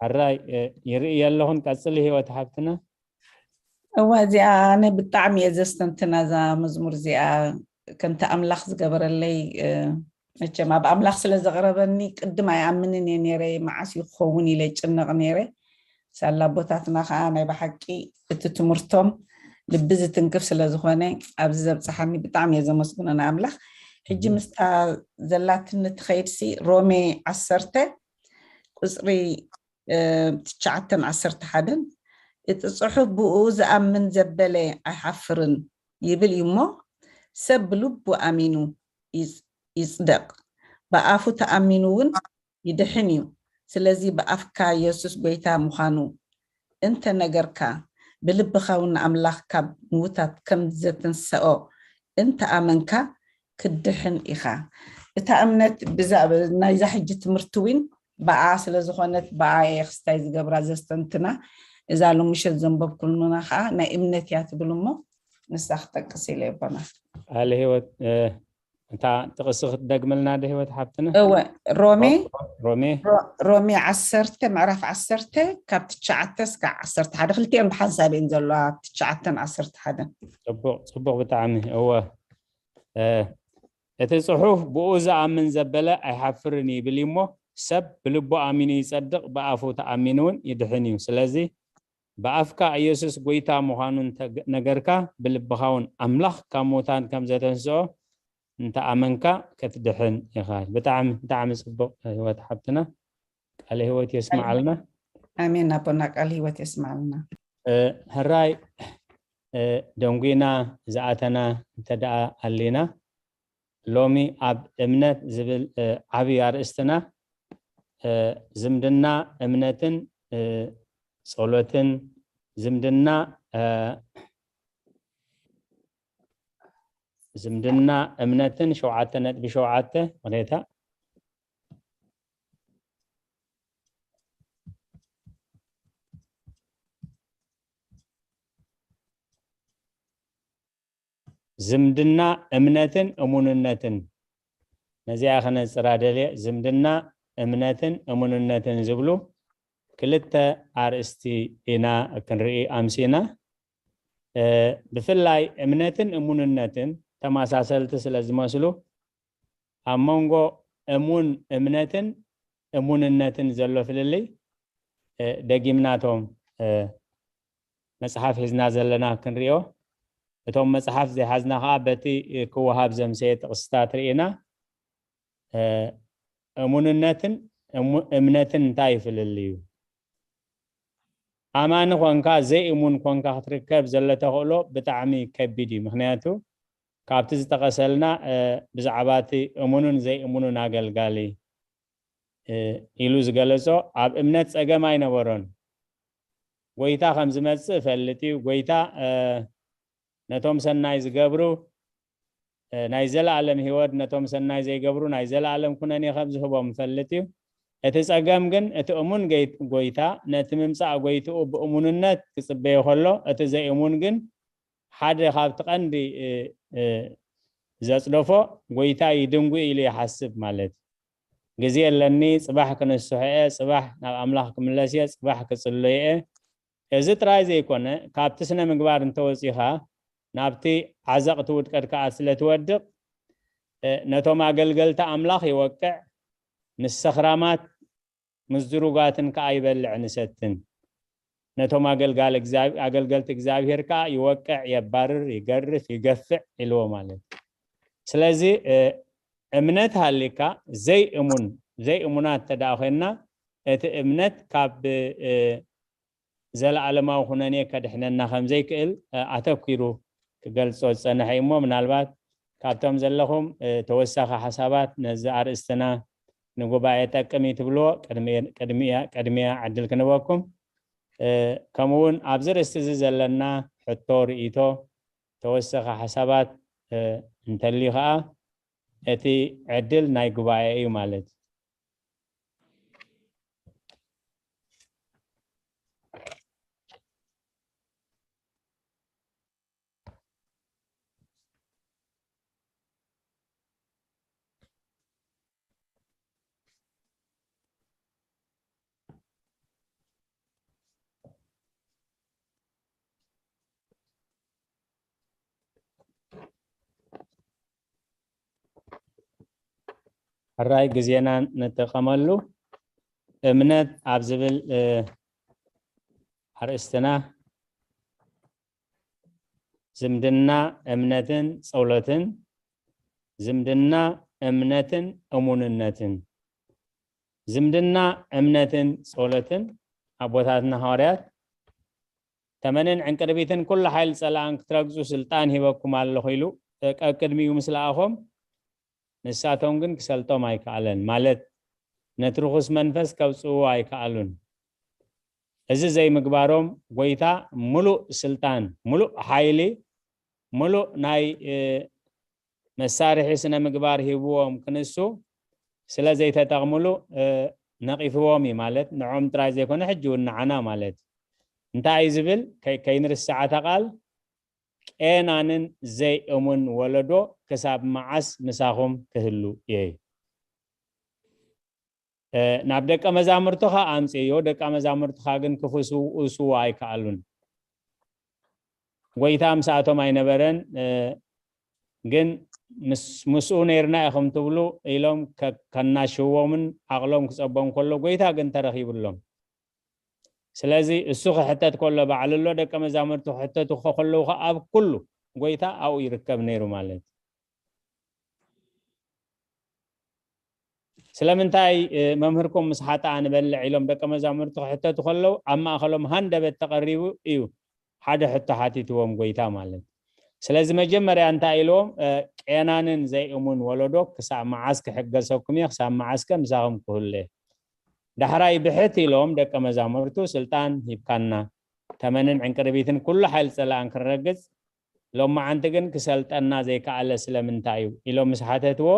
ሕራይ፣ እ፣ ይርኢ ኣለኹን ቀጽሊ ህይወት ሓብትና። እዋ እዚኣ ኣነ ብጣዕሚ እየ ዘስተንትና እዛ መዝሙር እዚኣ ከምቲ ኣምላኽ ዝገበረለይ፣ እ፣ መቸም ኣብ ኣምላኽ ስለ ዘቕረበኒ ቅድም ኣይኣምንን እየ ነይረ፣ መዓስ እዩ ክኸውን ኢለ ይጭነቕ ነይረ። ሳላ ኣቦታትና ከዓ ናይ ብሓቂ እቲ ትምህርቶም ልቢ ዝትንክፍ ስለ ዝኾነ ኣብዚ ዘብፅሓኒ ብጣዕሚ እየ ዘመስግኖ ንኣምላኽ። ሕጂ ምስታ ዘላትኒ ትኸይድሲ ሮሜ ዓሰርተ ቁፅሪ እ፣ ትሽዓተን ዓሰርተ ሓደን እቲ ፅሑፍ ብኡ ዝኣምን ዘበለ ኣይሓፍርን ይብል እዩ እሞ ሰብ ብልቡ ኣሚኑ ይጽ- ይጽደቕ ብኣፉ ተኣሚኑ እውን ይድሕን እዩ። ስለዚ ብኣፍካ የሱስ ጎይታ ምዃኑ እንተ ነገርካ ብልብኻ እውን ንኣምላኽ ካብ ምዉታት ከም ዘተንሰኦ እንተ ኣመንካ ክትድሕን ኢኻ። እታ እምነት ብዛ ናይዛ ሕጂ ትምህርቲ እውን ብኣ ስለ ዝኾነት ብኣ እየ ክስታይ ዝገብራ ዘስተንትና። እዛ ሎምሸት ዘንበብኩልና ከዓ ናይ እምነት እያ ትብል እሞ ንሳ ክጠቅስ ኢለ ይቦና። ቃለ ህይወት እታ ጥቕሲ ክትደግምልና ዶ ህይወት ሓብትና? እወ ሮሜ ሮሜ ሮ- ሮሜ ዓሰርተ ምዕራፍ ዓሰርተ ካብ ትሽዓተ እስካብ ዓሰርተ ሓደ ክልቲኦም ብሓንሳብ እየን ዘለዋ ትሽዓተን ዓሰርተ ሓደን። ጽቡቕ ጽቡቕ ብጣዕሚ እወ። እ፣ እቲ ጽሑፍ ብኡ ዝኣምን ዘበለ ኣይሓፍርን ይብል እዩ እሞ ሰብ ብልቡ ኣሚኑ ይጸድቕ ብኣፉ ተኣሚኑ እውን ይድሕን እዩ። ስለዚ ብኣፍካ ኢየሱስ ጎይታ ምዃኑ እንተ ነገርካ ብልብኻ እውን ኣምላኽ ካብ ሙታን ከም ዘተንስኦ እንተ ኣመንካ ክትድሕን ኢኻ። ብጣዕሚ ብጣዕሚ ጽቡቕ ህይወት ሓብትና ቃለ ህይወት የስምዓልና። ኣሜን ኣቦና ቃል ህይወት የስምዓልና። ሕራይ ደንጉና ዝኣተና እንተ ደኣ ኣሊና ሎሚ ኣብ እምነት ዝብል ዓብይ ኣርእስትና ዝምድና እምነትን ጸሎትን ዝምድና ዝምድና እምነትን ሸውዓተ ነጥቢ ሸውዓተ ምክንያታ ዝምድና እምነትን እሙንነትን ነዚኣ ከነጽራ ደልየ። ዝምድና እምነትን እሙንነትን ዝብሉ ክልተ ኣርእስቲ ኢና ክንርኢ ኣምሲና። ብፍላይ እምነትን እሙንነትን ተመሳሰልቲ ስለ ዝመስሉ፣ ኣብ መንጎ እሙን እምነትን እሙንነትን ዘሎ ፍልልይ ደጊምናቶም መጽሓፍ ሒዝና ዘለና ክንሪኦ፣ እቶም መጽሓፍ ዘይሓዝና ከዓ በቲ ክወሃብ ዘምሰየ ጥቕስታት ርኢና። እሙንነትን እምነትን እንታይ ይፍልል እዩ? ኣማኒ ኮንካ ዘይእሙን ኮንካ ክትርከብ ዘሎ ተኽእሎ ብጣዕሚ ከቢድ እዩ። ምክንያቱ ካብቲ ዝጠቐሰልና ብዛዕባ እቲ እሙኑን ዘይእሙኑን ኣገልጋሊ ኢሉ ዝገለጾ፣ ኣብ እምነት ጸገም ኣይነበሮን። ጎይታ ከም ዝመጽእ እፈልጥ እዩ። ጎይታ ነቶም ሰናይ ዝገብሩ ናይ ዘለኣለም ህይወት፣ ነቶም ሰናይ ዘይገብሩ ናይ ዘለኣለም ኩነኔ ከም ዝህቦም እፈልጥ እዩ። እቲ ጸገም ግን እቲ እሙን ጎይታ ነቲ ምምጻእ ጎይትኡ ብእሙንነት ክጽበዮ ከሎ፣ እቲ ዘይእሙን ግን ሓደ ካብቲ ቀንዲ ዘጽደፎ ጎይታ ይድንጉ ኢሉ ይሓስብ ማለት እዩ። ግዜ ኣለኒ፣ ጽባሕ ክንስሖ እየ፣ ጽባሕ ናብ ኣምላኽ ክምለስ እየ፣ ጽባሕ ክጽሎ እየ። እዚ ጥራይ ዘይኮነ፣ ካብቲ ስነ ምግባር እንተወጺኻ ናብቲ ዓዘቕቲ ውድቀት ከኣ ስለ ትወድቕ፣ ነቶም ኣገልገልቲ ኣምላኽ ይወቅዕ፣ ምስ ሰኽራማት ምስ ዝሩጋትን ከኣ ይበልዕን ይሰትን። ነቶም ኣገልጋሊ ኣገልገልቲ እግዚኣብሔር ከኣ ይወቅዕ፣ የባርር፣ ይገርፍ፣ ይገፍዕ ኢልዎ ማለት እዩ። ስለዚ እምነት ሃሊካ ዘይእሙን ዘይእሙናት ተደኣ ኮይንና፣ እቲ እምነት ካብ ዘለኣለማዊ ኩነኔ ከድሕነና ከም ዘይክእል ኣተኪሩ ክገልጾ ዝጸንሐ እዩ። እሞ ምናልባት ካብቶም ዘለኹም ተወሳኺ ሓሳባት ነዚ ኣርእስትና ንጉባኤ ጠቅም እዩ ትብልዎ ቅድሚያ ዕድል ክንበኩም። ከምኡ እውን ኣብዚ ርእስቲ እዚ ዘለና ሕቶ፣ ርእይቶ፣ ተወሰኸ ሓሳባት እንተልዩ ከዓ እቲ ዕድል ናይ ጉባኤ እዩ ማለት እዩ። ሕራይ ግዜና ንጥቀመሉ። እምነት ኣብ ዝብል ኣርእስትና ዝምድና እምነትን ጸሎትን፣ ዝምድና እምነትን እሙንነትን። ዝምድና እምነትን ጸሎትን ኣቦታትና ሃዋርያት ተመንን ዕንቅርቢትን ኩሉ ሓይሊ ጸላእን ክትረግጹ ስልጣን ሂበኩም ኣለኹ ኢሉ ቀቅድሚኡ ምስ ለኣኾም፣ ንሳቶም ግን ክሰልጦም ኣይከኣለን፣ ማለት ነቲ ርኹስ መንፈስ ከውጽእዎ ኣይከኣሉን። እዚ ዘይምግባሮም ጎይታ ምሉእ ስልጣን፣ ምሉእ ሓይሊ፣ ምሉእ ናይ መሳርሒ ስነ ምግባር ሂብዎም ክንሱ ስለ ዘይተጠቕምሉ ነቒፍዎም እዩ ማለት ንዖም ጥራይ ዘይኮነ ሕጂ እውን ንዓና ማለት እዩ። እንታይ እዩ ዝብል ከይንርስዓታ ቃል ቄናንን ዘይእሙን ወለዶ ክሳብ መዓስ ምሳኹም ክህሉ እየ? ናብ ደቀ መዛሙርትኻ ኣምፅእዮ፣ ደቀ መዛሙርትኻ ግን ክፍስውስዎ ኣይከኣሉን። ጎይታ ምስኣቶም ኣይነበረን፣ ግን ምስኡ ነይርና ኢኹም ትብሉ ኢሎም ከናሽውዎምን ዓቕሎም ክፀቦም ከሎ ጎይታ ግን ተረኺብሎም። ስለዚ እሱ ክሕተት ከሎ ባዕሉ ኣሎ፣ ደቀ መዛሙርቱ ክሕተቱ ከለዉ ኣብ ኩሉ ጎይታ ኣብኡ ይርከብ ነይሩ ማለት እዩ። ስለምንታይ መምህርኩም ምስ ሓጥኣ ንበልዕ ኢሎም ደቀ መዛሙርቱ ክሕተቱ ከለዉ ኣብ ማእኸሎም ሃንደበት ተቐሪቡ እዩ ሓደ ሕቶ ሓቲትዎም ጎይታ ማለት። ስለዚ መጀመርያ እንታይ ኢልዎም? ቄናንን ዘይእሙን ወለዶ ክሳብ መዓስ ክሕገሰኩም እየ? ክሳብ መዓስከ ምሳኹም ክህሉ እየ? ዳሕራይ ብሕት ኢሎም ደቀ መዛሙርቱ ስልጣን ሂብካና፣ ተመንን ዕንቅርቢትን ኩሉ ሓይሊ ጸላእን ክንረግጽ ሎማዓንቲ ግን ክሰልጠና ዘይከኣለ ስለምንታይ እዩ ኢሎም ምስ ሓተትዎ፣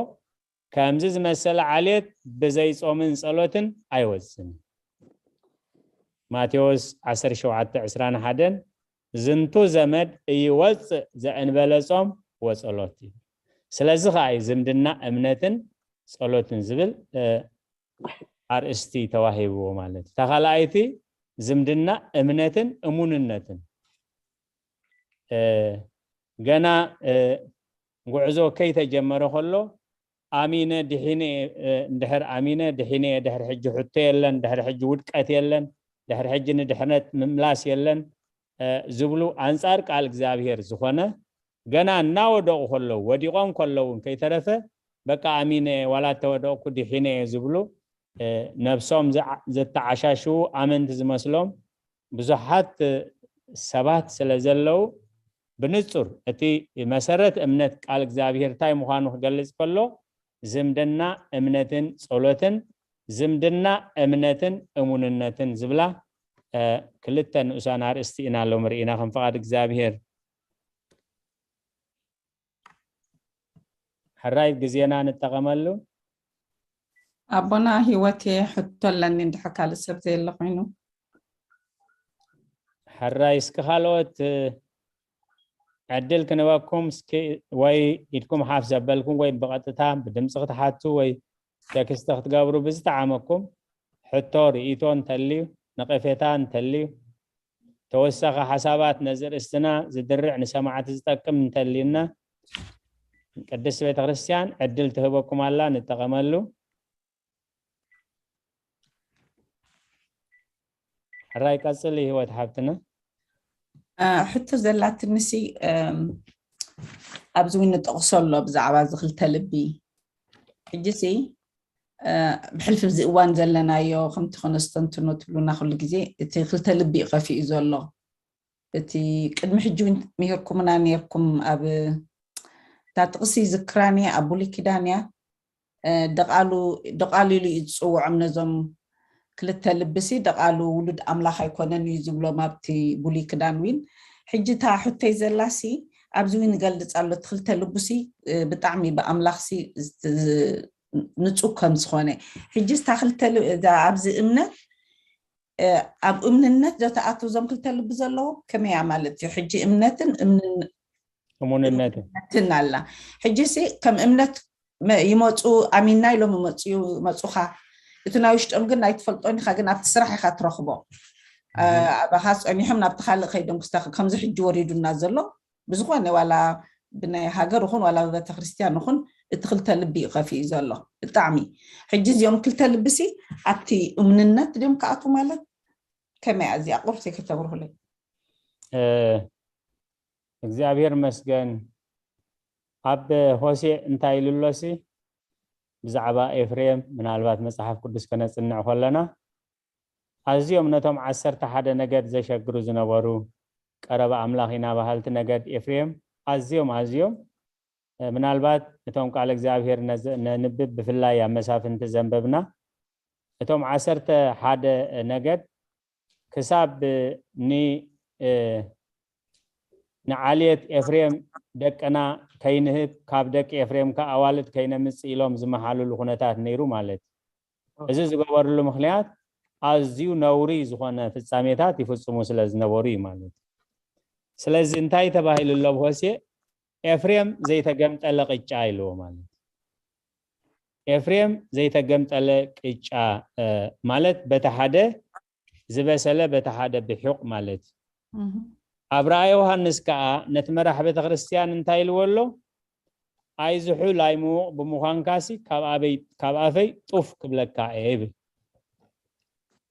ከምዚ ዝመሰለ ዓሌት ብዘይ ጾምን ጸሎትን ኣይወጽን። ማቴዎስ ዓሰርተ ሸውዓተ ዕስራን ሓደን ዝንቱ ዘመድ እይወጽእ ዘእንበለ ጾም ወጸሎት እዩ። ስለዚ ከኣ እዩ ዝምድና እምነትን ጸሎትን ዝብል ኣርእስቲ ተዋሂብዎ ማለት እዩ። እታ ካልኣይቲ ዝምድና እምነትን እሙንነትን። ገና ጉዕዞ ከይተጀመረ ከሎ ኣሚነ ድሒነ፣ እንድሕር ኣሚነ ድሒነ፣ ድሕሪ ሕጂ ሕቶ የለን፣ ድሕሪ ሕጂ ውድቀት የለን፣ ድሕሪ ሕጂ ንድሕነት ምምላስ የለን ዝብሉ ኣንጻር ቃል እግዚኣብሔር ዝኾነ፣ ገና እናወደቑ ከለዉ፣ ወዲቖም ከለዉ እውን ከይተረፈ በቃ ኣሚነ፣ ዋላ እተወደቕኩ ድሒነ እየ ዝብሉ፣ ነብሶም ዘተዓሻሽዉ ኣመንቲ ዝመስሎም ብዙሓት ሰባት ስለ ዘለዉ፣ ብንጹር እቲ መሰረት እምነት ቃል እግዚኣብሔር እንታይ ምዃኑ ክገልጽ ከሎ፣ ዝምድና እምነትን ጸሎትን፣ ዝምድና እምነትን እሙንነትን ዝብላ ክልተ ንኡሳን ኣርእስቲ ኢና ሎም ርኢና ከም ፍቓድ እግዚኣብሔር። ሕራይ ግዜና ንጠቐመሉ። ኣቦና ህይወት፣ ሕቶ ኣለኒ እንድሕር ካልእ ሰብ ዘየለ ኮይኑ። ሕራይ እስኪ ካልኦት ዕድል ክንበኩም እስኪ፣ ወይ ኢድኩም ሓፍ ዘበልኩም ወይ ብቐጥታ ብድምፂ ክትሓቱ ወይ ቴክስት ክትገብሩ ብዝተዓመኩም፣ ሕቶ ርእይቶ እንተልዩ፣ ነቐፌታ እንተልዩ፣ ተወሳኺ ሓሳባት ነዚ ርእስትና ዝድርዕ ንሰማዕቲ ዝጠቅም እንተልዩና ቅድስት ቤተክርስትያን ዕድል ትህበኩም ኣላ፣ ንጠቐመሉ። ሕራይ ቀጽሊ ህይወት ሓብትና። ሕቶ ዘላትንሲ ኣብዚ እውን ንጠቕሶ ኣሎ ብዛዕባ እዚ ክልተ ልቢ። ሕጂሲ ብሕልፊ እዚ እዋን ዘለናዮ ከምቲ ከነስተንትኖ ትብሉና ኩሉ ግዜ እቲ ክልተ ልቢ እዩ ከፊኡ ዘሎ። እቲ ቅድሚ ሕጂ እውን ምሂርኩምና ነርኩም ኣብ እታ ጥቕሲ ዝክራን እያ ኣብ ብሉይ ኪዳን እያ ደቓሉ ኢሉ እዩ ዝፅውዖም ነዞም ክልተ ልብሲ ደቓሉ ውሉድ ኣምላኽ ኣይኮነን እዩ ዝብሎም ኣብቲ ብሉይ ክዳን ዊን። ሕጂ እታ ሕቶይ ዘላሲ ኣብዚ ዊን ይገልፅ ኣሎ እቲ ክልተ ልቡሲ ብጣዕሚ ብኣምላኽሲ ንፁህ ከም ዝኾነ። ሕጂ እታ ክልተ ኣብዚ እምነት ኣብ እምንነት ዘተኣቱ እዞም ክልተ ልቢ ዘለዎ ከመያ ማለት እዩ። ሕጂ እምነትን እሙንነትን ኣላ። ሕጂ ሲ ከም እምነት ይመፁ ኣሚንና ኢሎም ይመፁ ይመፁኻ። እቲ ናይ ውሽጦም ግን ኣይትፈልጦን ኢኻ፣ ግን ኣብቲ ስራሕ ኢኻ ትረኽቦ። ኣባኻ ፀኒሖም ናብቲ ካልእ ከይዶም ክስታ ከምዚ ሕጂ ወሪዱና ዘሎ ብዝኾነ ዋላ ብናይ ሃገር ይኹን ዋላ ብቤተክርስትያን ይኹን እቲ ክልተ ልቢ እዩ ከፊኡ ዘሎ ብጣዕሚ። ሕጂ እዚኦም ክልተ ልቢ ሲ ኣብቲ እምንነት ድዮም ክኣትዉ ማለት ከመይ እያ እዚኣ ቁርሲ ከተብርሁለይ? እግዚኣብሔር መስገን። ኣብ ሆሴዕ እንታይ ኢሉ ኣሎሲ ብዛዕባ ኤፍሬም ምናልባት መጽሓፍ ቅዱስ ከነጽንዕ ከለና ኣዝዮም ነቶም ዓሰርተ ሓደ ነገድ ዘሸግሩ ዝነበሩ ቀረባ ኣምላኽ ኢና በሃልቲ ነገድ ኤፍሬም ኣዝዮም ኣዝዮም ምናልባት እቶም ቃል እግዚኣብሔር ነንብብ ብፍላይ ኣብ መሳፍንቲ ዘንበብና እቶም ዓሰርተ ሓደ ነገድ ክሳብ ንዓልየት ኤፍሬም ደቅና ከይንህብ ካብ ደቂ ኤፍሬም ከ ኣዋልድ ከይነምጽእ ኢሎም ዝመሓሉሉ ኩነታት ነይሩ ማለት እዩ። እዚ ዝገበርሉ ምክንያት ኣዝዩ ነውሪ ዝኾነ ፍጻሜታት ይፍጽሙ ስለ ዝነበሩ እዩ ማለት እዩ። ስለዚ እንታይ ተባሂሉ ኣሎ ብሆሴዕ? ኤፍሬም ዘይተገምጠለ ቅጫ ኢልዎ ማለት እዩ። ኤፍሬም ዘይተገምጠለ ቅጫ ማለት በቲ ሓደ ዝበሰለ በቲ ሓደ ብሑቕ ማለት እዩ። ኣብ ራእይ ዮሃንስ ከዓ ነቲ መራሕ ቤተክርስትያን እንታይ ኢልዎ ኣሎ? ኣይዝሑል ኣይምዉቕ ብምዃንካሲ ካብ ኣፈይ ጡፍ ክብለካ እየ ይብል።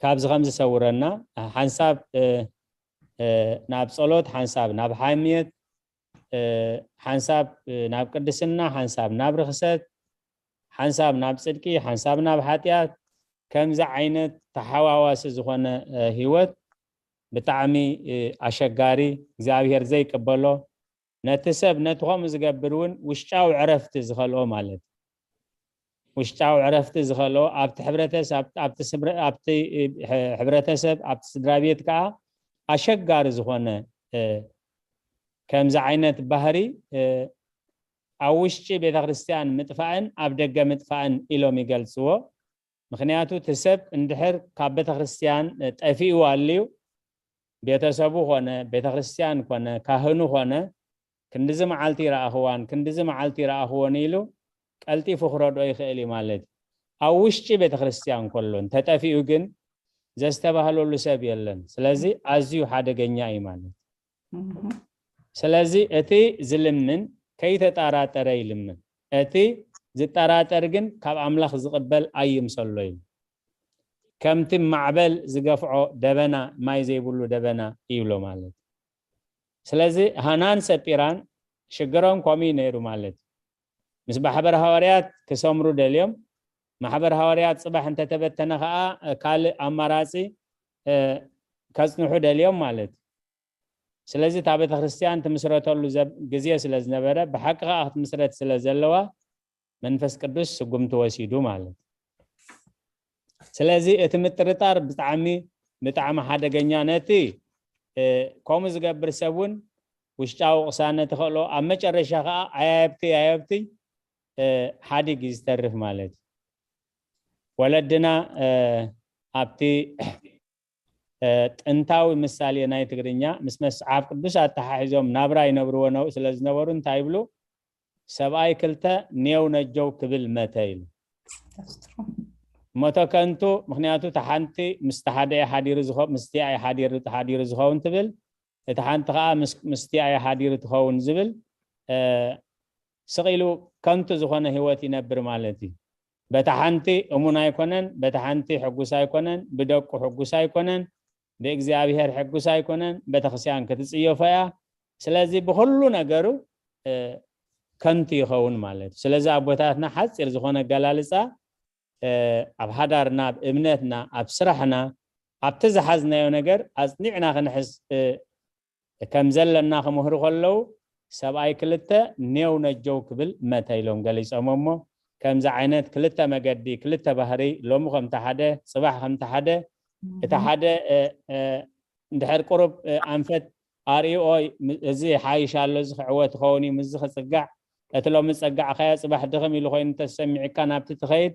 ካብዚ ከም ዝሰውረና ሓንሳብ ናብ ጸሎት፣ ሓንሳብ ናብ ሓምየት፣ ሓንሳብ ናብ ቅድስና፣ ሓንሳብ ናብ ርኽሰት፣ ሓንሳብ ናብ ጽድቂ፣ ሓንሳብ ናብ ሓጢኣት፣ ከምዚ ዓይነት ተሓዋዋሲ ዝኾነ ህይወት ብጣዕሚ ኣሸጋሪ፣ እግዚኣብሔር ዘይቅበሎ፣ ነቲ ሰብ ነቲ ከምኡ ዝገብር እውን ውሽጣዊ ዕረፍቲ ዝኸልኦ ማለት ውሽጣዊ ዕረፍቲ ዝኸልኦ ኣብቲ ሕብረተሰብ ኣብቲ ሕብረተሰብ ኣብቲ ስድራ ቤት ከዓ ኣሸጋሪ ዝኾነ ከምዚ ዓይነት ባህሪ ኣብ ውሽጢ ቤተክርስትያን ምጥፋእን ኣብ ደገ ምጥፋእን ኢሎም ይገልፅዎ። ምክንያቱ እቲ ሰብ እንድሕር ካብ ቤተክርስትያን ጠፊኡ ኣልዩ ቤተሰቡ ኮነ ቤተክርስትያን ኮነ ካህኑ ኮነ ክንድዚ መዓልቲ ይረኣኽዋን ክንድዚ መዓልቲ ይረኣኽዎን ኢሉ ቀልጢፉ ክረድኦ ይኽእል እዩ ማለት እዩ። ኣብ ውሽጢ ቤተክርስትያን ከሎ እንተጠፊኡ ግን ዘስተባህለሉ ሰብ የለን። ስለዚ ኣዝዩ ሓደገኛ እዩ ማለት እዩ። ስለዚ እቲ ዝልምን ከይተጠራጠረ ይልምን፣ እቲ ዝጠራጠር ግን ካብ ኣምላኽ ዝቕበል ኣይምሰሎ እዩ። ከምቲ ማዕበል ዝገፍዖ ደበና፣ ማይ ዘይብሉ ደበና ይብሎ ማለት እዩ። ስለዚ ሃናን ሰጲራን ሽግሮም ከምኡ እዩ ነይሩ ማለት እዩ። ምስ ማሕበር ሃዋርያት ክሰምሩ ደልዮም፣ ማሕበር ሃዋርያት ጽባሕ እንተተበተነ ከዓ ካልእ ኣማራጺ ከጽንሑ ደልዮም ማለት እዩ። ስለዚ እታ ቤተክርስትያን ትምስረተሉ ግዜ ስለ ዝነበረ፣ ብሓቂ ከዓ ክትምስረት ስለ ዘለዋ መንፈስ ቅዱስ ስጉምቲ ወሲዱ ማለት እዩ። ስለዚ እቲ ምጥርጣር ብጣዕሚ ብጣዕሚ ሓደገኛ፣ ነቲ ከምኡ ዝገብር ሰብ እውን ውሽጣዊ ቅሳነት ይኸእሎ፣ ኣብ መጨረሻ ከዓ ኣያየብቲ ኣያየብቲ ሓዲግ እዩ ዝተርፍ ማለት እዩ። ወለድና ኣብቲ ጥንታዊ ምሳሌ ናይ ትግርኛ ምስ መስዓፍ ቅዱስ ኣተሓሒዞም ናብራ ይነብርዎ ስለ ዝነበሩ እንታይ ይብሉ? ሰብኣይ ክልተ ኔው ነጀው ክብል መተ ኢሉ። መቶ ከንቱ። ምክንያቱ እታ ሓንቲ ምስቲ ሓደ እዩ ሓዲሩ ዝኸ- ምስቲኣ እዩ ሓዲሩ ሓዲሩ ዝኸውን ትብል፣ እቲ ሓንቲ ከዓ ምስ- ምስቲኣ እዩ ሓዲሩ ትኸውን ዝብል ስቕ ኢሉ ከንቱ ዝኾነ ህይወት ይነብር ማለት እዩ። በታ ሓንቲ እሙን ኣይኮነን፣ በታ ሓንቲ ሕጉስ ኣይኮነን፣ ብደቁ ሕጉስ ኣይኮነን፣ ብእግዚኣብሔር ሕጉስ ኣይኮነን፣ ቤተክርስትያን ክትጽየፎ እያ። ስለዚ ብኩሉ ነገሩ ከንቱ ይኸውን ማለት እዩ። ስለዚ ኣቦታትና ሓፂር ዝኾነ ኣገላልፃ ኣብ ሓዳርና፣ ኣብ እምነትና፣ ኣብ ስራሕና፣ ኣብቲ ዝሓዝናዮ ነገር ኣፅኒዕና ክንሕዝ ከም ዘለና ክምህሩ ከለዉ፣ ሰብኣይ ክልተ ኔው ነጀው ክብል መተ ኢሎም ገሊጾም። እሞ ከምዚ ዓይነት ክልተ መገዲ፣ ክልተ ባህሪ፣ ሎሚ ከምቲ ሓደ፣ ጽባሕ ከምቲ ሓደ፣ እቲ ሓደ እንድሕር ቁሩብ ኣንፈት ኣርእዩ፣ ኦይ እዚ ሓይሽ ኣሎ፣ እዚ ክዕወት ይኸውን እዩ፣ ምስዚ ክጽጋዕ፣ እቲ ሎሚ ዝጸጋዕካዮ ጽባሕ ድኽም ኢሉ ኮይኑ እንተሰሚዕካ ናብቲ ትኸይድ፣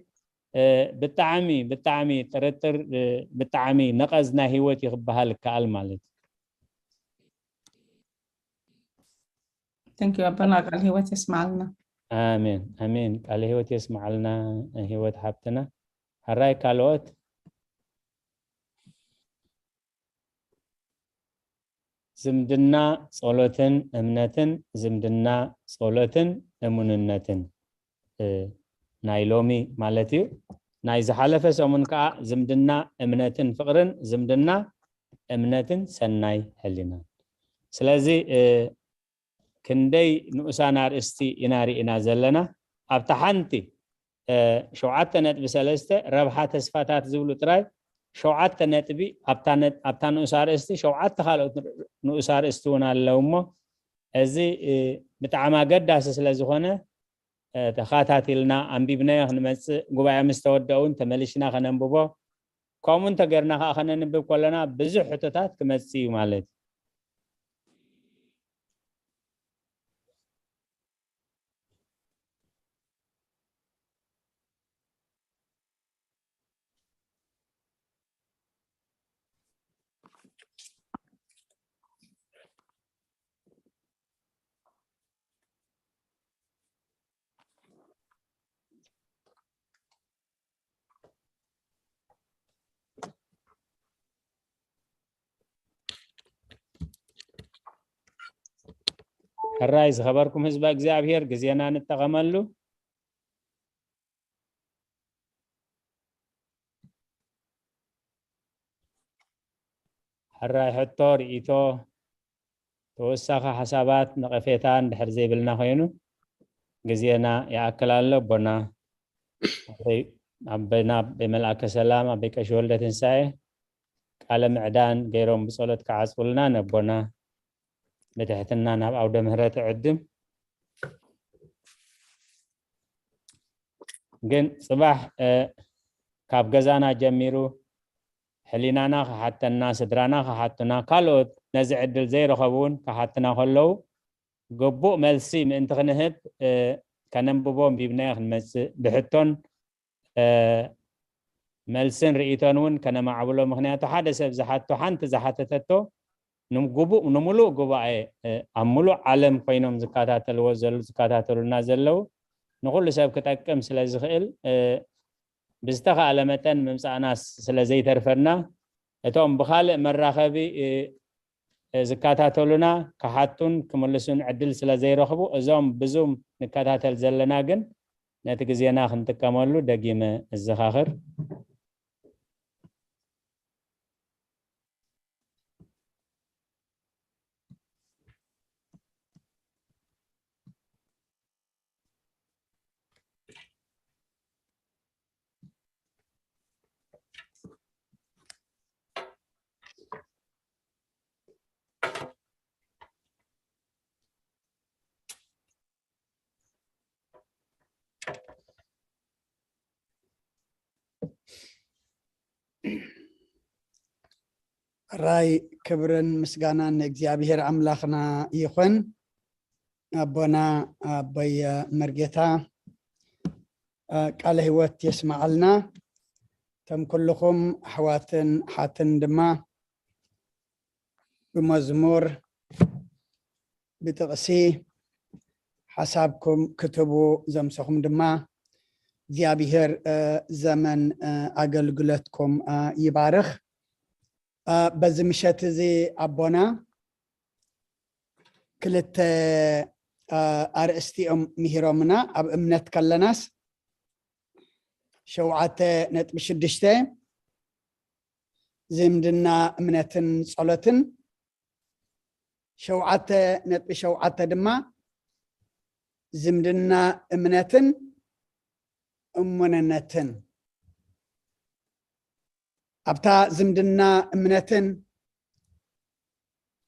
ብጣዕሚ ብጣዕሚ ጥርጥር ብጣዕሚ ነቐዝ ናይ ህይወት እዩ ክበሃል ይከኣል ማለት እዩ። Thank you ኣቦና፣ ቃል ህይወት የስማዓልና። ኣሜን ኣሜን። ቃል ህይወት የስማዓልና ህይወት ሓብትና። ሕራይ ካልኦት? ዝምድና ጸሎትን እምነትን፣ ዝምድና ጸሎትን እሙንነትን ናይ ሎሚ ማለት እዩ። ናይ ዝሓለፈ ሰሙን ከዓ ዝምድና እምነትን ፍቕርን፣ ዝምድና እምነትን ሰናይ ሕሊናን። ስለዚ ክንደይ ንኡሳን ኣርእስቲ ኢና ርኢና ዘለና። ኣብታ ሓንቲ ሸውዓተ ነጥቢ ሰለስተ ረብሓ ተስፋታት ዝብሉ ጥራይ ሸውዓተ ነጥቢ ኣብታ ንኡስ ኣርእስቲ ሸውዓተ ካልኦት ንኡስ ኣርእስቲ እውን ኣለዉ እሞ እዚ ብጣዕሚ ኣገዳሲ ስለ ዝኾነ ተኻታቲልና ኣንቢብናዮ ክንመፅእ፣ ጉባኤ ምስ ተወደኡ እውን ተመሊሽና ከነንብቦ፣ ከምኡ እንተገርና ከዓ ከነንብብ ከለና ብዙሕ ሕቶታት ክመፅእ እዩ ማለት እዩ። ሕራይ ዝኸበርኩም ህዝበ እግዚኣብሔር፣ ግዜና ንጠቐመሉ። ሕራይ ሕቶ፣ ርእይቶ፣ ተወሳኺ ሓሳባት፣ ነቐፌታ እንድሕር ዘይብልና ኮይኑ ግዜና ይኣክል ኣሎ። ኣቦና ኣቦና ኣቦይ መልኣከ ሰላም ኣቦይ ቀሺ ወልደ ትንሳኤ ቃለ ምዕዳን ገይሮም ብጸሎት ክዓጽውልና ነቦና ብትሕትና ናብ ኣውደ ምህረት እዕድም። ግን ጽባሕ ካብ ገዛና ጀሚሩ ሕሊናና ክሓተና፣ ስድራና ክሓቱና፣ ካልኦት ነዚ ዕድል ዘይረኸቡ እውን ክሓትና ከለዉ ግቡእ መልሲ ምእንቲ ክንህብ ከነንብቦ ኣንቢብናዮ ክንመጽእ ብሕቶን መልስን ርእይቶን እውን ከነማዕብሎ። ምክንያቱ ሓደ ሰብ ዝሓቶ ሓንቲ ዝሓተተቶ ንጉቡእ ንምሉእ ጉባኤ ኣብ ምሉእ ዓለም ኮይኖም ዝከታተልዎ ዘሉ ዝከታተሉና ዘለዉ ንኹሉ ሰብ ክጠቅም ስለ ዝኽእል፣ እ፣ ብዝተኻእለ መጠን ምምጻእና ስለ ዘይተርፈና፣ እቶም ብኻልእ መራኸቢ፣ እ፣ እ፣ ዝከታተሉና ክሓቱን ክምልሱን ዕድል ስለ ዘይረኽቡ፣ እዞም ብዙም ንከታተል ዘለና ግን ነቲ ግዜና ክንጥቀመሉ ደጊመ እዘኻኽር። ራይ ክብርን ምስጋናን ንእግዚኣብሔር ኣምላኽና ይኹን። ኣቦና ኣቦይ መርጌታ፣ እ፣ ቃለ ህይወት የስምዓልና። እቶም ኩልኹም ኣሕዋትን ሓትን ድማ ብመዝሙር፣ ብጥቕሲ ሓሳብኩም ክትቡ ዘምሰኹም ድማ እግዚኣብሔር፣ እ፣ ዘመን፣ እ፣ ኣገልግሎትኩም፣ እ፣ ይባርኽ። እ፣ በዚ ምሸት እዚ ኣቦና ክልተ፣ እ፣ ኣርእስቲ እዮም ምሂሮምና። ኣብ እምነት ከለናስ ሸውዓተ ነጥቢ ሽዱሽተ ዝምድና እምነትን ጸሎትን፣ ሸውዓተ ነጥቢ ሸውዓተ ድማ ዝምድና እምነትን እሙንነትን። ኣብታ ዝምድና እምነትን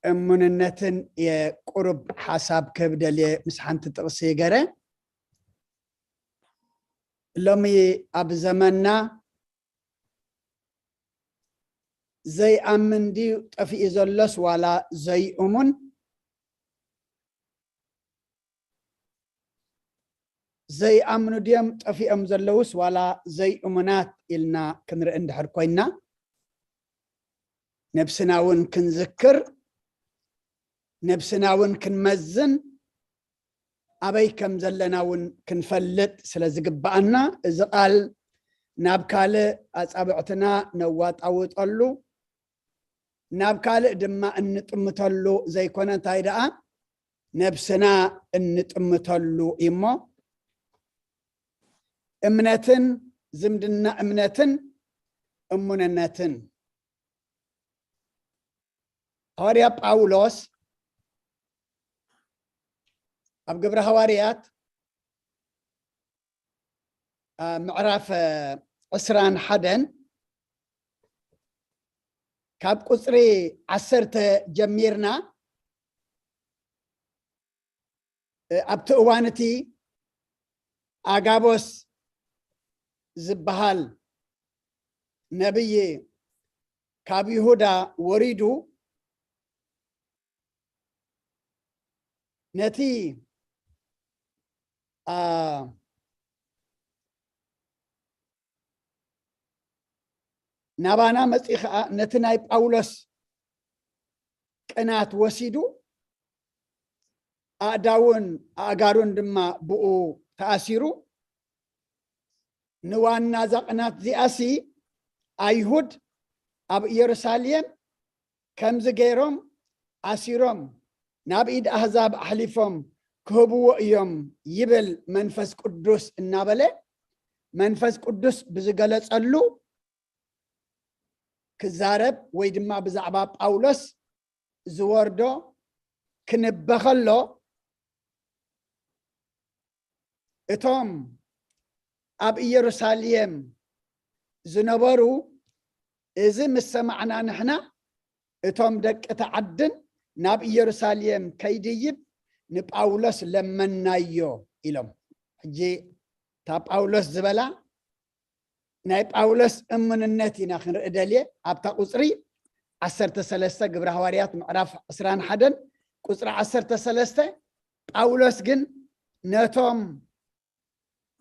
እሙንነትን የቁርብ ሓሳብ ክህብ ደልየ ምስ ሓንቲ ጥቕሲ ገረ። ሎሚ ኣብ ዘመንና ዘይኣምን ድዩ ጠፊኡ ዘሎስ ዋላ ዘይእሙን? ዘይኣምኑ ድዮም ጠፊኦም ዘለውስ ዋላ ዘይእሙናት ኢልና ክንርኢ እንድሕር ኮይና፣ ነብስና እውን ክንዝክር፣ ነብስና እውን ክንመዝን፣ ኣበይ ከም ዘለና እውን ክንፈልጥ ስለ ዝግብኣና፣ እዚ ቃል ናብ ካልእ ኣጻብዕትና ነዋጣውጠሉ፣ ናብ ካልእ ድማ እንጥምተሉ ዘይኮነ፣ እንታይ ደኣ ነብስና እንጥምተሉ እዩ እሞ፣ እምነትን ዝምድና እምነትን እሙንነትን። ሃዋርያ ጳውሎስ ኣብ ግብረ ሃዋርያት፣ አ፣ ምዕራፍ፣ አ፣ ዕስራን ሓደን ካብ ቁጽሪ ዓሰርተ ጀሚርና፣ እ፣ ኣብቲ እዋን እቲ ኣጋቦስ ዝበሃል ነቢይ ካብ ይሁዳ ወሪዱ ነቲ፣ አ፣ ናባና መጺኡ ኸኣ ነቲ ናይ ጳውሎስ ቅናት ወሲዱ፣ ኣእዳውን ኣእጋሩን ድማ ብኡ ተኣሲሩ። ንዋና እዛ ቅናት እዚኣሲ ኣይሁድ ኣብ ኢየሩሳሌም ከምዚ ገይሮም ኣሲሮም ናብ ኢድ ኣህዛብ ኣሕሊፎም ክህብዎ እዮም ይብል መንፈስ ቅዱስ እናበለ፣ መንፈስ ቅዱስ ብዝገለጸሉ ክዛረብ ወይ ድማ ብዛዕባ ጳውሎስ ዝወርዶ ክንበ ከሎ፣ እቶም ኣብ ኢየሩሳሌም ዝነበሩ፣ እዚ ምስ ሰማዕና ንሕና፣ እቶም ደቂ እቲ ዓድን ናብ ኢየሩሳሌም ከይድይብ ንጳውሎስ ለመናዮ ኢሎም። ሕጂ እታ ጳውሎስ ዝበላ ናይ ጳውሎስ እምንነት ኢና ክንርኢ ደልየ። ኣብታ ቁጽሪ ዓሰርተ ሰለስተ፣ ግብረ ሃዋርያት ምዕራፍ ዕስራን ሓደን ቁጽሪ ዓሰርተ ሰለስተ፣ ጳውሎስ ግን ነቶም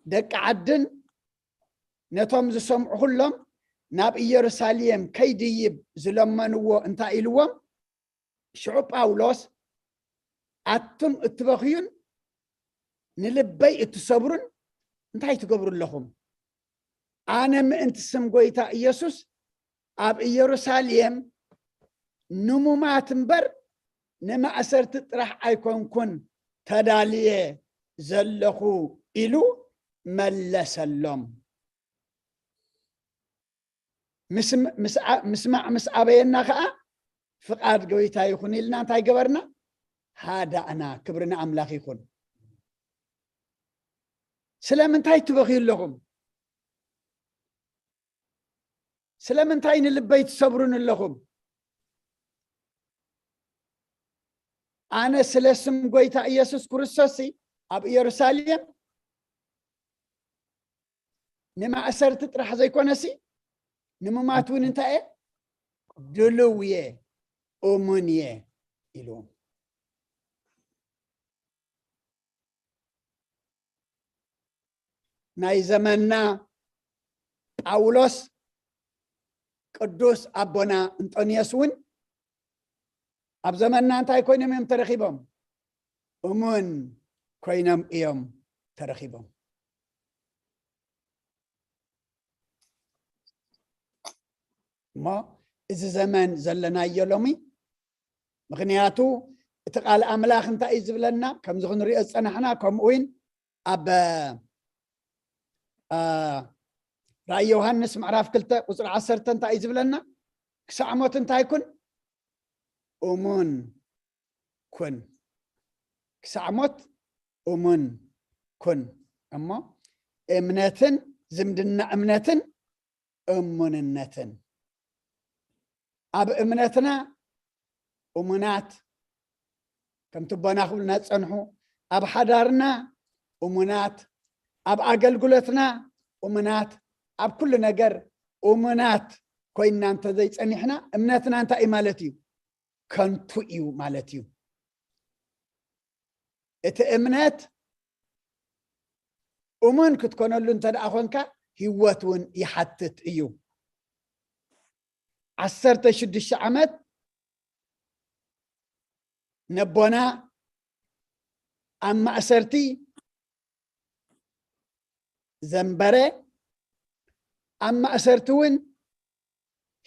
ደቂ ዓድን ነቶም ዝሰምዑ ኩሎም ናብ ኢየሩሳሌም ከይድይብ ዝለመንዎ እንታይ ኢልዎም? ሽዑ ጳውሎስ፣ ኣቱም እትበኽዩን ንልበይ እትሰብሩን፣ እንታይ ትገብሩ ኣለኹም? ኣነ ምእንቲ ስም ጎይታ ኢየሱስ ኣብ ኢየሩሳሌም ንሙማት እምበር ንማእሰርቲ ጥራሕ ኣይኮንኩን ተዳልየ ዘለኹ ኢሉ መለሰሎም። ምስማዕ ምስ ኣበየና ከዓ ፍቓድ ጎይታ ይኹን ኢልና እንታይ ገበርና? ሃዳእና። ክብሪ ንኣምላኽ ይኹን። ስለምንታይ ትበኽዩ ኣለኹም? ስለምንታይ ንልበይ ትሰብሩን ኣለኹም? ኣነ ስለ ስም ጎይታ ኢየሱስ ክርስቶስ ኣብ ኢየሩሳሌም ንማእሰርቲ ጥራሕ ዘይኮነሲ ንሙማት እውን እንታይ እየ? ድልው እየ፣ እሙን እየ ኢልዎም። ናይ ዘመንና ጳውሎስ ቅዱስ ኣቦና እንጦንዮስ እውን ኣብ ዘመንና እንታይ ኮይኖም እዮም ተረኺቦም? እሙን ኮይኖም እዮም ተረኺቦም። እሞ እዚ ዘመን ዘለናዮ ሎሚ፣ ምኽንያቱ እቲ ቃል ኣምላኽ እንታይ እዩ ዝብለና? ከምዚ ክንሪኦ ዝጸናሕና፣ ከምኡ እውን ኣብ ራእይ ዮሃንስ ምዕራፍ ክልተ ቁፅሪ ዓሰርተ እንታይ እዩ ዝብለና? ክሳዕ ሞት እንታይ ኩን? እሙን ኩን። ክሳዕ ሞት እሙን ኩን። እሞ እምነትን ዝምድና እምነትን እሙንነትን፣ ኣብ እምነትና እሙናት፣ ከምቲ ኣቦና ክብሉና ዝጸንሑ፣ ኣብ ሓዳርና እሙናት፣ ኣብ ኣገልግሎትና እሙናት፣ ኣብ ኩሉ ነገር እሙናት ኮይንና እንተዘይጸኒሕና እምነትና እንታይ እዩ ማለት እዩ? ከንቱ እዩ ማለት እዩ። እቲ እምነት እሙን ክትኮነሉ እንተ ደኣ ኾንካ ህይወት እውን ይሓትት እዩ። ዓሰርተ ሽዱሽተ ዓመት ነቦና ኣብ ማእሰርቲ ዘንበረ፣ ኣብ ማእሰርቲ እውን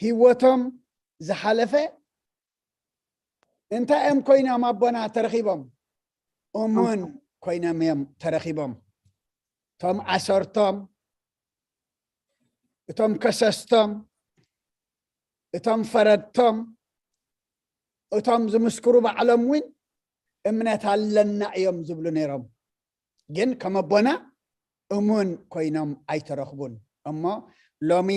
ህይወቶም ዝሓለፈ እንታይ እዮም ኮይኖም ኣቦና ተረኺቦም? እሙን ኮይኖም እዮም ተረኺቦም። እቶም ኣሰርቶም፣ እቶም ከሰስቶም፣ እቶም ፈረድቶም፣ እቶም ዝምስክሩ ባዕሎም እውን እምነት ኣለና እዮም ዝብሉ ነይሮም። ግን ከም ኣቦና እሙን ኮይኖም ኣይተረኽቡን። እሞ ሎሚ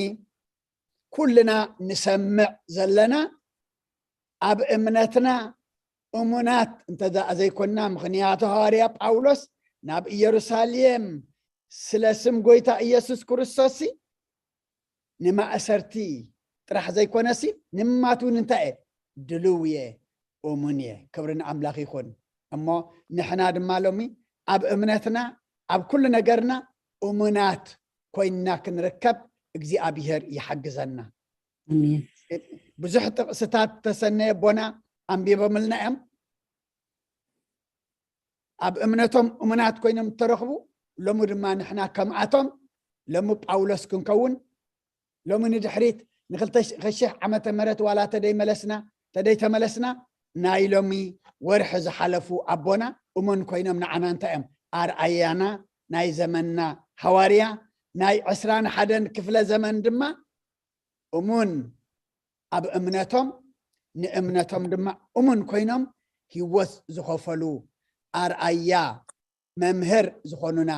ኩልና ንሰምዕ ዘለና ኣብ እምነትና እሙናት እንተ ዘይኮንና፣ ምኽንያቱ ሃዋርያ ጳውሎስ ናብ ኢየሩሳሌም ስለ ስም ጎይታ ኢየሱስ ክርስቶስ ንማእሰርቲ ጥራሕ ዘይኮነሲ ንማት እውን እንታይ እየ? ድልው እየ፣ እሙን እየ። ክብሪ ንኣምላኽ ይኹን። እሞ ንሕና ድማ ሎሚ ኣብ እምነትና ኣብ ኩሉ ነገርና እሙናት ኮይንና ክንርከብ እግዚኣብሔር ይሓግዘና። ብዙሕ ጥቕስታት ተሰነየ ኣቦና ኣንቢቦምልና እዮም። ኣብ እምነቶም እሙናት ኮይኖም እተረኽቡ፣ ሎሚ ድማ ንሕና ከምኣቶም ሎሚ ጳውሎስ ክንከውን፣ ሎሚ ንድሕሪት ንክልተ ሺሕ ዓመተ ምህረት ዋላ ተደይመለስና ተደይተመለስና፣ ናይ ሎሚ ወርሒ ዝሓለፉ ኣቦና እሙን ኮይኖም ንዓና እንታይ እዮም? ኣርኣያና፣ ናይ ዘመንና ሃዋርያ፣ ናይ ዕስራን ሓደን ክፍለ ዘመን ድማ እሙን ኣብ እምነቶም፣ ንእምነቶም ድማ እሙን ኮይኖም ህይወት ዝኸፈሉ ኣርኣያ መምህር ዝኾኑና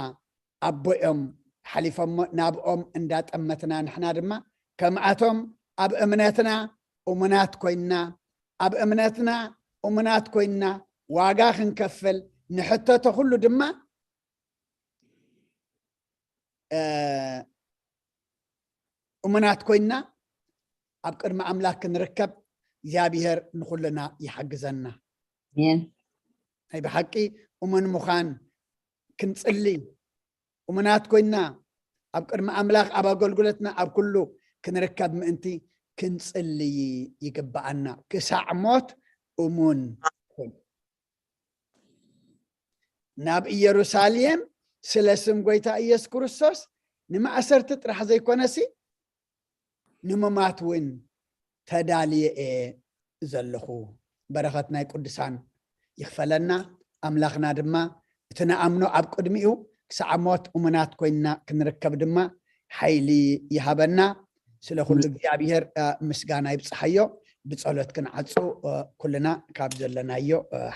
ኣቦ እዮም ሓሊፎሞ። ናብኦም እንዳጠመትና ንሕና ድማ ከምኣቶም ኣብ እምነትና እሙናት ኮይንና፣ ኣብ እምነትና እሙናት ኮይንና ዋጋ ክንከፍል ንሕተቶ ኩሉ ድማ እሙናት ኮይንና ኣብ ቅድሚ ኣምላክ ክንርከብ እግዚኣብሔር ንኩልና ይሓግዘና። ናይ ብሓቂ እሙን ምዃን ክንጽሊ፣ እሙናት ኮይንና ኣብ ቅድሚ ኣምላክ ኣብ ኣገልግሎትና ኣብ ኩሉ ክንርከብ ምእንቲ ክንጽልይ ይግብኣና። ክሳዕ ሞት እሙን ኩን። ናብ ኢየሩሳሌም ስለ ስም ጎይታ ኢየሱስ ክርስቶስ ንማእሰርቲ ጥራሕ ዘይኮነሲ ንምማት እውን ተዳልየ እየ ዘለኹ። በረኸት ናይ ቅዱሳን ይኽፈለና። ኣምላኽና ድማ እቲ ንኣምኖ ኣብ ቅድሚኡ ክሳዕ ሞት እሙናት ኮይንና ክንርከብ ድማ ሓይሊ ይሃበና። ስለ ኩሉ እግዚኣብሔር ምስጋና ይብፅሓዮ። ብፀሎት ክንዓፁ ኩልና ካብ ዘለናዮ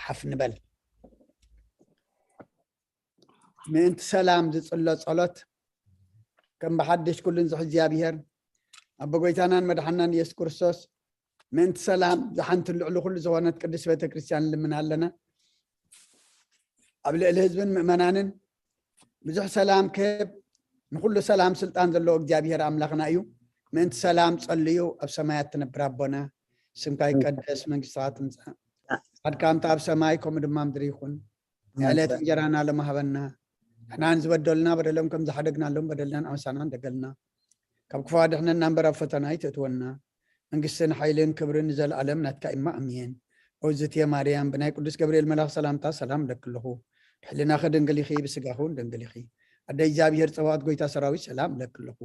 ሓፍ ንበል። ምእንቲ ሰላም ዝፅሎ ፀሎት ከም ብሓድሽ ኩሉን ዝሕ እግዚኣብሔር ኣቦ ጎይታናን መድሓናን ኢየሱስ ክርስቶስ ምእንቲ ሰላም ዝሓንትን ልዕሊ ኩሉ ዝኾነት ቅድስት ቤተክርስትያን ልምን ኣለና። ኣብ ልዕሊ ህዝብን ምእመናንን ብዙሕ ሰላም ክህብ ንኩሉ ሰላም ስልጣን ዘለዎ እግዚኣብሔር ኣምላኽና እዩ። ምእንቲ ሰላም ጸልዩ። ኣብ ሰማያት ትነብር ኣቦና ስምካ ይቀደስ፣ መንግስትኻ ትምጻእ፣ ፍቃድካ ከምቲ ኣብ ሰማይ ከምኡ ድማ ምድሪ ይኹን። ዕለት እንጀራና ለማህበና ንሕናን ዝበደሉና በደሎም ከም ዝሓደግናሎም በደልናን ኣመሳናን ደገልና ካብ ክፉ ኣድሕነና እምበር ኣብ ፈተና ኣይትእትወና። መንግስትን ሓይልን ክብርን ንዘለኣለም ናትካ እማ ኣሜን። ኦዝትየ ማርያም ብናይ ቅዱስ ገብርኤል መልኣኽ ሰላምታ ሰላም እለኪ ኣለኹ። ብሕልናኺ ድንግል ኢኺ፣ ብስጋኺ እውን ድንግል ኢኺ። ኣደ እግዚኣብሔር ጸባኦት ጎይታ ሰራዊት ሰላም እለኪ ኣለኹ።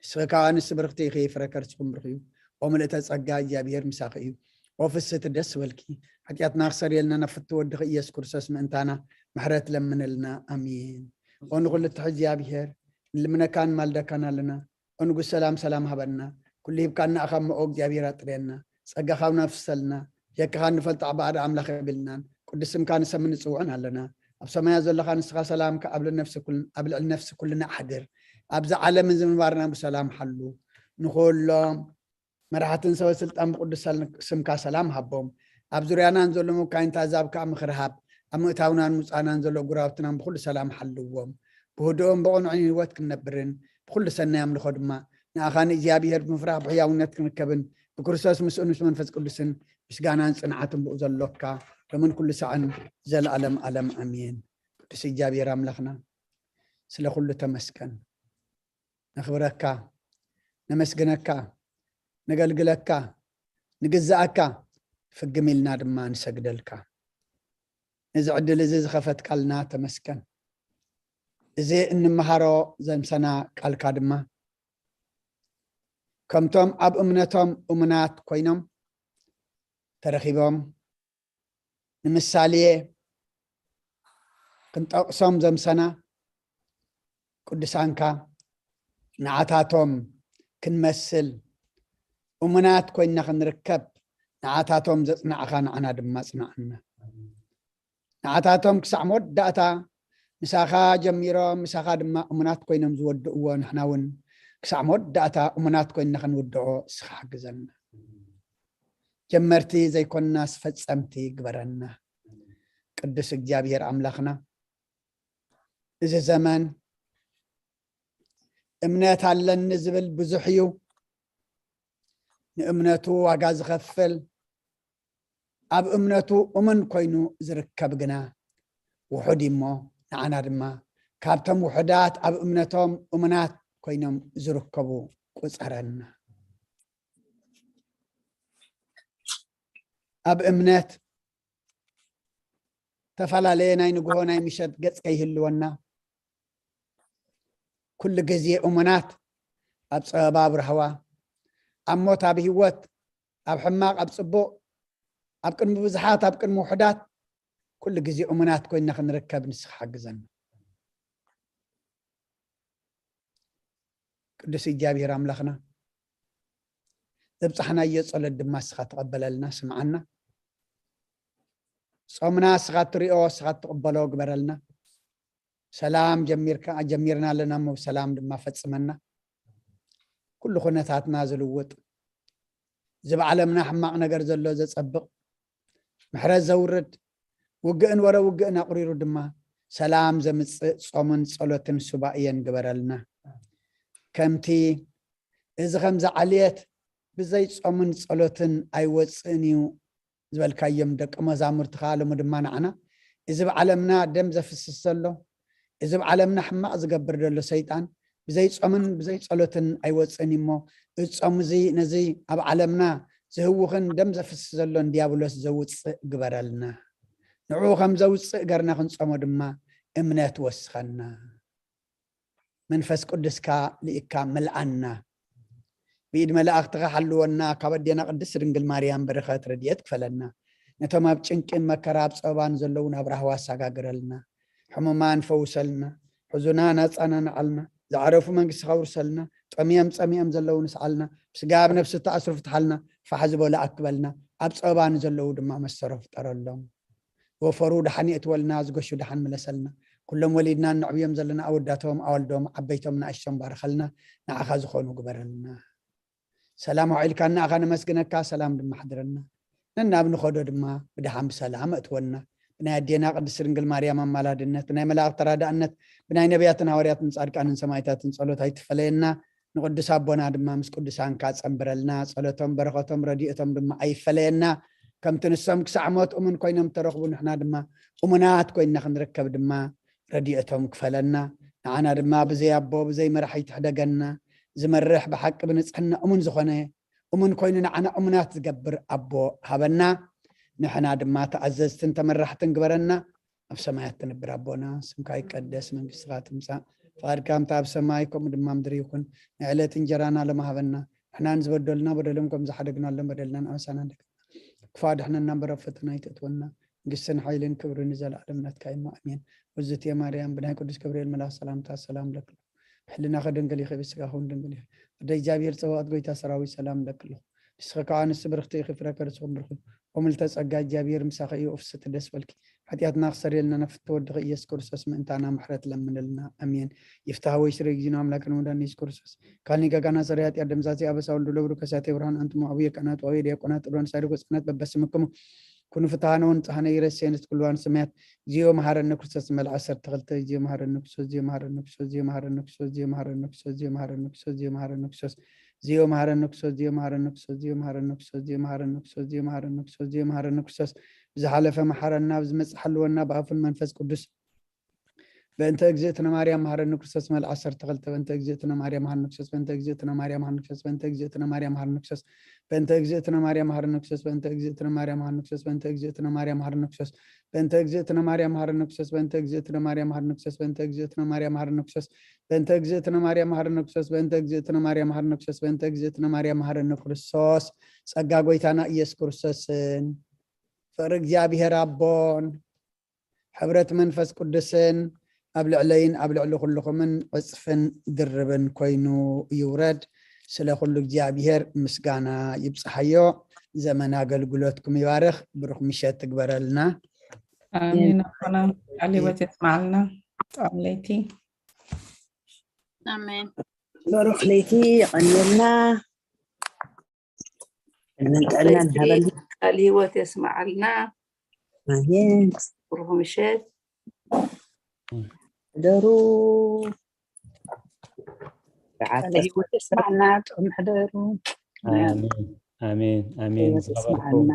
ንስኺ ከኣ ኣንስቲ ብርኽቲ ኢኺ፣ ፍረ ከርስኹም ብሩኽ እዩ። ኦ ምልእተ ጸጋ እግዚኣብሔር ምሳኺ እዩ። ኦ ፍስቲ ደስ በልኪ፣ ሓጢኣትና ክሰርየልና ናብ ፍቱ ወድኺ ኢየሱስ ክርስቶስ ምእንታና ምሕረት ለምንልና። ኣሜን። ኦ ንኹሉ ትሕ እግዚኣብሔር ንልምነካን ማልደካን ኣለና። ኦ ንጉስ ሰላም ሰላም ሃበና። ኩሉ ሂብካና ኣኻ እሞ ኦ እግዚኣብሔር ኣጥርየና። ጸጋኻ እውን ኣፍሰልና። የካኻ እንፈልጦ ባዕዲ ኣምላኽ የብልናን። ቅዱስ ስምካ ንሰምን ንጽውዕን ኣለና። ኣብ ሰማያት ዘለኻ ንስኻ ሰላምካ ኣብ ልዕሊ ነፍሲ ኩል-፣ ኣብ ልዕሊ ነፍሲ ኩልና ኣሕድር። ኣብዚ ዓለምን እዚ ምንባርና ብሰላም ሓሉ። ንኹሎም መራሕትን ሰበ ስልጣን ብቅዱስ ሰል-፣ ስምካ ሰላም ሃቦም። ኣብ ዙርያናን ዘሎ መካይንቲ ኣዛብ ከኣ ምኽሪ ሃብ። ኣብ ምእታውናን ምውጻእናን ዘሎ ጉራብትናን ብኹሉ ሰላም ሓልዎም። ብህድኦም ብቕኑዕን ህይወት ክንነብርን ብኹሉ ሰናይ ኣምልኾ ድማ ንኣኻ ንእግዚኣብሔር ብምፍራሕ ብሕያውነት ክንርከብን ብክርስቶስ ምስኡን ምስ መንፈስ ቅዱስን ምስጋናን ጽንዓትን ብኡ ዘሎካ ሎምን ኩሉ ሳዕን ዘለኣለም ኣለም ኣሜን። ቅዱስ እግዚኣብሔር ኣምላኽና ስለ ኩሉ ተመስገን። ነኽብረካ፣ ነመስግነካ፣ ነገልግለካ፣ ንግዛኣካ፣ ፍግም ኢልና ድማ ንሰግደልካ። ነዚ ዕድል እዚ ዝኸፈትካልና ተመስገን። እዚ እንመሃሮ ዘምሰና ቃልካ ድማ ከምቶም ኣብ እምነቶም እሙናት ኮይኖም ተረኺቦም ንምሳሌ ክንጠቕሶም ዘምሰና ቅዱሳንካ ንዓታቶም ክንመስል እሙናት ኮይንና ክንርከብ ንዓታቶም ዘጽናዕኻ ንዓና ድማ ጽናዓና። ንዓታቶም ክሳዕ መወዳእታ ምሳኻ ጀሚሮም ምሳኻ ድማ እሙናት ኮይኖም ዝወድእዎ ንሕና እውን ክሳዕ መወዳእታ እሙናት ኮይንና ክንውድኦ እስኻ ሓግዘና። ጀመርቲ ዘይኮንናስ ፈጸምቲ ግበረና። ቅዱስ እግዚኣብሔር ኣምላኽና፣ እዚ ዘመን እምነት ኣለኒ ዝብል ብዙሕ እዩ፣ ንእምነቱ ዋጋ ዝኸፍል፣ ኣብ እምነቱ እሙን ኮይኑ ዝርከብ ግና ውሑድ እዩ እሞ፣ ንዓና ድማ ካብቶም ውሑዳት ኣብ እምነቶም እሙናት ኮይኖም ዝርከቡ ቁጸረና። ኣብ እምነት ተፈላለየ ናይ ንግሆ ናይ ምሸት ገጽ ከይህልወና፣ ኩሉ ግዜ እሙናት ኣብ ጸበባ ኣብ ራህዋ፣ ኣብ ሞት ኣብ ህይወት፣ ኣብ ሕማቕ ኣብ ጽቡቕ፣ ኣብ ቅድሚ ብዙሓት ኣብ ቅድሚ ውሑዳት፣ ኩሉ ግዜ እሙናት ኮይንና ክንርከብ ንስኻ ሓግዘና። ቅዱስ እግዚኣብሔር ኣምላኽና፣ ዘብጻሕናዮ ጸሎት ድማ ንስኻ ተቐበለልና፣ ስምዓና። ጾምና ንስኻ ትሪኦ፣ ንስኻ ትቕበሎ ግበረልና። ሰላም ጀሚርካ፣ ጀሚርና ኣለና እሞ ብሰላም ድማ ፈጽመና። ኩሉ ኩነታትና ዝልውጥ፣ እዚ ብዓለምና ሕማቕ ነገር ዘሎ ዘጸብቕ፣ ምሕረት ዘውርድ፣ ውግእን ወረ ውግእን ኣቑሪሩ ድማ ሰላም ዘምጽእ ጾምን ጸሎትን ሱባኤን ግበረልና። ከምቲ እዚ ከምዚ ዓልየት ብዘይ ጾምን ጸሎትን ኣይወጽእን እዩ ዝበልካዮም ደቂ መዛሙርትኻ ሎሚ ድማ ንዓና፣ እዚ ብዓለምና ደም ዘፍስስ ዘሎ፣ እዚ ብዓለምና ሕማቕ ዝገብር ዘሎ ሰይጣን ብዘይ ጾምን ብዘይ ጸሎትን ኣይወጽእን እዩ እሞ፣ እዚ ጾም እዚ ነዚ ኣብ ዓለምና ዝህውኽን ደም ዘፍስስ ዘሎን ዲያብሎስ ዘውጽእ ግበረልና። ንዕኡ ከም ዘውጽእ ገርና ክንጾሞ ድማ እምነት ወስኸና። መንፈስ ቅዱስካ ልኢካ መልኣና። ብኢድ መላእኽትኻ ሓልወና፣ ካብ ኣዴና ቅድስት ድንግል ማርያም በረኸት ረድኤት ክፈለና። ነቶም ኣብ ጭንቅን መከራ ኣብ ጸባን ዘለዉ ናብ ራህዋ ኣሰጋግረልና። ሕሙማን ፈውሰልና። ሕዙናን ኣጸናንዓልና። ዝዓረፉ መንግስትኻ ውርሰልና። ጠምዮም ጸሚኦም ዘለዉ ንስዓልና። ብስጋ ኣብ ነፍሲ ተኣስሩ ፍትሓልና። ፋሕ ዝበሉ ኣክበልና። ኣብ ጸባ ንዘለዉ ድማ መሰሮ ፍጠረሎም። ዝወፈሩ ደሓን የእትወልና፣ ዝገሹ ደሓን ምለሰልና። ኩሎም ወሊድና እነዕብዮም ዘለና ኣወዳቶም፣ ኣዋልዶም፣ ዓበይቶም፣ ንኣሽቶም ባርኸልና፣ ንዓኻ ዝኾኑ ግበረልና። ሰላም ኣውዒልካና ኣኻ ነመስግነካ፣ ሰላም ድማ ኣሕድረና። ነናብ ንኸዶ ድማ ብደሓን ብሰላም እትወና። ብናይ ኣዴና ቅድስት ድንግል ማርያም ኣማላድነት፣ ብናይ መላእኽቲ ተራዳእነት፣ ብናይ ነቢያትን ሃዋርያትን ጻድቃንን ሰማዕታትን ጸሎት ኣይትፈለየና። ንቅዱስ ኣቦና ድማ ምስ ቅዱሳንካ ጸንብረልና፣ ጸሎቶም በረኸቶም ረድኤቶም ድማ ኣይፈለየና። ከምቲ ንሶም ክሳዕ ሞት እሙን ኮይኖም ተረኽቡ፣ ንሕና ድማ እሙናት ኮይንና ክንርከብ ድማ ረድኤቶም ክፈለና። ንዓና ድማ ብዘይ ኣቦ ብዘይ መራሒ ኣይትሕደገና። ዝመርሕ ብሓቂ ብንጽሕና እሙን ዝኾነ፣ እሙን ኮይኑ ንዓና እሙናት ዝገብር ኣቦ ሃበና። ንሕና ድማ ተኣዘዝትን ተመራሕትን ግበረና። ኣብ ሰማያት ትነብር ኣቦና፣ ስምካ ይቀደስ፣ መንግስትኻ ትምጻእ፣ ፍቓድካ ከምቲ ኣብ ሰማይ ከምኡ ድማ ምድሪ ይኹን። ናይ ዕለት እንጀራና ሎሚ ሃበና። ንሕና ንዝበደሉና በደሎም ከም ዝሓደግናሎም በደልና ንኣበሳና እንደገና ክፉእ ኣድሕነና እምበር ኣብ ፈተና ኣይተእትወና። መንግስትን ሓይልን ክብርን ንዘለኣለም ናትካ እዩ እሞ ኣሜን። ውዝት እየ ማርያም፣ ብናይ ቅዱስ ገብርኤል መልኣኽ ሰላምታ ሰላም ለክሎ። ብሕልናኺ ድንግል ኢኺ፣ ብስጋኺ እውን ድንግል ኢኺ። ኣደ እግዚኣብሔር ጸባኦት፣ ጎይታ ሰራዊት፣ ሰላም ለክሎ። ንስኺ ከዓ ኣንስቲ ብርኽቲ ኢኺ፣ ፍረ ከርስኺ ብሩኽ እዩ። ኦ ምልዕተ ጸጋ፣ እግዚኣብሔር ምሳኺ እዩ፣ ኦ ፍስሕቲ ደስ በልኪ። ሓጢኣትና ክሰርየልና ናብ ፍትወድኺ ኢየሱስ ክርስቶስ ምእንታና ምሕረት ለምንልና። ኣሜን። ይፍታህ ወይ ስረ ጊዜና ኣምላክን መድኃኒት ኢየሱስ ክርስቶስ። ካልኒ ገጋና ሰሪ ኃጢአት ደምሳሴ አበሳ ወልድ ለብሩ ከሳቴ ብርሃን አንትሙ አቡየ ካህናት ወአቡየ ዲያቆናት ጥሎን ሳይሪ ወፃናት በበስምክሙ ኩኑ ፍትሃነ ወንጽሐነ ይረሴን እስኩልዋን ስማያት። ዚዮ መሐረነ ክርስቶስ መልዓ ሰርተ ክልተ። ዚዮ መሐረነ ክርስቶስ፣ ዚዮ መሐረነ ክርስቶስ፣ ዚዮ መሐረነ ክርስቶስ፣ ዚዮ መሐረነ ክርስቶስ፣ ዚዮ መሐረነ ክርስቶስ፣ ዚዮ መሐረነ ክርስቶስ፣ ዚዮ መሐረነ ክርስቶስ፣ ዚዮ መሐረነ ክርስቶስ፣ ዚዮ መሐረነ ክርስቶስ፣ ዚዮ መሐረነ ክርስቶስ፣ ዚዮ መሐረነ ክርስቶስ። ብዝሓለፈ መሐረና፣ ብዝመጽእ ሓልወና፣ ብኣፉን መንፈስ ቅዱስ። በእንተ እግዝእትነ ማርያም መሐረነ ክርስቶስ መልዓ ሰርተ ክልተ። በእንተ እግዝእትነ ማርያም መሐረነ ክርስቶስ፣ በእንተ እግዝእትነ ማርያም መሐረነ ክርስቶስ፣ በእንተ እግዝእትነ ማርያም መሐረነ ክርስቶስ፣ በእንተ እግዝእትነ ማርያም መሐረነ ክርስቶስ፣ በእንተ እግዝእትነ ማርያም መሐረነ ክርስቶስ፣ በእንተ እግዝእትነ ማርያም መሐረነ ክርስቶስ፣ በእንተ እግዝእትነ ማርያም መሐረነ ክርስቶስ፣ በእንተ እግዝእትነ ማርያም መሐረነ ክርስቶስ፣ በእንተ እግዝእትነ ማርያም መሐረነ ክርስቶስ፣ በእንተ እግዝእትነ ማርያም መሐረነ ክርስቶስ፣ በእንተ እግዝእትነ ማርያም መሐረነ ክርስቶስ፣ በእንተ እግዝእትነ ማርያም መሐረነ ክርስቶስ። ጸጋ ጎይታና ኢየሱስ ክርስቶስን ፍቅሪ እግዚኣብሔር ኣቦን ሕብረት መንፈስ ቅዱስን ኣብ ልዕለይን ኣብ ልዕሊ ኩልኹምን ዕጽፍን ድርብን ኮይኑ ይውረድ። ስለ ኩሉ እግዚኣብሔር ምስጋና ይብጽሓዮ። ዘመን ኣገልግሎትኩም ይባርኽ። ብሩኽ ምሸት ትግበረልና። ኣሜን። ኣቦና ቃለ ሕይወት የስምዓልና። ጥዑም ለይቲ። ኣሜን። ብሩኽ ለይቲ የቐንየልና። ዕድመን ጥዕናን ለይቲ፣ ይሃበልና። ቃለ ሕይወት የስምዓልና። ኣሜን። ብሩኽ ምሸት። ሕደሩ። ቃለ ሕይወት የስምዓልና። ጥዑም ሕደሩ። ኣሜን፣ ኣሜን፣ ኣሜን። ሕይወት ዝኸበርኩም የስምዓልና።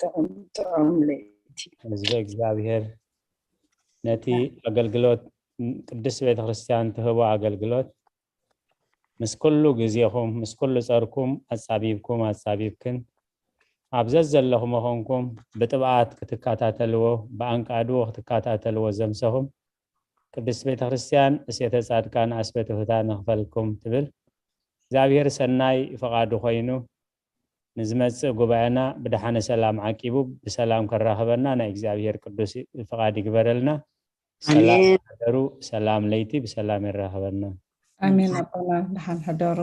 ጥዑም፣ ጥዑም ለይቲ። ህዝበ እግዚኣብሔር ነቲ ኣገልግሎት ቅድስት ቤተክርስትያን ትህቦ ኣገልግሎት ምስ ኩሉ ግዜኹም፣ ምስ ኩሉ ጸርኩም ኣጻቢብኩም ኣጻቢብክን ኣብ ዘዘለኹም ኮንኩም ብጥብኣት ክትከታተልዎ፣ ብኣንቃድዎ ክትከታተልዎ ዘምሰኹም ቅድስት ቤተክርስትያን እሴተ ጻድቃን ኣስበ ትሑታን ንኽፈልኩም ትብል። እግዚኣብሔር ሰናይ ፍቓዱ ኮይኑ ንዝመጽእ ጉባኤና ብደሓነ ሰላም ዓቂቡ ብሰላም ከራኽበና ናይ እግዚኣብሔር ቅዱስ ፍቓድ ይግበረልና። ሰላም ኣሜን። ሓደሩ፣ ሰላም ለይቲ ብሰላም የራኽበና። ኣሜን ኣቦና፣ ደሓን ሕደሩ።